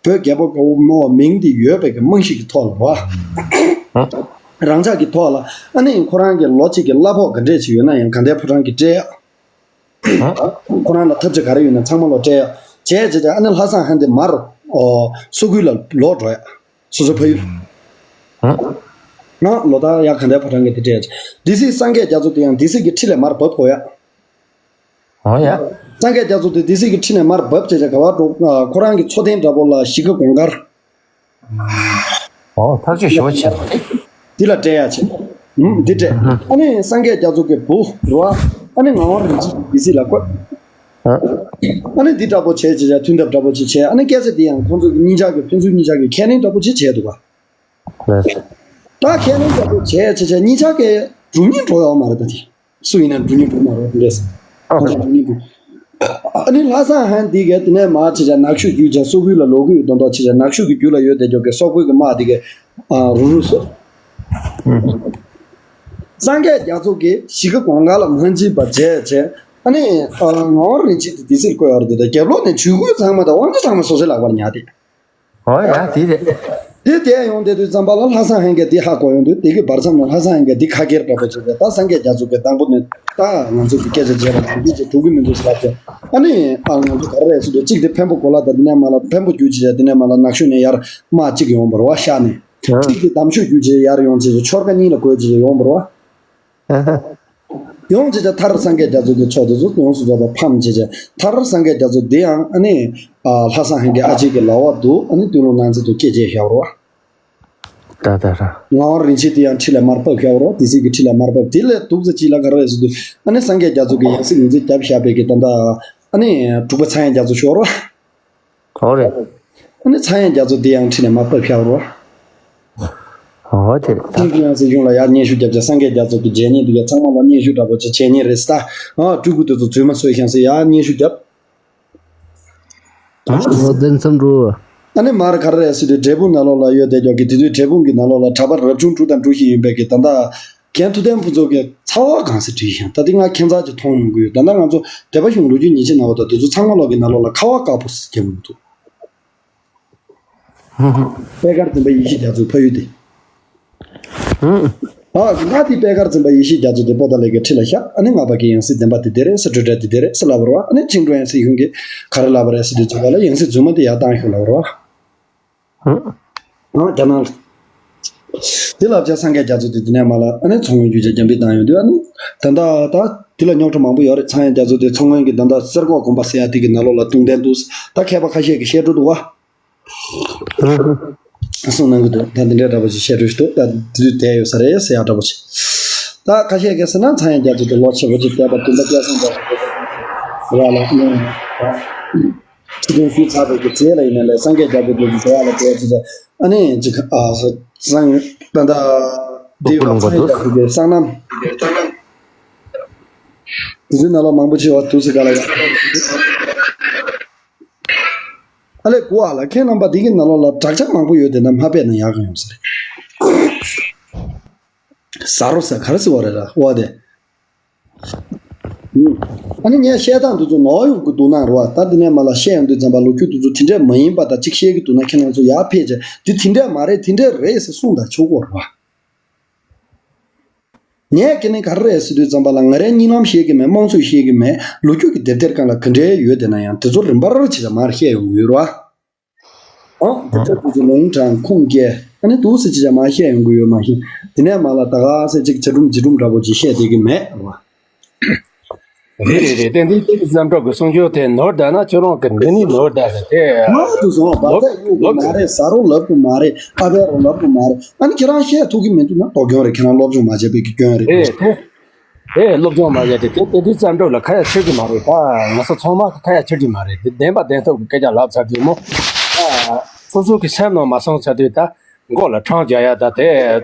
བོད་རྒྱལ་པོ་གི་དབུ་མའི་མིང་འདི་ཡོད་པའི་གི་རྨང་གཞི་གི་ཐོག་ལ་རེད་བ། རང་ཅག་གི་ཐོག་ལ་ཨ་ནི་ཁོ་རང་གི་ལོ་གཅིག་གི་གླ་ཕོགས་ག་འདྲས་ཅིག་ཡོད་ན་ཡང་དགའ་ལྡན་ཕོ་བྲང་གི་སྤྲད་ཡ། ཁོ་རང་ལ་ཐབས་ཇུས་ག་རེ་ཡོད་ན་ཚང་མ་ལོ་སྤྲད་ཡ། བྱས་བྱས་བྱས་ཨ་ནི་ལྷ་བཟང་ཧན་དེ་མར་ཨོ་སོ་ཁུལ་ལ་ལོག་འགྲོ་ཡ། སོ་སོའི་ཕ་ཡུལ། ང་ལོ་ལྟར་ཡ་དགའ་ལྡན་ཕོ་བྲང་གི་དེ་སྤྲད་ཡ། སྡེ་སྲིད་སངས་རྒྱས་རྒྱ་མཚོ་དེ་ཡང་སྡེ་སྲིད་ཀྱི་ཁྲི་ལས་མར་བབས་དགོས་ཡ། ཨོ་ཡ། སངས་རྒྱས་རྒྱ་མཚོ་དེ་སྡེ་སྲིད་ཀྱི་ཁྲི་ནས་མར་བབས་བྱས་བྱས་ག་བར་འགྲོ། ཁོ་རང་གི་འཚོ་རྟེན་འདྲ་པོ་ལ་གཞིས་ཀ་གོང་དཀར། ཨོ་ཐག་གཅོད་ཞེ་པོ་བྱས་འདུག་འདི་ལ་སྤྲད་ཡ་བྱས། ཧུམ་འདི་སྤྲད། ཨ་ནི་སངས་རྒྱས་རྒྱ་མཚོ་གི་བུ་རུ་བ། ཨ་ནི་ངག་དབང་རིན་ཆེན་གྱི་སྡེ་སྲིད་ལ་བསྐོས། ཨ་ནི་འདི་འདྲ་པོ་བྱས་བྱས་བྱས་མཐུན་ཐབས་འདྲ་པོ་ཅིག་བྱས། ཨ་ནི་སྐད་ཆ་འདི་ཡང་ཁོང་ཚོ་གི་གཉིས་ཆ་གི་ཕན་ཚུན་གཉིས་ཆ་གི་ཁས་ལེན་འདྲ་པོ་ཅིག་བྱས་འདུག་ག་ལགས་སོ། ད་ཁས་ལེན་འདྲ་པོ་བྱས་བྱས་བྱས་གཉིས་ཆ་གི་འགྲུབ་ཉིན་འགྲོ་ཡོད་མ་རེད་ད་དེ། སུ་ཡིན་ན་འགྲུབ་ཉིན་འགྲུབ་མ་རེད་འདྲས། ཨ་ཁོ་ཧ། འགྲུབ་ཉིན་འགྲུབ། ཨ་ནི་ལྷ་བཟང་ཧན་འདི་གས་དེ་ནས་མར་ཆེ་ཆ་ནག་ཤོད་རྒྱུད་ཆ་སོག་པོའི་ལ་ལོག་གི་ཡོད་མདོག་མདོག་ཆེ་ཆ་ནག་ཤོད་ཀྱི་རྒྱུད་ལ་ཡོད་དེ་ཅོག་གི་སོག་པོའི་གི་དམག་འདི་གས་རུ་རུ་སོ། སངས་རྒྱས་རྒྱ་མཚོ་གིས་གཞིས་ཀ་གོང་དཀར་ལ་མ་འཇིགས་པ་བྱས་བྱས། ཨ་ནི་ངག་དབང་རིན་ཆེན་དེ་དེ་སྲིད་བསྐོས་ཡོད་རེད་དེ། རྒྱབ་ལོགས་ནས་ཇུས་འགོད་ཚང་མ་དང་དབང་ཆ་ཚང་མ་སོ་སོའི་ལག་པར་ཉར་ཏེ། ཨོ་ཡ་དེ་རེད། དེ་དེ་ཡོང་དེ་དུས་ཙམ་པ་ལ་ལྷ་བཟང་ཧན་གྱིས་དེ་ཧ་གོ་ཡོང་དུས། དེ་གི་བར་མཚམས་ནས་ལྷ་བཟང་ཧན་གྱིས་དེ་ཁ་སྐྱེར་འདྲ་པོ་བྱས་ཏེ། ད་སངས་རྒྱས་རྒྱ་མཚོ་གིས་དང་པོ་ནས་ད་ང་ཚོ་གི་སྐད་ཆ་བརྗེད་པ་ལ་འདི་ཅིག་འགྲོ་གི་མི་འདུག་ཟེར་ལབ་བྱས། ཨ་ནི་ཨ་ང་ཚོ་ག་རེ་རེད་ཟེར་དུས། གཅིག་དེ་འཕན་པོ་གོ་ལ་དང་དེ་ནས་མར་ལ་འཕན་པོ་རྒྱུད་ཅེས་བྱས། དེ་ནས་མར་ལ་ནག་ཤོད་ནས་ཡར་དམག་གཅིག་ཡོང་བ་རེད་བ། ཤར་ནས། གཅིག་དེ་འདམ་ཤོད་རྒྱུད་ཅེས་ཡར་ཡོང་བྱས་ཆོལ་ཁ་གཉིས་ལ་བགོས་བྱས་ཡོང་བ་རེད་བ། ཡོང་བྱས་བྱས་མཐར་སངས་རྒྱས་རྒྱ་མཚོ་གི་ཕྱོགས་དེ་ཚོ་ཡོངས་སུ་རྫོགས་པ་ཕམ་བྱས་བྱས། མཐར་སངས་རྒྱས་རྒྱ་མཚོ་འདི་ཡང་ཨ་ནི་ཨ་ལྷ་བཟང་ཧན་གྱི་ཨ་ཅེ་གི་ལག་པ་འདུག་ཨ་ནི་སྟོད་ལུང་ནང་ཚན་དུ་སྐྱེས་བྱས་བཞག་རོགས། ད་ད་ར། ངག་དབང་རིན་ཆེན་དེ་ཡང་ཁྲི་ལ་མར་ཕབ་བཞག་རོགས། དེ་སྲིད་ཀྱི་ཁྲི་ལ་མར་ཕབ་དེ་ལས་སྡུག་ཙམ་ཅིག་ལ་ག་རེ་རེད་ཟེར་དུས། ཨ་ནི་སངས་རྒྱས་རྒྱ་མཚོ་གི་ཡང་སྲིད་ཡོངས་རྫོགས་རྒྱབ་བཞག་པའི་གི་ད་ལྟ་ཨ་ནི་དྲུག་པ་ཚངས་དབྱངས་རྒྱ་མཚོ་ཤོར་རོགས། ཨོ་རེད། ཨ་ནི་ཚངས་དབྱངས་རྒྱ་མཚོ་འདི་ཡང་ཁྲི་ནས་མར་ཕབ་བཞག་རོགས། ཨོ་དེ་རེད་ད། ཁྲི་ཡང་སྲིད་གཞུང་ལ་ཡར་སྙན་ཞུ་རྒྱབ་བྱས། སངས་རྒྱས་རྒྱ་མཚོ་གི་རྗེས་སྙེག་འདི་ག་ཚང་མ་ལ་སྙན་ཞུ་འདྲ་པོ་ཅིག་བྱས་ཉེན་རེད་ད། ཨ་སྤྲུལ་སྐུ་དེ་ཚོ་རྫུན་མ་བཟོས་ཤག་ཟེར་ཡར་སྙན་ཞུ་རྒྱབ། ཨོ་བདེན་མཚམས་འགྲོ། ཨ་ནི་མར་ག་རེ་རེད་ཟེར་དུས། འབྲས་སྤུངས་ནང་ལོགས་ལ་ཡོད་དེ་ཅོག་གི་དེ་དུས་འབྲས་སྤུངས་ཀྱི་ནང་ལོགས་ལ་གྲྭ་པ་རབ་བྱུང་དྲུག་དང་དྲུག་བཞི་ཡིན་པའི་གི་ད་ལྟ་རྒན་ཐུབ་བསྟན་ཕུན་ཚོགས་ཀྱིས་ཚ་བ་གང་ཟེར་བྲིས་ཤག་ད་དེ་ང་ཁྱད་མཚར་ཅིག་མཐོང་ཡོང་གི་ཡོད། ད་ལྟ་ང་ཚོ་སྡེ་པ་གཞུང་ལོ་རྒྱུས་ཉིན་བྱེད་ནང་བ་དང་དེ་ཚོ་ཚང་མ་ལོག་གི་ནང་ལོགས་ལ་ཁ་བ་དཀར་པོ་ཟེར་རྒྱབ་ཡོང་གི་འདུག་པད་དཀར་འཛིན་པ་ཡེ་ཤེས་རྒྱ་མཚོའི་ཕ་ཡུལ་དེ། ཨ་ང་དེ་པད་དཀར་འཛིན་པ་ཡེ་ཤེས་རྒྱ་མཚོ་དེ་པོ་ཏཱ་ལའི་གི་ཁྲི་ལ་བཞག་ཨ་ནི་ལྔ་པ་གི་ཡང་སྲིད་བདེན་པ་དེ་དེ་རེད་ཟེར། སྤྲོས་བྲལ་དེ་དེ་རེད་ཟེར་ལབ་པ་རེད་བ། ཨ་ནི་བཅིངས་འགྲོལ་ཡང་སྲིད་གཞུང་གིས་ག་རེ་ལབ་པ་རེད་ཟེར་དུས་ཙམ་པ་ལ་ཡང་སྲིད་རྫུན་མ་དེ་ཡར་བཏང་ཤོག་ལབ་པ་རེད་བ། ཨང་། རྒྱ་ནག་ལ། དེ་ལབ་བྱས་སངས་རྒྱས་རྒྱ་མཚོ་དེ་དེ་ནས་མར་ལ་ཨ་ནི་མཚོ་སྔོན་རྒྱུད་ཀྱི་རྒྱ་འབུད་བཏང་ཡོང་དུས། ཨ་ནི་ད་ལྟ་ད་དེ་ལ་རྙོག་དྲ་མང་པོ་ཡོད་རེད། ཚངས་དབྱངས་རྒྱ་མཚོ་དེ་མཚོ་སྔོན་གྱི་ད་ལྟ་གསེར་ཁོག་དགོན་པ་ཟེར་ཡ་དེ་གི་ནང་ལོགས་ལ་ལྟུང་བསྟན་འདུག་ད་མཁས་པ་ཁ་ཤས་ཀྱིས་བཤད་འགྲོ་འདུག་བ། གསུང་གནང་གི་འདུག་ད་འདི་འདྲའི་འདྲ་པོ་ཅིག་བཤད་འགྲོ་ཞིག་འདུག་ད་དེ་དུས་བསྡད་ཡོད་ས་རེད་ཟེར་ཡ་འདྲ་པོ་ཅིག་ད་ཁ་ཤས་ཀྱིས་ཟེར་ན་ཚངས་དབྱངས་རྒྱ་མཚོ་དེ་ལོ་ཆེ་བོ་ཅིག་བསྡད་པ་སྟོན་པ་སྐལ་བཟང་རྒྱ་མཚོ་དེ་ར་ལ་ཨ་ནི། ཁྲི་སྟོན་ཞུས་ཚར་བའི་གི་རྗེས་ལ་ཡིན་ན་ལས་སངས་རྒྱས་རྒྱ་མཚོ་དེ་ཚོ་འགྲོ་བ་ལ་བསྡད་ཅི་ཟེར། ཨ་ནི་ཅིག་ཨ་སང་ད་ལྟ་དེ་སྟོབས་པོ་ལུང་པ་ཚངས་དབྱངས་རྒྱ་མཚོ་གི་སྲང་ལམ་དེ་ཚོའི་ནང་ལོགས་མང་པོ་ཅིག་བ་འདུག་ཟེར་ག་ལ་ཡ། ཨ་ལས་གོ་ཨ་ལ་ཁྱེད་རྣམ་པ་འདི་གི་ནང་ལོགས་ལ་བྲག་ཆ་མང་པོ་ཡོད་དེ་ན་མ་ཕེབས་ན་ཡག་གི་ཡོང་ས་རེད། ཟ་རོ་ཟ་ག་རེ་ཟེར་བ་རེད་ལ་འོ་དེ། ཨ་ནི་ངས་བཤད་སྟངས་འདི་ཚོ་ནོར་ཡོང་གི་འདུག་ན་རེད་བ། ད་འདི་ནས་མར་ལ་བཤད་ཡོང་དུས་ཙམ་པ་ལོ་རྒྱུས་འདི་ཚོ་དེ་འདྲས་མ་ཡིན་པ་དང་གཅིག་བཤད་ཀྱི་འདུག་ན་ཁྱེད་རང་ཚོ་ཡར་ཕེབས་བྱས་འདི་དེ་འདྲས་མ་རེད་དེ་འདྲས་རེད་ཟེར་གསུངས་དང་ཆོག་གོ་རེད་བ། ངས་ཁྱེད་ནས་ག་རེ་རེད་ཟེར་དུས་ཙམ་པ་ལ་ང་རའི་གཉིད་ལམ་བཤད་ཀྱི་མེད། དམངས་གཙོ་བཤད་ཀྱི་མེད། ལོ་རྒྱུས་ཀྱི་དེབ་ཐེར་སྒང་ལ་ག་འདྲས་ཡོད་དེ་ན་ཡང་དེ་ཚོ་རིམ་པར་བྱས་ཙང་མར་བཤད་ཡོང་གི་ཡོད་རེད་བ། ཨོ། དེ་ཚོ་དེ་ཚོ་ལུང་དྲངས་ཁུངས་སྐྱེལ། ཨ་ནི་འདུག་སེ་ཅིག་ཅང་མ་བཤད་ཡོང་གི་ཡོད་མ་གཞི། དེ་ནས་མར་ལ་ད་ག་སེ་ཅིག་བྱ་སྒྲུང་བྱེ་སྒྲུང་འདྲ་པོ་ཅིག་བཤད་བསྡད་ཀྱི་མེད་རེད་བ། རེད་རེད་རེད། ཏན་ཏན་ཏན་ཏན་བསམ་གྲོགས་ཀྱི་གསུང་ཆོས་དེ་ནོར་བསྡད་ན་ཁྱོད་རང་གི་འདི་ནི་ནོར་བསྡད་ཟེར་དེ། ནོར་དུ་སོང་བ་ལོབ་ཚད་གཡུག་གི་ལོབ་མ་རེད། ཟ་རོ་ལབ་གི་མ་རེད། ཨ་ཕའི་རོ་ལབ་གི་མ་རེད། ཨ་ནི་ཁྱེད་རང་བཤད་ཐུབ་ཀྱི་མི་འདུག་ན་དོ་སྐྱོན་རེད། ཁྱེད་རང་སློབ་སྦྱོང་མ་བྱས་པའི་གི་སྐྱོན་རེད། རེད་དེ། དེ་སློབ་སྦྱོང་མ་བྱས་ཏེ་དེ་དེ་དུས་བརྩམས་སྒྲུབ་ལ་ཁ་ཡ་ཆོད་ཀྱི་མ་རེད། ད་ང་ཚོ་ཚང་མ་གི་ཁ་ཡ་ཆོད་ཀྱི་མ་རེད། དེ་བདེན་པ་བདེན་ཐོབ་ཀྱི་སྐད་ཆ་ལབ་ཚར་དུས་མོ། ད་སོ་སོ་གི་སེམས་ནང་མ་སོང་ཚར་དུས་ད་མགོ་ལ་འཕྲང་རྒྱག་ཡ་ད་དེ་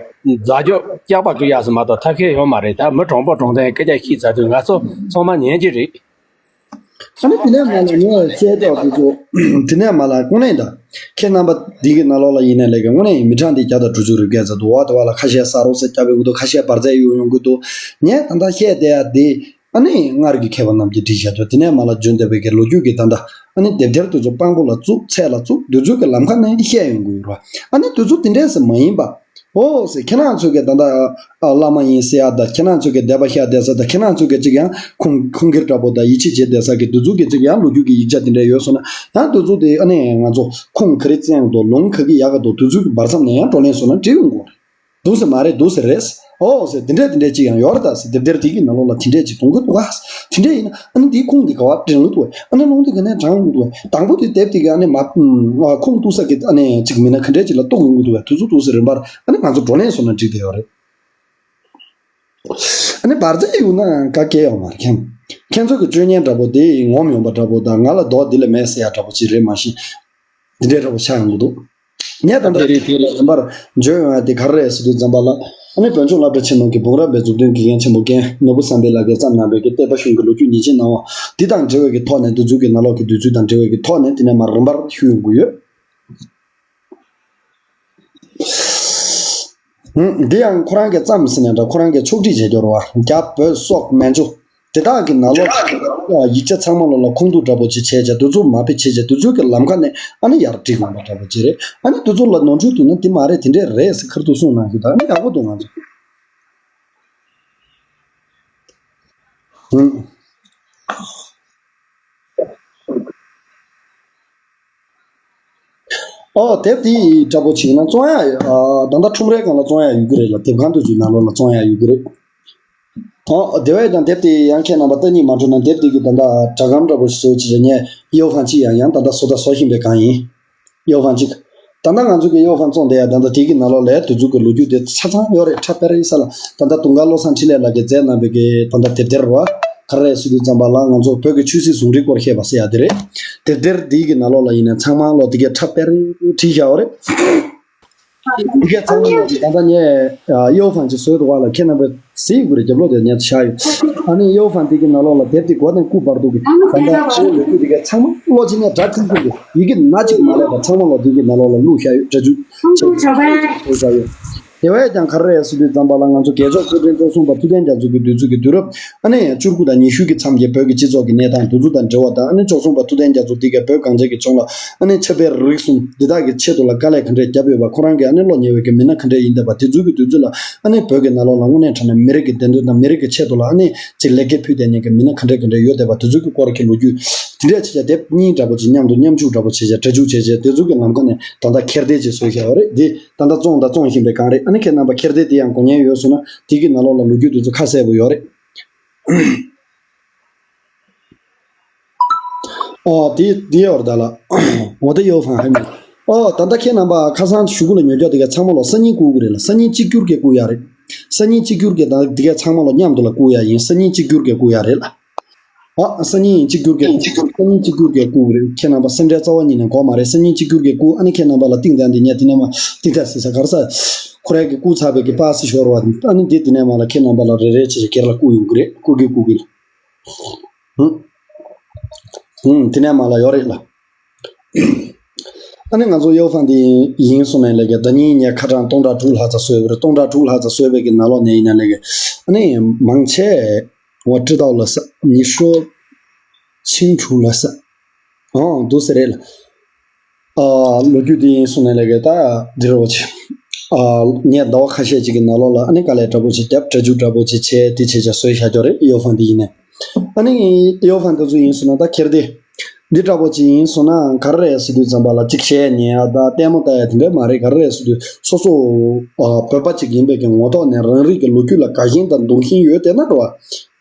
རྫ་རྒྱུག་སྐྱག་པ་རྒྱུག་ཡ་ཟེར་མ་གཏོགས་ཐབས་ཤེས་ཡོད་མ་རེད། ད་མི་དྲང་པོ་དྲང་བདེན་སྐད་ཆ་བཤད་ཚར་དུས་ང་ཚོ་ཚང་མ་ཉན་གྱི་རེད། ཨ་ནི་དེ་ནས་མ་ལ་ངས་བཤད་ཐོག་དེ་ཚོ་དེ་ནས་མ་ལ་དངོས་གནས་ད་ཁྱེད་རྣམ་པ་འདི་གི་ནང་ལོགས་ལ་ཡིན་ནའི་ལས་ཀ་དངོས་གནས་མི་གྲངས་འདི་བརྒྱ་དང་དྲུག་ཅུ་རེ་བརྒྱད་ཙམ་འདུག་བ། དེ་བ་ལ་ཁ་ཤས་ཟ་རོགས་ཟེར་རྒྱབ་པའི་འུ་ཐུག་ཁ་ཤས་འབར་རྫས་གཡུག་ཡོང་གི་འདུག་ངས་ད་ལྟ་བཤད་བསྡད་ཡ་འདི་ཨ་ནི་སྔར་གྱི་མཁས་པ་རྣམས་ཀྱིས་བྲིས་བཞག་འདུག་དེ་ནས་མ་ལ་བྱོན་བསྡད་པའི་གི་ལོ་རྒྱུས་ཀྱི་ད་ལྟ་ཨ་ནི་དེབ་ཐེར་དེ་ཚོ་དཔང་པོ་ལ་བཙུགས་ཚད་ལ་བཙུགས་དེ་ཚོ་གི་ལམ་ཁ་ནས་བཤད་ཡོང་གི་ཡོད་རེད་བ། ཨ་ནི་དེ་ཚོ་དེ་འདྲས་སེ་མ་ཡིན་པ། ཨོ་ཟེར། ཁྱེད་རང་ཚོ་གི་ད་ལྟ་ཨ་བླ་མ་ཡིན་ཟེར་ཡ་ད་ཁྱེད་རང་ཚོ་གི་སྡེ་པ་བཞག་བསྡད་ས་ད་ཁྱེད་རང་ཚོ་གི་ཅིག་ཡང་ཁུངས་ཁུངས་སྐྱེལ་འདྲ་པོ་ད་ཡིད་ཆེས་བྱེད་བསྡད་ས་གི་དེ་ཚོ་གི་ཅིག་ཡང་ལོ་རྒྱུས་ཀྱི་ཡིག་ཆ་དེ་འདྲ་ཡོད་སོང་ན་ཡང་དེ་ཚོ་དེ་ཨ་ནི་ང་ཚོ་ཁུངས་ག་རེ་བཙན་འདུག་ལུང་ག་གི་ཡག་གི་འདུག་དེ་ཚོ་གི་བར་མཚམས་ནས་ཡང་བགྲོ་གླེང་སོང་ན་འགྲིག་ཡོང་གི་རེད། འདུག་སེ་མ་རེད། འདུག་སེ་རེད། ཨོ་ཟེར། དེ་འདྲས་དེ་འདྲས་ཅིག་ཡང་ཡོད་རེད་ད་ཟེར། དེབ་ཐེར་དེ་གི་ནང་ལོགས་ལ་དེ་འདྲས་ཅིག་གཏོང་གི་འདུག་ག་དེ་འདྲས་ཡིན་ན་ཨ་ནི་དེའི་ཁུངས་དེ་ག་བ་དྲན་གི་འདུག་ཨ་ནི་ལུང་དེ་ག་ནས་དྲངས་ཡོང་གི་འདུག་དང་པོ་དེ་དེབ་དེ་གི་ཨ་ནི་མ་ཁུངས་གཏུག་ས་གི་ཨ་ནི་ཅིག་མིན་ན་ག་འདྲས་ཅིག་ལ་གཏུག་ཡོང་གི་འདུག་དེ་ཚོ་འདུག་སེ་རིམ་པར་ཨ་ནི་ང་ཚོ་བགྲོ་གླེང་སོང་ན་འགྲིག་བསྡད་ཡོད་རེད། ཨ་ནི་འབར་རྫས་གཡུག་ན་ག་གེ་ཡོད་མ་རེད། ཁྱེད་ཁྱེད་ཚོ་གི་སྤྱོད་ངན་འདྲ་པོ་དེ་ངོམ་ཡོང་པ་འདྲ་པོ་དང་ང་ལ་རྡོ་འདི་ལས་མེད་ཟེར་ཡ་འདྲ་པོ་ཅིག་རེད་མ་གཞི། འདི་འདྲའི་འདྲ་པོ་ཆགས་ཡོང་གི་འདུག་ངས་ད་ལྟ་དེ་རིང་དེ་ལ་རིམ་པར་བརྗོད་ཡོང་ཡ་དེ་ག་རེ་རེད་ཟེར་དུས་ཙམ་པ་ལ། ཨ་ནི་བོད་ལྗོངས་སློབ་གྲྭ་ཆེན་མོ་གི་འབུམ་རམས་པའི་མཛུབ་སྟོན་དགེ་རྒན་ཆེན་པོ་རྒན་ནོར་བུ་བསམ་འཕེལ་ལགས་ཀྱིས་བརྩམས་གནང་བའི་གི་བསྟན་པ་གཞུང་གི་ལོ་རྒྱུས་ཉིན་བྱེད་སྣང་བ་འདི་དང་འབྲེལ་བའི་གི་ཐོག་ནས་འདི་ཚོའི་གི་ནང་ལོགས་ཀྱི་དུས་ཚོད་དང་འབྲེལ་བའི་གི་ཐོག་ནས་དེ་ནས་མར་རིམ་པར་ཞུ་ཡོང་གི་ཡོད། ཧུམ། འདི་ཡང་ཁོ་རང་གིས་བརྩམས་ཟིན་ནས་འདྲ། ཁོ་རང་གིས་ཕྱོགས་སྒྲིག་བྱས་ཀྱི་རེད་བ། རྒྱ་བོད་སོག་མན་ཇུ་དེ་དག་གི་ནང་ལོགས་ཡིག་ཆ་ཚང་མ་ལོགས་ལ་ཁུངས་གཏུག་འདྲ་པོ་ཅིག་བྱས་བྱས། དེ་ཚོ་མ་དཔེ་བྱས་བྱས། དེ་ཚོའི་གི་ལམ་ཁ་ནས་ཨ་ནི་ཡར་བསྒྲིགས་ཡོང་བ་འདྲ་པོ་ཅིག་རེད། ཨ་ནི་དེ་ཚོ་ལ་ནོར་འཁྲུལ་འདུག་ན་དེ་མ་རེད། དེ་འདྲས་རེད་ཟེར་ཁ་ཐུག་གསུངས་གནང་རྒྱུ་ད་ཨ་ནི་ཡག་པོ་འདུག་ང་ཚོ། ཧུམ། ཨོ། དེབ་དེ་འདྲ་པོ་བྱས་ན་བཙོང་ཡག་ཨ། ད་ལྟ་ཁྲོམ་རའི་སྒང་ལ་བཙོང་ཡག་ཡོད་ཀྱི་རེད་ལ། དེབ་ཁང་དེ་ཚོའི་ནང་ལོགས་ལ་བཙོང་ཡག་ཡོད་ཀྱི་རེད། ཨོ། དེ་བས་ཀྱང་དེབ་དེ་ཡང་ཁྱེད་རྣམ་པ་ལྟ་སྙིང་མ་འདོད་ན་དེབ་དེ་གི་ད་ལྟ་སྒྲ་སྒམ་འདྲ་པོ་ཞིག་བཟོས་བྱས་ངས་གཡོ་ཁང་གཅིག་ཡང་ཡང་ད་ལྟ་བཟོ་ད་བཟོ་བཞིན་པའི་སྒང་ཡིན། གཡོ་ཁང་གཅིག་ད་ལྟ་ང་ཚོ་གི་གཡོ་ཁང་བཙོང་བསྡད་ཡ་ད་ལྟ་དེ་གི་ནང་ལོགས་ལ་དེ་ཚོ་གི་ལོ་རྒྱུས་དེ་ཆ་ཚང་ཡོད་རེད། ཁྲ་དཔེ་རེད་ས་ལ། ད་ལྟ་དུང་དཀར་བློ་བཟང་འཕྲིན་ལས་ལགས་ཀྱིས་མཛད་གནང་བའི་གི་ད་ལྟ་དེབ་ཐེར་བ་ག་རེ་རེད་ཟེར་དུས་ཙམ་པ་ལ་ང་ཚོ་བོད་ཀྱི་ཆོས་སྲིད་ཟུང་འབྲེལ་སྐོར་བཤད་པ་ཟེར་ཡ་དེ་རེད། དེབ་ཐེར་འདིའི་གི་ནང་ལོགས་ལ་ཡིན་ན་ཚང་མ་ལོགས་དེ་གའི་ཁྲ་དཔེ་རེད་བྲིས་བཞག་པ་རེད། དེ་གའི་ཚང་མ་ལོགས་ཀྱི་ད་ལྟ་ངས་གཡོ་ཁང་ཅིག་བཟོས་འདུག་བ་ལ། ཁྱེད་རྣམ་པས་གཟིགས་དགོས་རེད། རྒྱབ་ལོགས་དེ་ཉར་བཞག་ཡོད། ཨ་ནི་གཡོ་ཁང་འདི་གི་ནང་ལོགས་ལ་དེབ་དེ་མགོ་ནས་སྐུ་བར་དུ་གི་ད་ལྟ་ཕྱིའི་ལོ་རྒྱུས་དེ་གའི་ཚང་མ་ཀློག་ཅིག་ནས་སྒྲ་ཐིང་ཐིང་གི་ཡི་གེ་སྣ་གཅིག་མ་ལས་པ་ཚང་མ་ལོགས་འདི་གི་ནང་ལོགས་ལ་བླུགས་བཞག་ཡོད། སྒྲ་འཇུག་བྱས་བཞག་ཡོད། དེ་བས་ཀྱང་ག་རེ་རེད་ཟེར་དུས་ཙམ་པ་ལ་ང་ཚོ་རྒྱལ་མཆོག་སྐུ་ཕྲེང་བཅུ་གསུམ་པ་ཐུབ་བསྟན་རྒྱ་མཚོ་གི་དུས་ཚོད་ཀྱི་དུས་རབས་ཨ་ནི་བཅུ་དགུ་དང་ཉི་ཤུ་གི་མཚམས་ཀྱི་བོད་ཀྱི་སྤྱི་ཚོགས་ཀྱི་གནས་སྟངས་དེ་ཚོ་དང་འབྲེལ་བ་དང་། ཨ་ནི་བཅུ་གསུམ་པ་ཐུབ་བསྟན་རྒྱ་མཚོ་འདི་གའི་བོད་གངས་ཅན་གྱི་ལྗོངས་ལ་ཨ་ནི་ཆབ་དཔལ་རིག་གསུམ་འདི་དག་གི་ཆེད་དུ་ལ་དཀའ་ལས་ག་འདྲས་བརྒྱབ་ཡོད་པ། ཁོ་རང་གིས་ཨ་ནི་བློ་ཉེ་བའི་གི་མི་སྣ་ག་འདྲས་ཡིན་བསྡད་པ། དེ་ཚོའི་གི་དུས་ཚོད་ལ་ཨ་ནི་བོད་ཀྱི་ནང་ལོགས་ལ་དངོས་གནས་དྲང་གནས་མི་རིགས་ཀྱི་བདེན་དོན་དང་མི་རིགས་ཀྱི་ཆེད་དུ་ལ་ཨ་ནི་ཅིག་ལེགས་སྐྱེས་ཕུལ་བསྡད་མཁན་གྱི་མི་སྣ་ག་འདྲས་ག་འདྲས་ཡོད་བསྡད་པ། དེ་ཚོའི་གི་སྐོར་གྱི་ལོ་རྒྱུས་དེ་འདྲས་བྱས་བྱས་དེབ་གཉིས་འདྲ་པོ་ཅིག་མཉམ་དུ་མཉམ་འཇུག་འདྲ་པོ་བྱས་བྱས་སྒྲ་འཇུག་བྱས་བྱས་དེ་ཚོའི་གི་ལམ་ཁ་ནས་ད་ལྟ་འཁྱེར་འདེད་ཅིག་བཟོས་བཞག་པ་རེད། འདི་ད་ལྟ་བཙོང་དང་བཙོང་བཞིན་པའི་སྒང་རེད། ཨ་ནི་ཁྱེད་རྣམ་པ་འཁྱེར་འདེད་དེ་ཡང་གོ་མཁན་ཡོད་སོང་ན་དེ་གི་ནང་ལོགས་ལ་ལོ་རྒྱུས་དེ་ཚོ་ཁ་གསལ་པོ་ཡོད་རེད། ཨོ། དེ་དེ་ཡོད་རེད་ད་ལ། འོ་དེ་གཡོ་ཁང་ཧེ་མ། ཨོ། ད་ལྟ་ཁྱེད་རྣམ་པ་ཁ་སང་གཞུག་གུ་ལ་ཉོ་རྒྱུ་དེ་ག་ཚང་མ་ལོགས་སང་ཉིན་བསྐུར་གི་རེད་ལ། སང་ཉིན་གཅིག་གྱུར་གྱི་བསྐུར་ཡ་རེད། སང་ཉིན་གཅིག་གྱུར་གྱི་ད་དེ་ག་ཚང་མ་ལོགས་མཉམ་དུ་ལ་བསྐུར་ཡ་ཡིན། སང་ཉིན་གཅིག་གྱུར་གྱི་བསྐུར་ཡ་རེད་ལ། ཨ། སང་ཉིན་གཅིག་གྱུར་གྱི་སང་ཉིན་གཅིག་གྱུར་གྱི་བསྐུར་གི་རེད། ཁྱེད་རྣམ་པ་སེམས་ཁྲལ་རྩ་བ་ཉིད་ནས་དགོས་མ་རེད། སང་ཉིན་གཅིག་གྱུར་གྱི་བསྐུར། ཨ་ནི་ཁྱེད་རྣམ་པ་ལ་ཏིང་ཏང་འདི་ཉལ་དེ་ནས་མ་ཏིང་ཏང་ཟེར་ས་གར་ས། ཁོ་རང་གི་བསྐུར་ཚར་བའི་གི་པ་སི་ཤོར་བ། ཨ་ནི་འདི་དེ་ནས་མ་ལ་ཁྱེད་རྣམ་པ་ལ་རེ་རེ་བྱས་བྱས་སྒེར་ལ་བསྐུར་ཡོང་གི་རེད། བསྐུར་གི་བསྐུར་གི། ཧུམ། ཧུམ། དེ་ནས་མ་ལ་ཡོད་རེད་ལ། ཨ་ནི་ང་ཚོ་གཡོ་ཁང་འདི་ཡིན་སོང་ནས་ལས་ཀ་ཟླ་ཉིན་ཉལ་ཁ་གྲངས་སྟོང་ཕྲག་དྲུག་ལྷག་ཙམ་བཟོས་པ་རེད། སྟོང་ཕྲག་དྲུག་ལྷག་ཙམ་བཟོས་པའི་གི་ནང་ལོགས་ནས་ཡིན་ན་ལས་ཀ་ཨ་ནི་མང་ཆེ། འོ། ཀྲི་ཏའོ་ལ་ས། ཉི་ཧྲོ། ཆིང་ཁྲུ་ལ་ས། ཨང་། འདུག་ས་རེད་ལ། ཨ། ལོ་རྒྱུས་འདི་ཡིན་སོང་ན་ལས་ཀ་ད་འདི་རེད་བ་ཆེ། ཨ། ངས་ཟླ་བ་ཁ་ཤས་ཅིག་གི་ནང་ལོགས་ལ་ཨ་ནི་དཀའ་ལས་འདྲ་པོ་ཅིག་བརྒྱབ། སྒྲ་འཇུག་འདྲ་པོ་ཅིག་བྱས། དེ་བྱས་བྱས་བཟོས་བཞག་ཀྱོག་རེད། གཡོ་ཁང་འདི་ཡིན་ནས། ཨ་ནི་གཡོ་ཁང་འདི་ཚོ་ཡིན་སོང་ན་ད་ཁྱེར་ཏེ། འདི་འདྲ་པོ་ཅིག་ཡིན་སོང་ན་ག་རེ་རེད་ཟེར་དུས་ཙམ་པ་ལ་ཅིག་གཞས་ཉན་ཡ་ད་ལྟད་མོ་ལྟ་ཡ་དེ་འདྲ་མ་རེད། ག་རེ་རེད་ཟེར་དུས་སོ་སོ། ཨ། བོད་པ་ཅིག་ཡིན་པའི་གི་ངོ་ཐོག་ནས་རང་རིགས་ཀྱི་ལོ་རྒྱུས་ལ་དགའ་ཞེན་དང་གདུང་ཞེན་ཡོད་བསྡད་ན་འགྲོ་བ།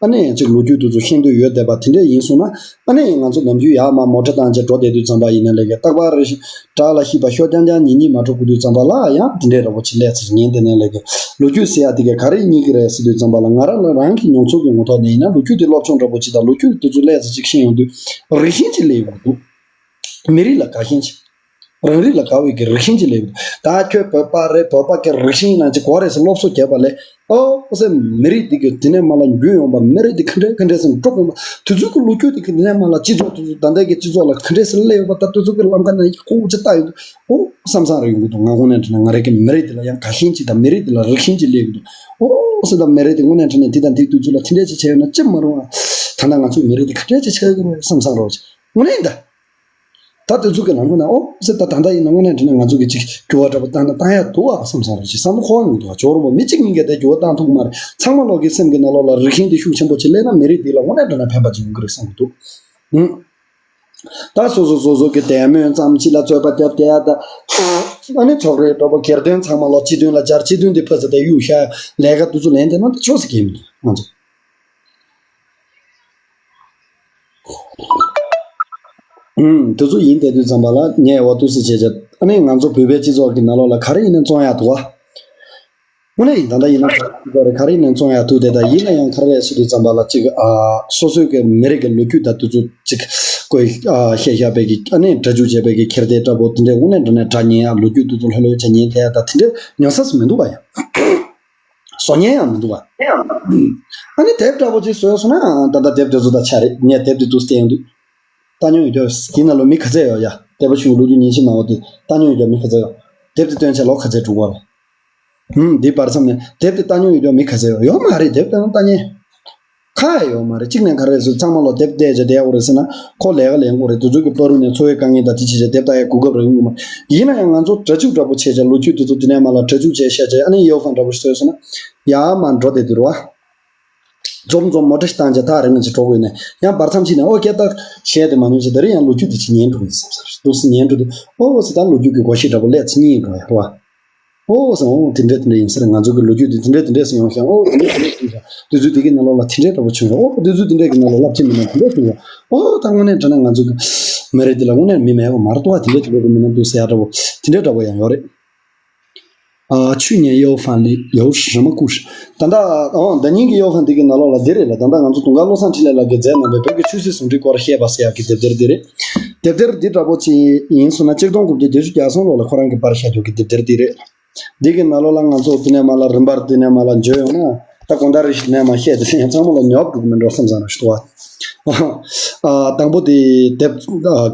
ཨ་ནི་ཅིག་ལོ་རྒྱུས་དེ་ཚོ་ཤེས་འདོད་ཡོད་བསྡད་པ་དེ་འདྲས་ཡིན་སོང་ན། ཨ་ནི་ང་ཚོ་ནམ་རྒྱུན་ཡར་མར་མོ་ཊ་བཏང་བྱས་འགྲོ་བསྡད་དུས་ཙམ་པ་ཡིན་ན་ལས་ཀ་རྟག་པར་རེ་བཞིན་བྲག་ལ་ཤིས་པ་ཤོ་རྐྱང་རྐྱང་ཉིན་གཉིས་མ་འགྲོ་དགོས་དུས་ཙམ་པ་ལ་ཡང་དེ་འདྲས་འདྲ་པོ་ཅིག་སླེབས་ཚར་ཉན་དེ་ནས་ལས་ཀ་ལོ་རྒྱུས་ཟེར་ཡ་དེ་ག་ག་རེ་རྙེད་ཀྱི་རེད་ཟེར་དུས་ཙམ་པ་ལ། ང་རང་ལ་རང་གི་མྱོང་ཚོར་གྱི་ངོ་ཐོག་ནས་ཡིན་ན་ལོ་རྒྱུས་དེ་སློབ་སྦྱོང་འདྲ་པོ་ཅིག་དང་ལོ་རྒྱུས་དེ་ཚོ་སླེབས་ཚར་ཅིག་ཤེས་ཡོང་དུས་རིགས་ཞེན་ཅིག་སླེབས་ཡོང་གི་འདུག་མི་རིགས་ལ་དགའ་ཞེན་ཅིག་རང་རིགས་ལ་དགའ་བའི་གི་རིགས་ཞེན་ཅིག་སླེབས་ཡོད། ད་ཁྱོད་བོད་པ་རེད། བོད་པ་གི་རིགས་ཞེན་ཡིན་ན་ཅིག་གོ་རེད་ཟེར་སློབ་གསོ་བརྒྱབ་པ་ལས། ཨོ་ཟེར། མི་རིགས་འདི་གི་དེ་ནས་མ་ལ་འགྱུར་ཡོང་བ། མི་རིགས་འདི་ག་འདྲས་ག་འདྲས་ཟེར་འགྲོ་དགོས་པ། དེ་ཚོ་གི་ལོ་རྒྱུས་འདི་གི་དེ་ནས་མ་ལ་སྤྱི་ཚོགས་དེ་ཚོ་ད་ལྟའི་གི་སྤྱི་ཚོགས་ལ་ག་འདྲས་ཟེར་སླེབས་ཡོད་པ། ད་དེ་ཚོ་གི་ལམ་ཁ་ནས་ཡག་པོ་ཅིག་ལྟ་ཡོང་དུས་ཨོ་བསམ་བསམ་རེ་ཡོང་གི་འདུག་ང་དངོས་གནས་དྲན་ན་ང་རང་གི་མི་རིགས་འདི་ལ་ཡང་དགའ་ཞེན་ཅིག་དང་མི་རིགས་འདི་ལ་རིགས་ཞེན་ཅིག་སླེབས་ཡོང་གི་འདུག་ཨོ་ཟེར། ད་མི་རིགས་འདི་དངོས་གནས་དྲན་ན་དེ་དང་དེའི་དུས་ཚོད་ལ་དེ་འདྲས་ཅིག་བྱས་ཡོད་ན་ཅི་མ་རུང་བ། ད་ལྟ་ང་ཚོའི་མི་རིགས་འདི་ག་འདྲས་ཅིག་ཆགས་ཀྱི་རེད་བསམ་བསམ་རེ་བྱས། དངོས་གནས་ད། ད་དེ་ཚོ་གི་ལམ་ཁ་ན་ཨོ་ཟེར། ད་ད་ལྟ་ཡིན་ན་དངོས་གནས་དྲན་ན་ང་ཚོ་གི་ཅིག་འགྱུར་བ་འདྲ་པོ་བཏང་ན་བཏང་ཡག་འདུག་ཨ་བསམ་བསམ་རེ་བྱས། བསམ་བློ་འཁོར་ཡོང་གི་འདུག་ཨ། ཇོ་རུ་བོ་མི་གཅིག་གཉིས་ཀས་དེ་འགྱུར་བ་བཏང་ཐུབ་ཀྱི་མ་རེད། ཚང་མ་ལོག་གི་སེམས་ཀྱི་ནང་ལོགས་ལ་རིགས་ཞེན་དེ་ཤུགས་ཆེན་པོ་ཅིག་སླེབས་ན་མི་རིགས་འདི་ལ་དངོས་གནས་དྲན་ན་ཕན་པ་ཅིག་ཡོང་གི་རེད་བསམ་གྱི་འདུག་ཨུ། ད་སོ་སོ་སོ་སོ་གི་དད་མོས་ཙམ་ཅིག་ལ་རྩོད་པ་རྒྱབ་བསྡད་ཡ་ད། ཨ་ནི་ཕྱོགས་རིས་འདྲ་པོ་སྒེར་དོན་ཚང་མ་ལོག་སྤྱི་དོན་ལ་སྦྱར། སྤྱི་དོན་འདི་ཕར་ཚུར་དེ་གཡུག་བཞག་ལས་ཀ་དེ་ཚོ་ལེན་བསྡད་ན་ད་ཆོག་ས་གི་མི་འདུག་ང་ཚོ། ཨུམ། དེ་ཚོ་ཡིན་བསྡད་དུས་ཙམ་པ་ལ་ངས་འོ་འདུག་སེ་བྱས་བྱས། ཨ་ནི་ང་ཚོ་བོད་པའི་སྤྱི་ཚོགས་ཀྱི་ནང་ལོགས་ལ་ག་རེ་ཡིན་ན་བཙོང་ཡག་འདུག་བ། དངོས་གནས་ཡིན། ད་ལྟ་ཡིན་ན་ག་རེ་ཡིན་ན་བཙོང་ཡག་འདུག་དེ། ད་ཡིན་ན་ཡང་ག་རེ་རེད་ཟེར་དུས་ཙམ་པ་ལ་ཅིག་ཨ། སོ་སོའི་གི་མི་རིགས་ཀྱི་ལོ་རྒྱུས་ད་དེ་ཚོ་ཅིག་བཀོད་ཨ། བཤད་བཞག་པའི་གི་ཨ་ནི་སྒྲ་འཇུག་བྱས་པའི་གི་འཁྱེར་འདེད་འདྲ་པོ་དེ་འདྲས་དངོས་གནས་དྲང་གནས་སྒྲ་ཉན་ཡག་ལོ་རྒྱུས་དེ་ཚོ་ལྷོད་ལྷོད་བྱས་ཉན་བསྡད་ཡག་ད་དེ་འདྲས་ཉོ་ས་སུ་མི་འདུག་བ་ཡ། བཟོ་མཁན་ཡང་མི་འདུག་བ། ཨ་ནི་དེབ་འདྲ་པོ་ཅིག་བཟོས་སོང་ན་ད་ལྟ་དེབ་དེ་ཚོ་ད་ཆ་རེད། ངས་དེབ་དེ་འདུག་སྟེ་ཡོང་དུས། ལྟ་མྱོང་ཡོད་ཀྱང་དེའི་ནང་ལོགས་མི་ག་ཚད་ཡོད་ཡ། དེ་པ་ཆུང་ལོ་རྒྱུས་ཉིན་ཤས་མང་བོ་དེ་ལྟ་མྱོང་ཡོད་ཀྱང་མི་ག་ཚད་ཡོད། དེབ་དེ་སྟོན་ཆ་ལོ་ག་ཚད་འགྲོ་གི་རེད། ཧུམ། འདི་བར་མཚམས་ནས་དེབ་དེ་ལྟ་མྱོང་ཡོད་ཀྱང་མི་ག་ཚད་ཡོད། ཡོད་མ་རེད། དེབ་ལྟ་ན་ལྟ་མཁན་ཁ་ཡ་ཡོད་མ་རེད། གཅིག་ནས་ག་རེ་རེད་ཟེར། ཚང་མ་ལོ་དེབ་བལྟས་བྱས་བསྡད་ཡོད་རེད་ཟེར་ན་ཁོ་ལས་ཀ་ལས་དགོས་རེད། དེ་ཚོ་གི་བར་དུ་ནས་འཚོ་བའི་དཀའ་ངལ་དང་དེ་བྱས་བྱས་དེབ་ལྟ་ཡའི་གོ་སྐབས་རག་གི་ཡོད་མ་རེད། ཡིན་ན་ཡང་ང་ཚོ་སྒྲ་འཇུག་འདྲ་པོ་བྱས་བྱས་ལོ་རྒྱུས་དེ་ཚོ་དེ་ནས་མར་ལ་སྒྲ་འཇུག་བྱས་བཤད་བྱས། ཨ་ནི་ཡའོ་ཧྥང་འདྲ་པོ་བཟོས་སོང་ན་ཡར་མར་འགྲོ་བསྡད་དུས་རེད་བ། འཛོམས་འཛོམས་མོ་ཊ་ཞིག་བཏང་བྱས་ཐག་རིང་ང་ཅིག་འགྲོ་དགོས་ནས། ཡང་བར་མཚམས་ཤིག་ནས་ཨོ་སྐད་བཏགས་བཤད་དེ་མ་ཉོན་ཞིག་ད་རེས་ཡང་ལོ་རྒྱུས་དེ་ཅིག་ཉན་འགྲོ་གི་བསམ་ས་རེད། འདུག་སེ་ཉན་འགྲོ་དུས་ཨོ་ཟེར། ད་ལོ་རྒྱུས་ཀྱི་སྒོར་གཞས་འདྲ་པོ་སླེབས་ཚེ་སྙིང་འགྲོ་ཡ་རེད་བ། ཨོ་ཟེར། ཨོ་དེ་འདྲས་དེ་འདྲས་ཡིན་ས་རེད། ང་ཚོ་གི་ལོ་རྒྱུས་དེ་དེ་འདྲས་དེ་འདྲས་སུ་ཡོང་ཤག་ཨོ་དེ་འདྲས་དེ་འདྲས་སུ་ཡོང་ཤག་དུས་ཚོད་དེ་གི་ནང་ལོགས་ལ་དེ་འདྲས་འདྲ་པོ་བྱུང་ཤག་ཨོ་དུས་ཚོད་དེ་འདྲས་ཀྱི་ནང་ལོགས་རླབས་ཆེན་མི་སྣ་དེ་འདྲས་བྱུང་ཤག་ཨོ་ད་དངོས་གནས་དྲང་གནས་ང་ཚོ་གི་མི་རིགས་འདི་ལ་དངོས་གནས་མི་མེད་པ་མ་རེད་དོ། དེ་འདྲས་དེ་འདྲས་ཀྱི་མི་སྣ་འདུག་ཟེར་ཡ་འདྲ་པོ་དེ་འདྲས་འདྲ་པོ་ཡང་ཡོད་རེད། 啊，去年要饭的有什么故事？ ད་ལྟ་ཨང་ཟླ་ཉིན་གྱི་ཡོ་ཧྥན་འདི་གི་ནང་ལོགས་ལ་འདི་རེད་ལ། ད་ལྟ་ང་ཚོ་དུང་དཀར་བློ་བཟང་འཕྲིན་ལས་ལགས་ཀྱིས་མཛད་གནང་བའི་བོད་ཀྱི་ཆོས་སྲིད་ཟུང་འབྲེལ་སྐོར་བཤད་པ་ཟེར་ཡག་གི་དེབ་ཐེར་འདི་རེད། དེབ་ཐེར་འདི་འདྲ་པོ་ཅིག་ཡིན་སོང་ན་ཆིག་སྟོང་དགུ་བརྒྱ་བརྒྱད་ཅུ་གྱ་གསུམ་ལོ་ལ་ཁོ་རང་གིས་པར་བཞག་རྒྱུ་གི་དེབ་ཐེར་འདི་རེད། འདི་གི་ནང་ལོགས་ལ་ང་ཚོ་དེ་ནས་མར་ལ་རིམ་པར་དེ་ནས་མར་ལ་འཇོན་ཡོང་ན། ད་དགོང་དག་རེ་ཞིག་ནས་མར་བཤད་དེ་ཡང་ཚང་མ་ལ་ཉོབ་འགྲོ་གི་མིན་འགྲོ་བསམ་བསམ་ར་ཞིག་འདུག་བ། ཨ། དང་པོ་དེ་དེབ་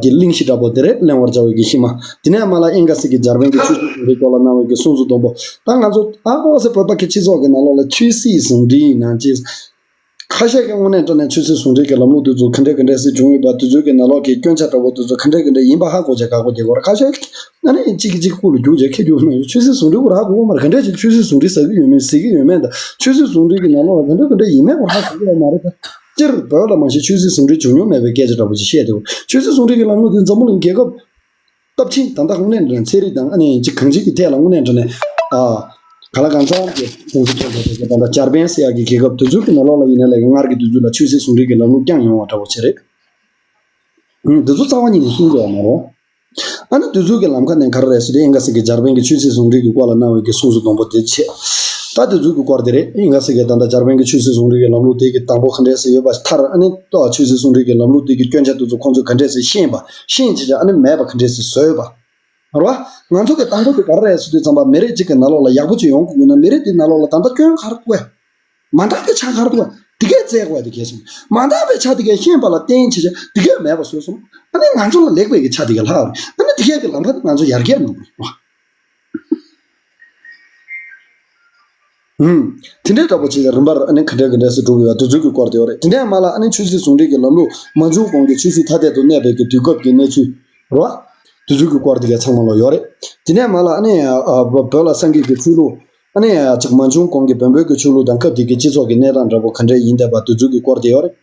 ཀྱི་གླེང་གཞི་འདྲ་པོ་དེ་རེད། གླེང་བར་བྱ་བའི་གི་གཞི་མ། དེ་ནས་མར་ལ་ཨེང་ག་སི་གི་འཇར་པན་གྱི་ཆོས་སྲིད་ཟུང་འབྲེལ་སྐོར་ལ་གནང་བའི་གི་གསུང་ཚུལ་དང་པོ། ད་ང་ཚོ་ཨ་ཨོ་ཟེར་བོད་པ་གི་སྤྱི་ཚོགས་ཀྱི་ནང་ལོགས་ལ་ཆོས་སྲིད་ཟུང་འབྲེལ་ནང་ཅི། ཁ་ཤས་ཀྱིས་དངོས་གནས་དྲང་གནས་ཆོས་སྲིད་ཟུང་འབྲེལ་གྱི་ལམ་ལུགས་དེ་ཚོ་ག་འདྲས་ག་འདྲས་སེ་བྱུང་ཡོད་པ། དེ་ཚོའི་གི་ནང་ལོགས་ཀྱི་སྐྱོན་ཆ་འདྲ་པོ་དེ་ཚོ་ག་འདྲས་ག་འདྲས་ཡིན་པ་ཧ་གོ་བྱས་དགའ་པོ་བྱེད་དགོས་རེད། ཁ་ཤས་ཨ་ནི་གཅིག་གིས་གཅིག་ཁུག་ལ་རྒྱུག་བྱས་ཁེ་རྒྱུག་གནང་ཡོད། ཆོས་སྲིད་ཟུང་འབྲེལ་སྐོར་ཧ་གོ་གི་མ་རེད། ག་འདྲས་ཅིག་ཆོས་སྲིད་ཟུང་འབྲེལ་ཟ་གི་ཡོད་མེད། ཟ་གི་ཡོད་མེད་དང་། ཆོས་སྲིད་ཟུང་འབྲེལ་གྱི་ནང་ལོགས་ལ་ག་འདྲས་ག་འདྲས་ཡིན་མེད་སྐོར་ཧ་གོ་གི་ཡོད་མ་རེད་ད། སྤྱིར་བོད་ལ་མ་གཞི་ཆོས་སྲིད་ཟུང་འབྲེལ་བྱུང་མྱོང་མེད་པའི་སྐད་ཆ་འདྲ་པོ་ཅིག་བཤད་འདུག་ཆོས་སྲིད་ཟུང་འབྲེལ་གྱི་ལམ་ལུགས་དེ་འཛམ་བུ་གླིང་རྒྱལ་ཁབ་སྟོབས་ཆེན་ད་ལྟ་དངོས་གནས་དྲང་གནས་ཚན་རིག་དང་ཨ་ནི་གཅིག་གང་ཅིའི་ཐད་ལ་དངོས་གནས་དྲང་གནས་ཨ་ག་ལ་གང་འཚམ་གྱི་གོང་ཚད་མཐོ་ཤོས་ཀྱི་ད་ལྟ་འཇར་པན་ཟེར་ཡག་གི་རྒྱལ་ཁབ་དེ་ཚོའི་གི་ནང་ལོགས་ལ་ཡིན་ན་ལས་ཀྱི་སྔར་གྱི་དུས་ཚོད་ལ་ཆོས་སྲིད་ཟུང་འབྲེལ་གྱི་ལམ་ལུགས་བསྐྱངས་ཡོང་བ་འདྲ་པོ་ཅིག་རེད། ཨང་། དེ་ཚོ་རྩ་བ་ཉིད་ནས་ཤེས་ཀྱི་ཡོད་མ་རེད། ཨ་ནི་དེ་ཚོའི་གི་ལམ་ཁ་ནས་ག་རེ་རེད་ཟེར་དུས་ཨིན་ག་སི་གི་འཇར་པན་གྱི་ཆོས་སྲིད་ཟུང་འབྲེལ་གྱི་སྐོར་ལ་གནང་བའི་གི་གསུང་ཚུལ་དང་པོ་དེ་བྱས། ད་དེ་ཚོའི་གི་སྐོར་དེ་རེད། ཨིན་ག་སི་གི་ད་ལྟ་འཇར་པན་གྱི་ཆོས་སྲིད་ཟུང་འབྲེལ་གྱི་ལམ་ལུགས་དེ་གི་དང་པོ་ག་འདྲས་སེ་ཡོད་པ་མཐར་ཨ་ནི་ད་ཆོས་སྲིད་ཟུང་འབྲེལ་གྱི་ལམ་ལུགས་དེ་གི་སྐྱོན་ཆ་དེ་ཚོ་ཁོང་ཚོས་ག་འདྲས་སེ་ཤེས་པ། ཤེས་བྱས་ཀྱང་ཨ་ནི་མེད་པ་ག་འདྲས་སེ་བཟོས་པ། རེད་བ། ང་ཚོ་གི་དང་པོ་དེ་ག་རེ་རེད་ཟེར་དུས་ཙམ་པ་མི་རིགས་གཅིག་གི་ནང་ལོགས་ལ་ཡག་པོ་ཅིག་ཡོང་དགོས་ན་མི་རིགས་དེའི་ནང་ལོགས་ལ་ད་ལྟ་སྐྱོན་ག་རེ་འདུག་གས། མ་འདང་བའི་ཆ་ག་རེ་འདུག་གས། དེ་གས་བཙལ་དགོས་ཡ་དེ་གལ་ཆེན་པོ། མ་འདང་བའི་ཆ་དེ་གས་ཤེས་པ་ལ་བརྟེན་བྱས་བྱས་དེ་གས་མེད་པ་བཟོས་སོང་། ཨ་ནི་ང་ཚོ་ལ་ལེགས་པའི་གི་ཆ་དེ་གས་ལྷག་རེད། ཨ་ནི་དེ་གས་གི་ལམ་ཁ་དེ་ང་ཚོ་ཡར་རྒྱས་གནང་དགོས་རེད་བ། ཨུམ། དེ་འདྲའི་འདྲ་པོ་ཅིག་རིམ་པར་ཨ་ནི་ག་འདྲ་ག་འདྲ་སེ་འགྲོ་གི་ཡོད་པ་དེ་ཚོའི་གི་སྐོར་དེ་ཡོད་རེད། དེ་འདྲའི་མ་ལ་ཨ་ནི་ཆོས་སྲིད་ཟུང་འབྲེལ་གྱི་ལམ་ལུགས་མ་བྱུང་གོང་གི་ཆོས་སྲིད་ཐ་དད་དུ་གནས་པའི་གི་དུས་སྐབས་ཀྱི་གནས་ཚུལ་རེད་བ། དེ་ཚོའི་གི་སྐོར་དེ་ག་ཚང་མ་ལ་ཡོད་རེད། དེ་ནས་མ་ལ་ཨ་ནི་ཨ་བོད་ལ་སངས་རྒྱས་ཀྱི་ཆོས་ལུགས་ཨ་ནི་ཅིག་མ་བྱུང་གོང་གི་བོན་པོའི་གི་ཆོས་ལུགས་དང་སྐབས་དེ་གི་སྤྱི་ཚོགས་ཀྱི་གནས་སྟངས་འདྲ་པོ་ག་འདྲ་ཡིན་བསྡད་པ་དེ་ཚོའི་གི་སྐོར་དེ་ཡོད་རེད།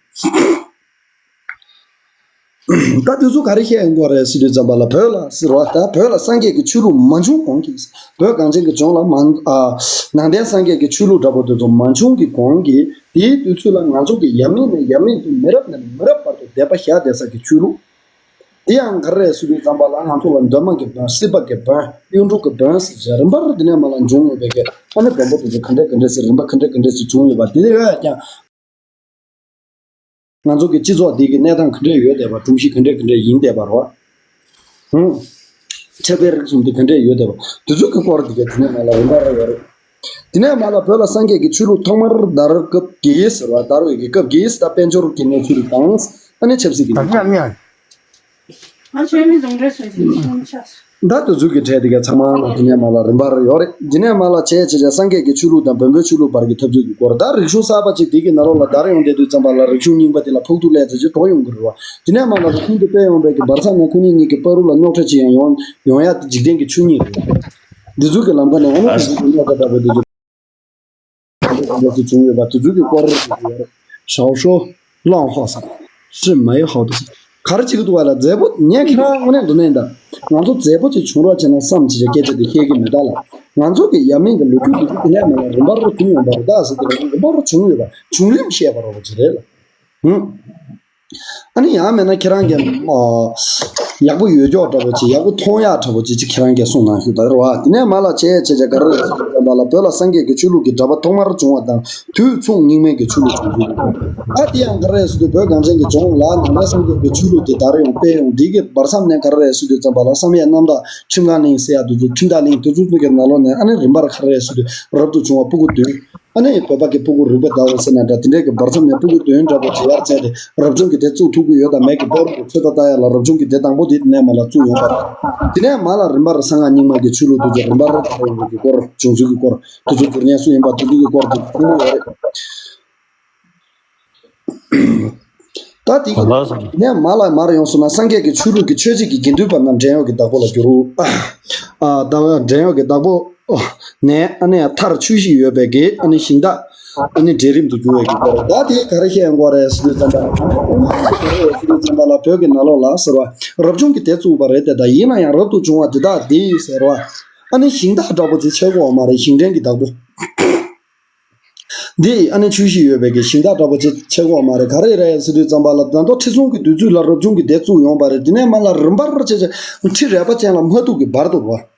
ད་དེ་ཚོ་ག་རེ་བཤད་ཡོང་གི་རེད་ཟེར་དུས་ཙམ་པ་ལ་བོད་ལ་ཟེར་བ་ད་བོད་ལ་སངས་རྒྱས་ཀྱི་ཆོས་ལུགས་མ་བྱུང་གོང་གི། བོད་གངས་ཅན་གྱི་ལྗོངས་ལ་མ་ཨ་ནང་བསྟན་སངས་རྒྱས་ཀྱི་ཆོས་ལུགས་འདྲ་པོ་དེ་ཚོ་མ་བྱུང་གི་གོང་གི་དེའི་དུས་ཚོད་ལ་ང་ཚོ་གི་ཡབ་མེས་ནས་ཡབ་མེས་དུ་མི་རབས་ནས་མི་རབས་བར་དུ་དད་པ་བཞག་བསྡད་ས་ཀྱི་ཆོས་ལུགས། དེ་ཡང་ག་རེ་རེད་ཟེར་དུས་ཙམ་པ་ལ་ང་ཚོ་ལ་གདོད་མ་གི་བོན། སྲིད་པ་གི་བོན། གཡུང་དྲུང་གི་བོན་ཟེར་བྱས་རིམ་པར་དེ་ནས་མ་ལ་འབྱུང་ཡོད་པའི་གི་ཨ་ནི་བོན་པོ་དེ་ཚོ་ག་འདྲ་ག་འདྲ་ཟེར་རིམ་པ་ག་འདྲ་ག་འདྲ་ཟེར་བྱུང་ཡོད་པ་དེ་ཡོད་ཀྱང་། ང་ཚོ་གི་སྤྱི་ཚོགས་འདི་གི་གནས་སྟངས་ག་འདྲས་ཡོད་བསྡད་པ། སྒྲོམ་གཞི་ག་འདྲས་ག་འདྲས་ཡིན་བསྡད་པ་རེད་བ། ཧུང་། ཆབ་དཔལ་རིག་གསུམ་འདི་ག་འདྲས་ཡོད་བསྡད་པ། དེ་ཚོ་གི་སྐོར་འདི་ག་དེ་ནས་ང་ལ་རིམ་པ་རེ་ཡོད་རེད། དེ་ནས་མ་ལ་བོད་ལ་སངས་རྒྱས་ཀྱི་ཆོས་ལུགས་ཐོག་མར་དར་སྐབས་ཀྱི་ཟེར་བ། དར་བའི་གི་སྐབས་ཀྱི་ད་དཔལ་འབྱོར་གྱི་གནས་ཚུལ་དང་ཨ་ནི་ཆབ་སྲིད་ཀྱི་གནས་ཚུལ། ང་ཆོས་མི་ཟུང་འབྲེལ་སོ་སོའི་ཤོང་ཆ། ད་དེ་ཚོ་གི་གྲས་དེ་ག་ཚང་མ་ལ་དེ་ནས་མ་ལ་རིམ་པར་ཡོད་རེད། དེ་ནས་མ་ལ་བྱས་བྱས་བྱས་སངས་རྒྱས་ཀྱི་ཆོས་ལུགས་དང་བོན་པོའི་ཆོས་ལུགས་བར་གྱི་འཐབ་རྩོད་ཀྱི་སྐོར། ད་རིག་གཞུང་གསར་པ་ཅིག་དེ་གི་ནང་ལོགས་ལ་དར་ཡོང་བསྡད་དུས་ཙམ་པ་ལ་རིག་གཞུང་རྙིང་པ་དེ་ལ་ཕོག་ཐུག་སླེབས་ཚར་རྗེས་དོགས་ཡོང་གི་རེད་བ། དེ་ནས་མ་ལ་རིག་གཞུང་དེ་སྤེལ་ཡོང་བའི་གི་བར་མཚམས་ནས་ཁོ་གཉིས་གཉིས་ཀྱི་བར་དུ་ལ་རྙོག་དྲ་ཅིག་ཡང་ཡོང་ཡོང་ཡ་དེ་འཇིག་རྟེན་གྱི་ཆོས་ཉིད་རེད། འདི་ཚོ་གི་ལམ་ཁ་ནས་ཨ་ནི་དེ་ཚོ་གི་རྙོག་དྲ་འདྲ་པོ་དེ་ཚོ། འདི་ཚོ་བྱུང་ཡོད་པ་དེ་ཚོ་གི་སྐོར་རེད། ཞའོ་ཧྲོ་ལང་ཧོ་ས་ཧྲི་མ་ཡི་ཧོ་དུ་ས། ག་རེ་བྱེད་ཀྱི་འདུག་བ་ལ། མཛེས་པོ་ངས་ཁྱེད་རང་དངོས་གནས་འདི་ནས་ད་ང་ཚོ་མཛེས་པོ་ཅིག་བྱུང་རོགས་བྱས་ན་བསམ་བྱས་བྱས་སྐད་ཆ་དེ་བཤད་ཀྱི་མེད་ད་ལ། ང་ཚོ་གི་ཡབ་མེས་ཀྱི་ལོ་རྒྱུས་དེ་ཚོ་དེ་ནས་མ་ལ་རིམ་པར་རོ་བྱུང་ཡོང་བ་རེད་ད་ཟེར་དེ་རིམ་པར་རོ་བྱུང་ཡོད་པ་བྱུང་རིམ་བཤད་པ་རོ་བ་ཅིག་རེད་ལ། ཧུམ། ཨ་ནི་ཡང་མེད་ན་ཁྱེད་རང་གི་ཨ་ཡག་པོ་ཡོད་ཀྱོག་འདྲ་པོ་ཅིག་ཡག་པོ་མཐོང་ཡག་འདྲ་པོ་ཅིག་ཅིག་ཁྱེད་རང་གིས་གསུངས་གནང་ཞུ་ད་རེད་བ། དེ་ནས་མ་ལ་བྱས་བྱས་བྱས་ག་རེ་རེད་ཟེར་དུས་ཙམ་པ་ལ་བོད་ལ་སངས་རྒྱས་ཀྱི་ཆོས་ལུགས་ཀྱི་གྲྭ་པ་ཐོག་མར་བྱུང་བ་དང་དུས་མཚུངས་རྙིང་མའི་གི་ཆོས་ལུགས་བྱུང་ཚུལ། ཨ་དེ་ཡང་ག་རེ་རེད་ཟེར་དུས་བོད་གངས་ཅན་གྱི་ལྗོངས་ལ་ནང་པ་སངས་རྒྱས་ཀྱི་ཆོས་ལུགས་དེ་དར་ཡོང་སྤེལ་ཡོང་འདི་གི་བར་མཚམས་ནས་ག་རེ་རེད་ཟེར་དུས་ཙམ་པ་ལ་བསམ་ཡས་རྣམ་དག་ཁྲིམས་ཁང་གླིང་ཟེར་ཡག་དེ་ཚོ་ཁྲིམས་བདག་གླིང་དེ་ཚོ་ཚོ་གི་ནང་ལོགས་ནས་ཨ་ནི་རིམ་པར་ག་རེ་རེད་ཟེར་དུས་རབ་ཏུ་བྱུང་བ་སྤུ་གུ་བདུན། ཨ་ནི་བོད་པ་གི་སྤུ་གུ་རིག་པ་དར་བ་ཟེར་ན་འདྲ། དེ་འདྲའི་གི་བར་མཚམས་ནས་སྤུ་གུ་འདོན་འདྲ་པོ་བྱེད་ཡར་བྱས་ཏེ་རབ་བྱུང་གི་སྡེ་བཙུགས་ཐུབ་ཀྱི་ཡོད་དམ་མེད་ཀྱི་སྐོར་གྱི་ཚོད་ལྟ་ལྟ་ཡ་ལ། རབ་བྱུང་གི་སྡེ་དང་པོ་དེ་དེ་ནས་མར་ལ་བཙུགས་ཡོང་བ་དང་། དེ་ནས་མར་ལ་རིམ་པར་གསང་སྔགས་རྙིང་མ་གི་ཆོས་ལུགས་དེ་ཚོ་རིམ་པར་དར་ཡོང་བའི་གི་སྐོར། བྱུང་ཚུལ་གྱི་སྐོར། དེ་ཚོ་འགྱུར་མཁན་སུ་ཡིན་པ་དེ་ཚོ་གི་སྐོར་དེ་ཁུངས་ལུང་ཡོད་རེད། ད་དེ་ལགས་སོ། ནས་མར་ལ་མར་ཡོང་སོང་ན། སངས་རྒྱས་ཀྱི་ཆོས་ལུགས་ཀྱི་ཆོས་བྱེད་ཀྱི་དགེ་འདུན་པ་རྣམས་བྲན་གཡོག་གི་བདག་པོ་ལ་འགྱུར། ཨ། ད་བྲན་གཡོག་གི་བདག་པོ་ནས་ཨ་ནི་མཐར་ཆོས་ཤིག་ཡོད་པའི་གི་ཨ་ནི་ཞིང་བདག་ཨ་ནི་གྲལ་རིམ་དུ་འགྱུར་བའི་གི་སྐོར། ད་དེ་ག་རེ་བཤད་ཡོང་གི་རེད་ཟེར་དུས་ཙམ་པ་ལ། ག་རེ་རེད་ཟེར་དུས་ཙམ་པ་ལ། བོད་ཀྱི་ནང་ལོགས་ལ་ཟེར་བ་རབ་བྱུང་གི་སྡེ་བཙུགས་པ་རེད་དེ། ད་ཡིན་ན་ཡང་རབ་ཏུ་བྱུང་བ་འདི་དག་འདི་ཟེར་བ་ཨ་ནི་ཞིང་བདག་འདྲ་པོ་ཅིག་ཆགས་ཀྱི་ཡོད་མ་རེད། ཞིང་བྲན་གྱི་བདག་པོ། འདི་ཨ་ནི་ཆོས་ཤིག་ཡོད་པའི་གི་ཞིང་བདག་འདྲ་པོ་ཅིག་ཆགས་ཀྱི་ཡོད་མ་རེད། ག་རེ་རེད་ཟེར་དུས་ཙམ་པ་ལ། ད་དུང་ཁྲི་སྲོང་གི་དུས་ཚོད་ལ་རབ་བྱུང་གི་སྡེ་བཙུགས་ཡོང་བ་རེད། དེ་ནས་མར་ལ་རིམ་པར་བྱས་བྱས་ཁྲི་རལ་པ་ཅན་ལ་མ་ཐུག་གི་བར་དུ་རེད་བ།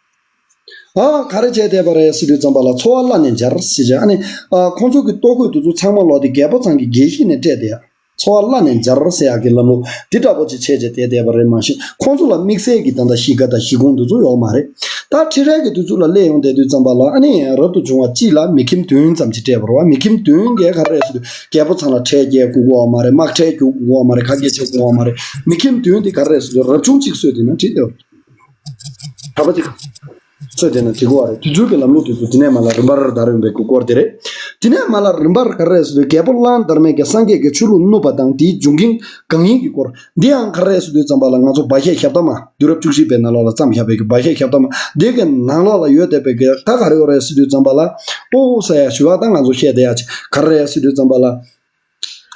ཨ། ག་རེ་བྱས་བསྡད་པ་རེད་ཟེར་དུས་ཙམ་པ་ལ། འཚོ་བ་བླ་ནས་འབྱར་ཟེར་བྱས། ཨ་ནི་ཨ་ཁོང་ཚོ་གི་ལྟོ་གོས་དེ་ཚོ་ཚང་མ་ལོག་སྟེ་རྒྱལ་པོ་ཚང་གི་རྒྱལ་གཞིས་ནས་སྤྲད་དེ་ཡ། འཚོ་བ་བླ་ནས་འབྱར་ཟེར་ཡག་གི་ལམ་ལུགས་འདི་འདྲ་པོ་ཅིག་བྱས་བྱས་བསྡད་བསྡད་པ་རེད། མ་གཞི་ཁོང་ཚོ་ལ་དམིགས་བསལ་གྱི་ད་ལྟ་གཞིས་ཀ་དང་གཞིས་ཁོངས་འདི་ཚོ་ཡོད་མ་རེད། ད་ཁྲི་རལ་གྱི་དུས་ཚོད་ལ་སླེབས་ཡོང་བསྡད་དུས་ཙམ་པ་ལ། ཨ་ནི་རབ་ཏུ་བྱུང་བ་གཅིག་ལ་མི་ཁྱིམ་བདུན་ཙམ་ཅིག་སྤྲད་པ་རེད་བ། མི་ཁྱིམ་བདུན་གྱིས་ག་རེ་རེད་ཟེར་དུས་རྒྱལ་པོ་ཚང་ལ་ཁྲལ་རྒྱག་དགོས་ཀྱི་ཡོད་མ་རེད། དམག་ཁྲལ་རྒྱག་དགོས་ཀྱི་ཡོད་མ་རེད། ཁ་གྱེས་བྱེད་དགོས་ཀྱི་ཡོད་མ་རེད། མི་ཁྱིམ་བདུན་དེ་ག་རེ་རེད་ཟེར་དུས་རབ་བྱུང་གཅིག་གསོས་བསྡད་ན་འགྲིག་གི་རེད། གྲྭ་པ་གཅིག་གསོས་བསྡད་ན་འགྲིག་གི་རེད། དུས་ཚོད་ཀྱི་ལམ་ལུགས་དེ་ཚོ་དེ་ནས་མར་ལ་རིམ་པར་དར་ཡོང་བའི་སྐོར་དེ་རེད། དེ་ནས་མར་ལ་རིམ་པར་ག་རེ་རེད་ཟེར་དུས་རྒྱལ་པོ་གླང་དར་མས་ཀྱིས་སངས་རྒྱས་ཀྱི་ཆོས་ལུགས་བསྣུབས་པ་དང་དེའི་འབྱུང་རྐྱེན་གང་ཡིན་གྱི་སྐོར། འདི་ཡང་ག་རེ་རེད་ཟེར་དུས་ཙམ་པ་ལ། ང་ཚོ་སྦ་བཞེད་ཞབས་བཏབ་མ། དུས་རབས་བཅུ་བཞི་པའི་ནང་ལོགས་ལ་བརྩམས་བཞག་པའི་གི་སྦ་བཞེད་ཞབས་བཏབ་མ་འདི་གི་ནང་ལོགས་ལ་ཡོད་བསྡད་པའི་གི་ད་ག་རེ་ཡོད་རེད་ཟེར་དུས་ཙམ་པ་ལ། ཨོ་ཟེར་ཡ་ཞུ་བ་ད་ང་ཚོ་བཤད་བསྡད་ཡ་ཅིག་ག་རེ་རེད་ཟེར་དུས་ཙམ་པ་ལ།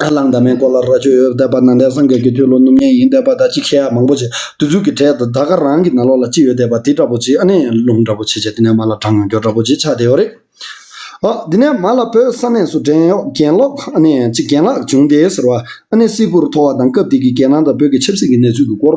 ཨ། གླང་དར་མའི་སྐོར་ལ་རྭ་ཅོ་ཡོད་བསྡད་པ། ནང་བསྟན་སངས་རྒྱས་ཀྱི་ཐོས་ལུགས་བསྣུབས་མཁན་ཡིན་བསྡད་པ། ད་ཅིག་བཤད་ཡ་མང་པོ་ཅིག་དུས་ཚོད་ཀྱི་གྲས་དང་ད་ག་རང་གི་ནང་ལོགས་ལ་ཅི་ཡོད་བསྡད་པ་དེ་འདྲ་པོ་ཅིག་ཨ་ནི་ལུང་འདྲ་པོ་བྱས་བྱས་དེ་ནས་མར་ལ་དྲངས་ཡོང་རྒྱུ་འདྲ་པོ་ཅིག་ཆགས་བསྡད་ཡོད་རེད། ཨ། དེ་ནས་མར་ལ་བོད་ས་གནས་སུ་བྲན་གཡོག་གྱེན་ལོག་ཨ་ནི་ཅིག་གྱེན་ལངས་བྱུང་སྟེ་ཟེར་བ། ཨ་ནི་སིལ་བུར་འཐོར་བ་དང་སྐབས་དེ་གི་རྒྱལ་ནང་དང་བོད་ཀྱི་ཆབ་སྲིད་ཀྱི་གནས་ཚུལ་གྱི་སྐོར།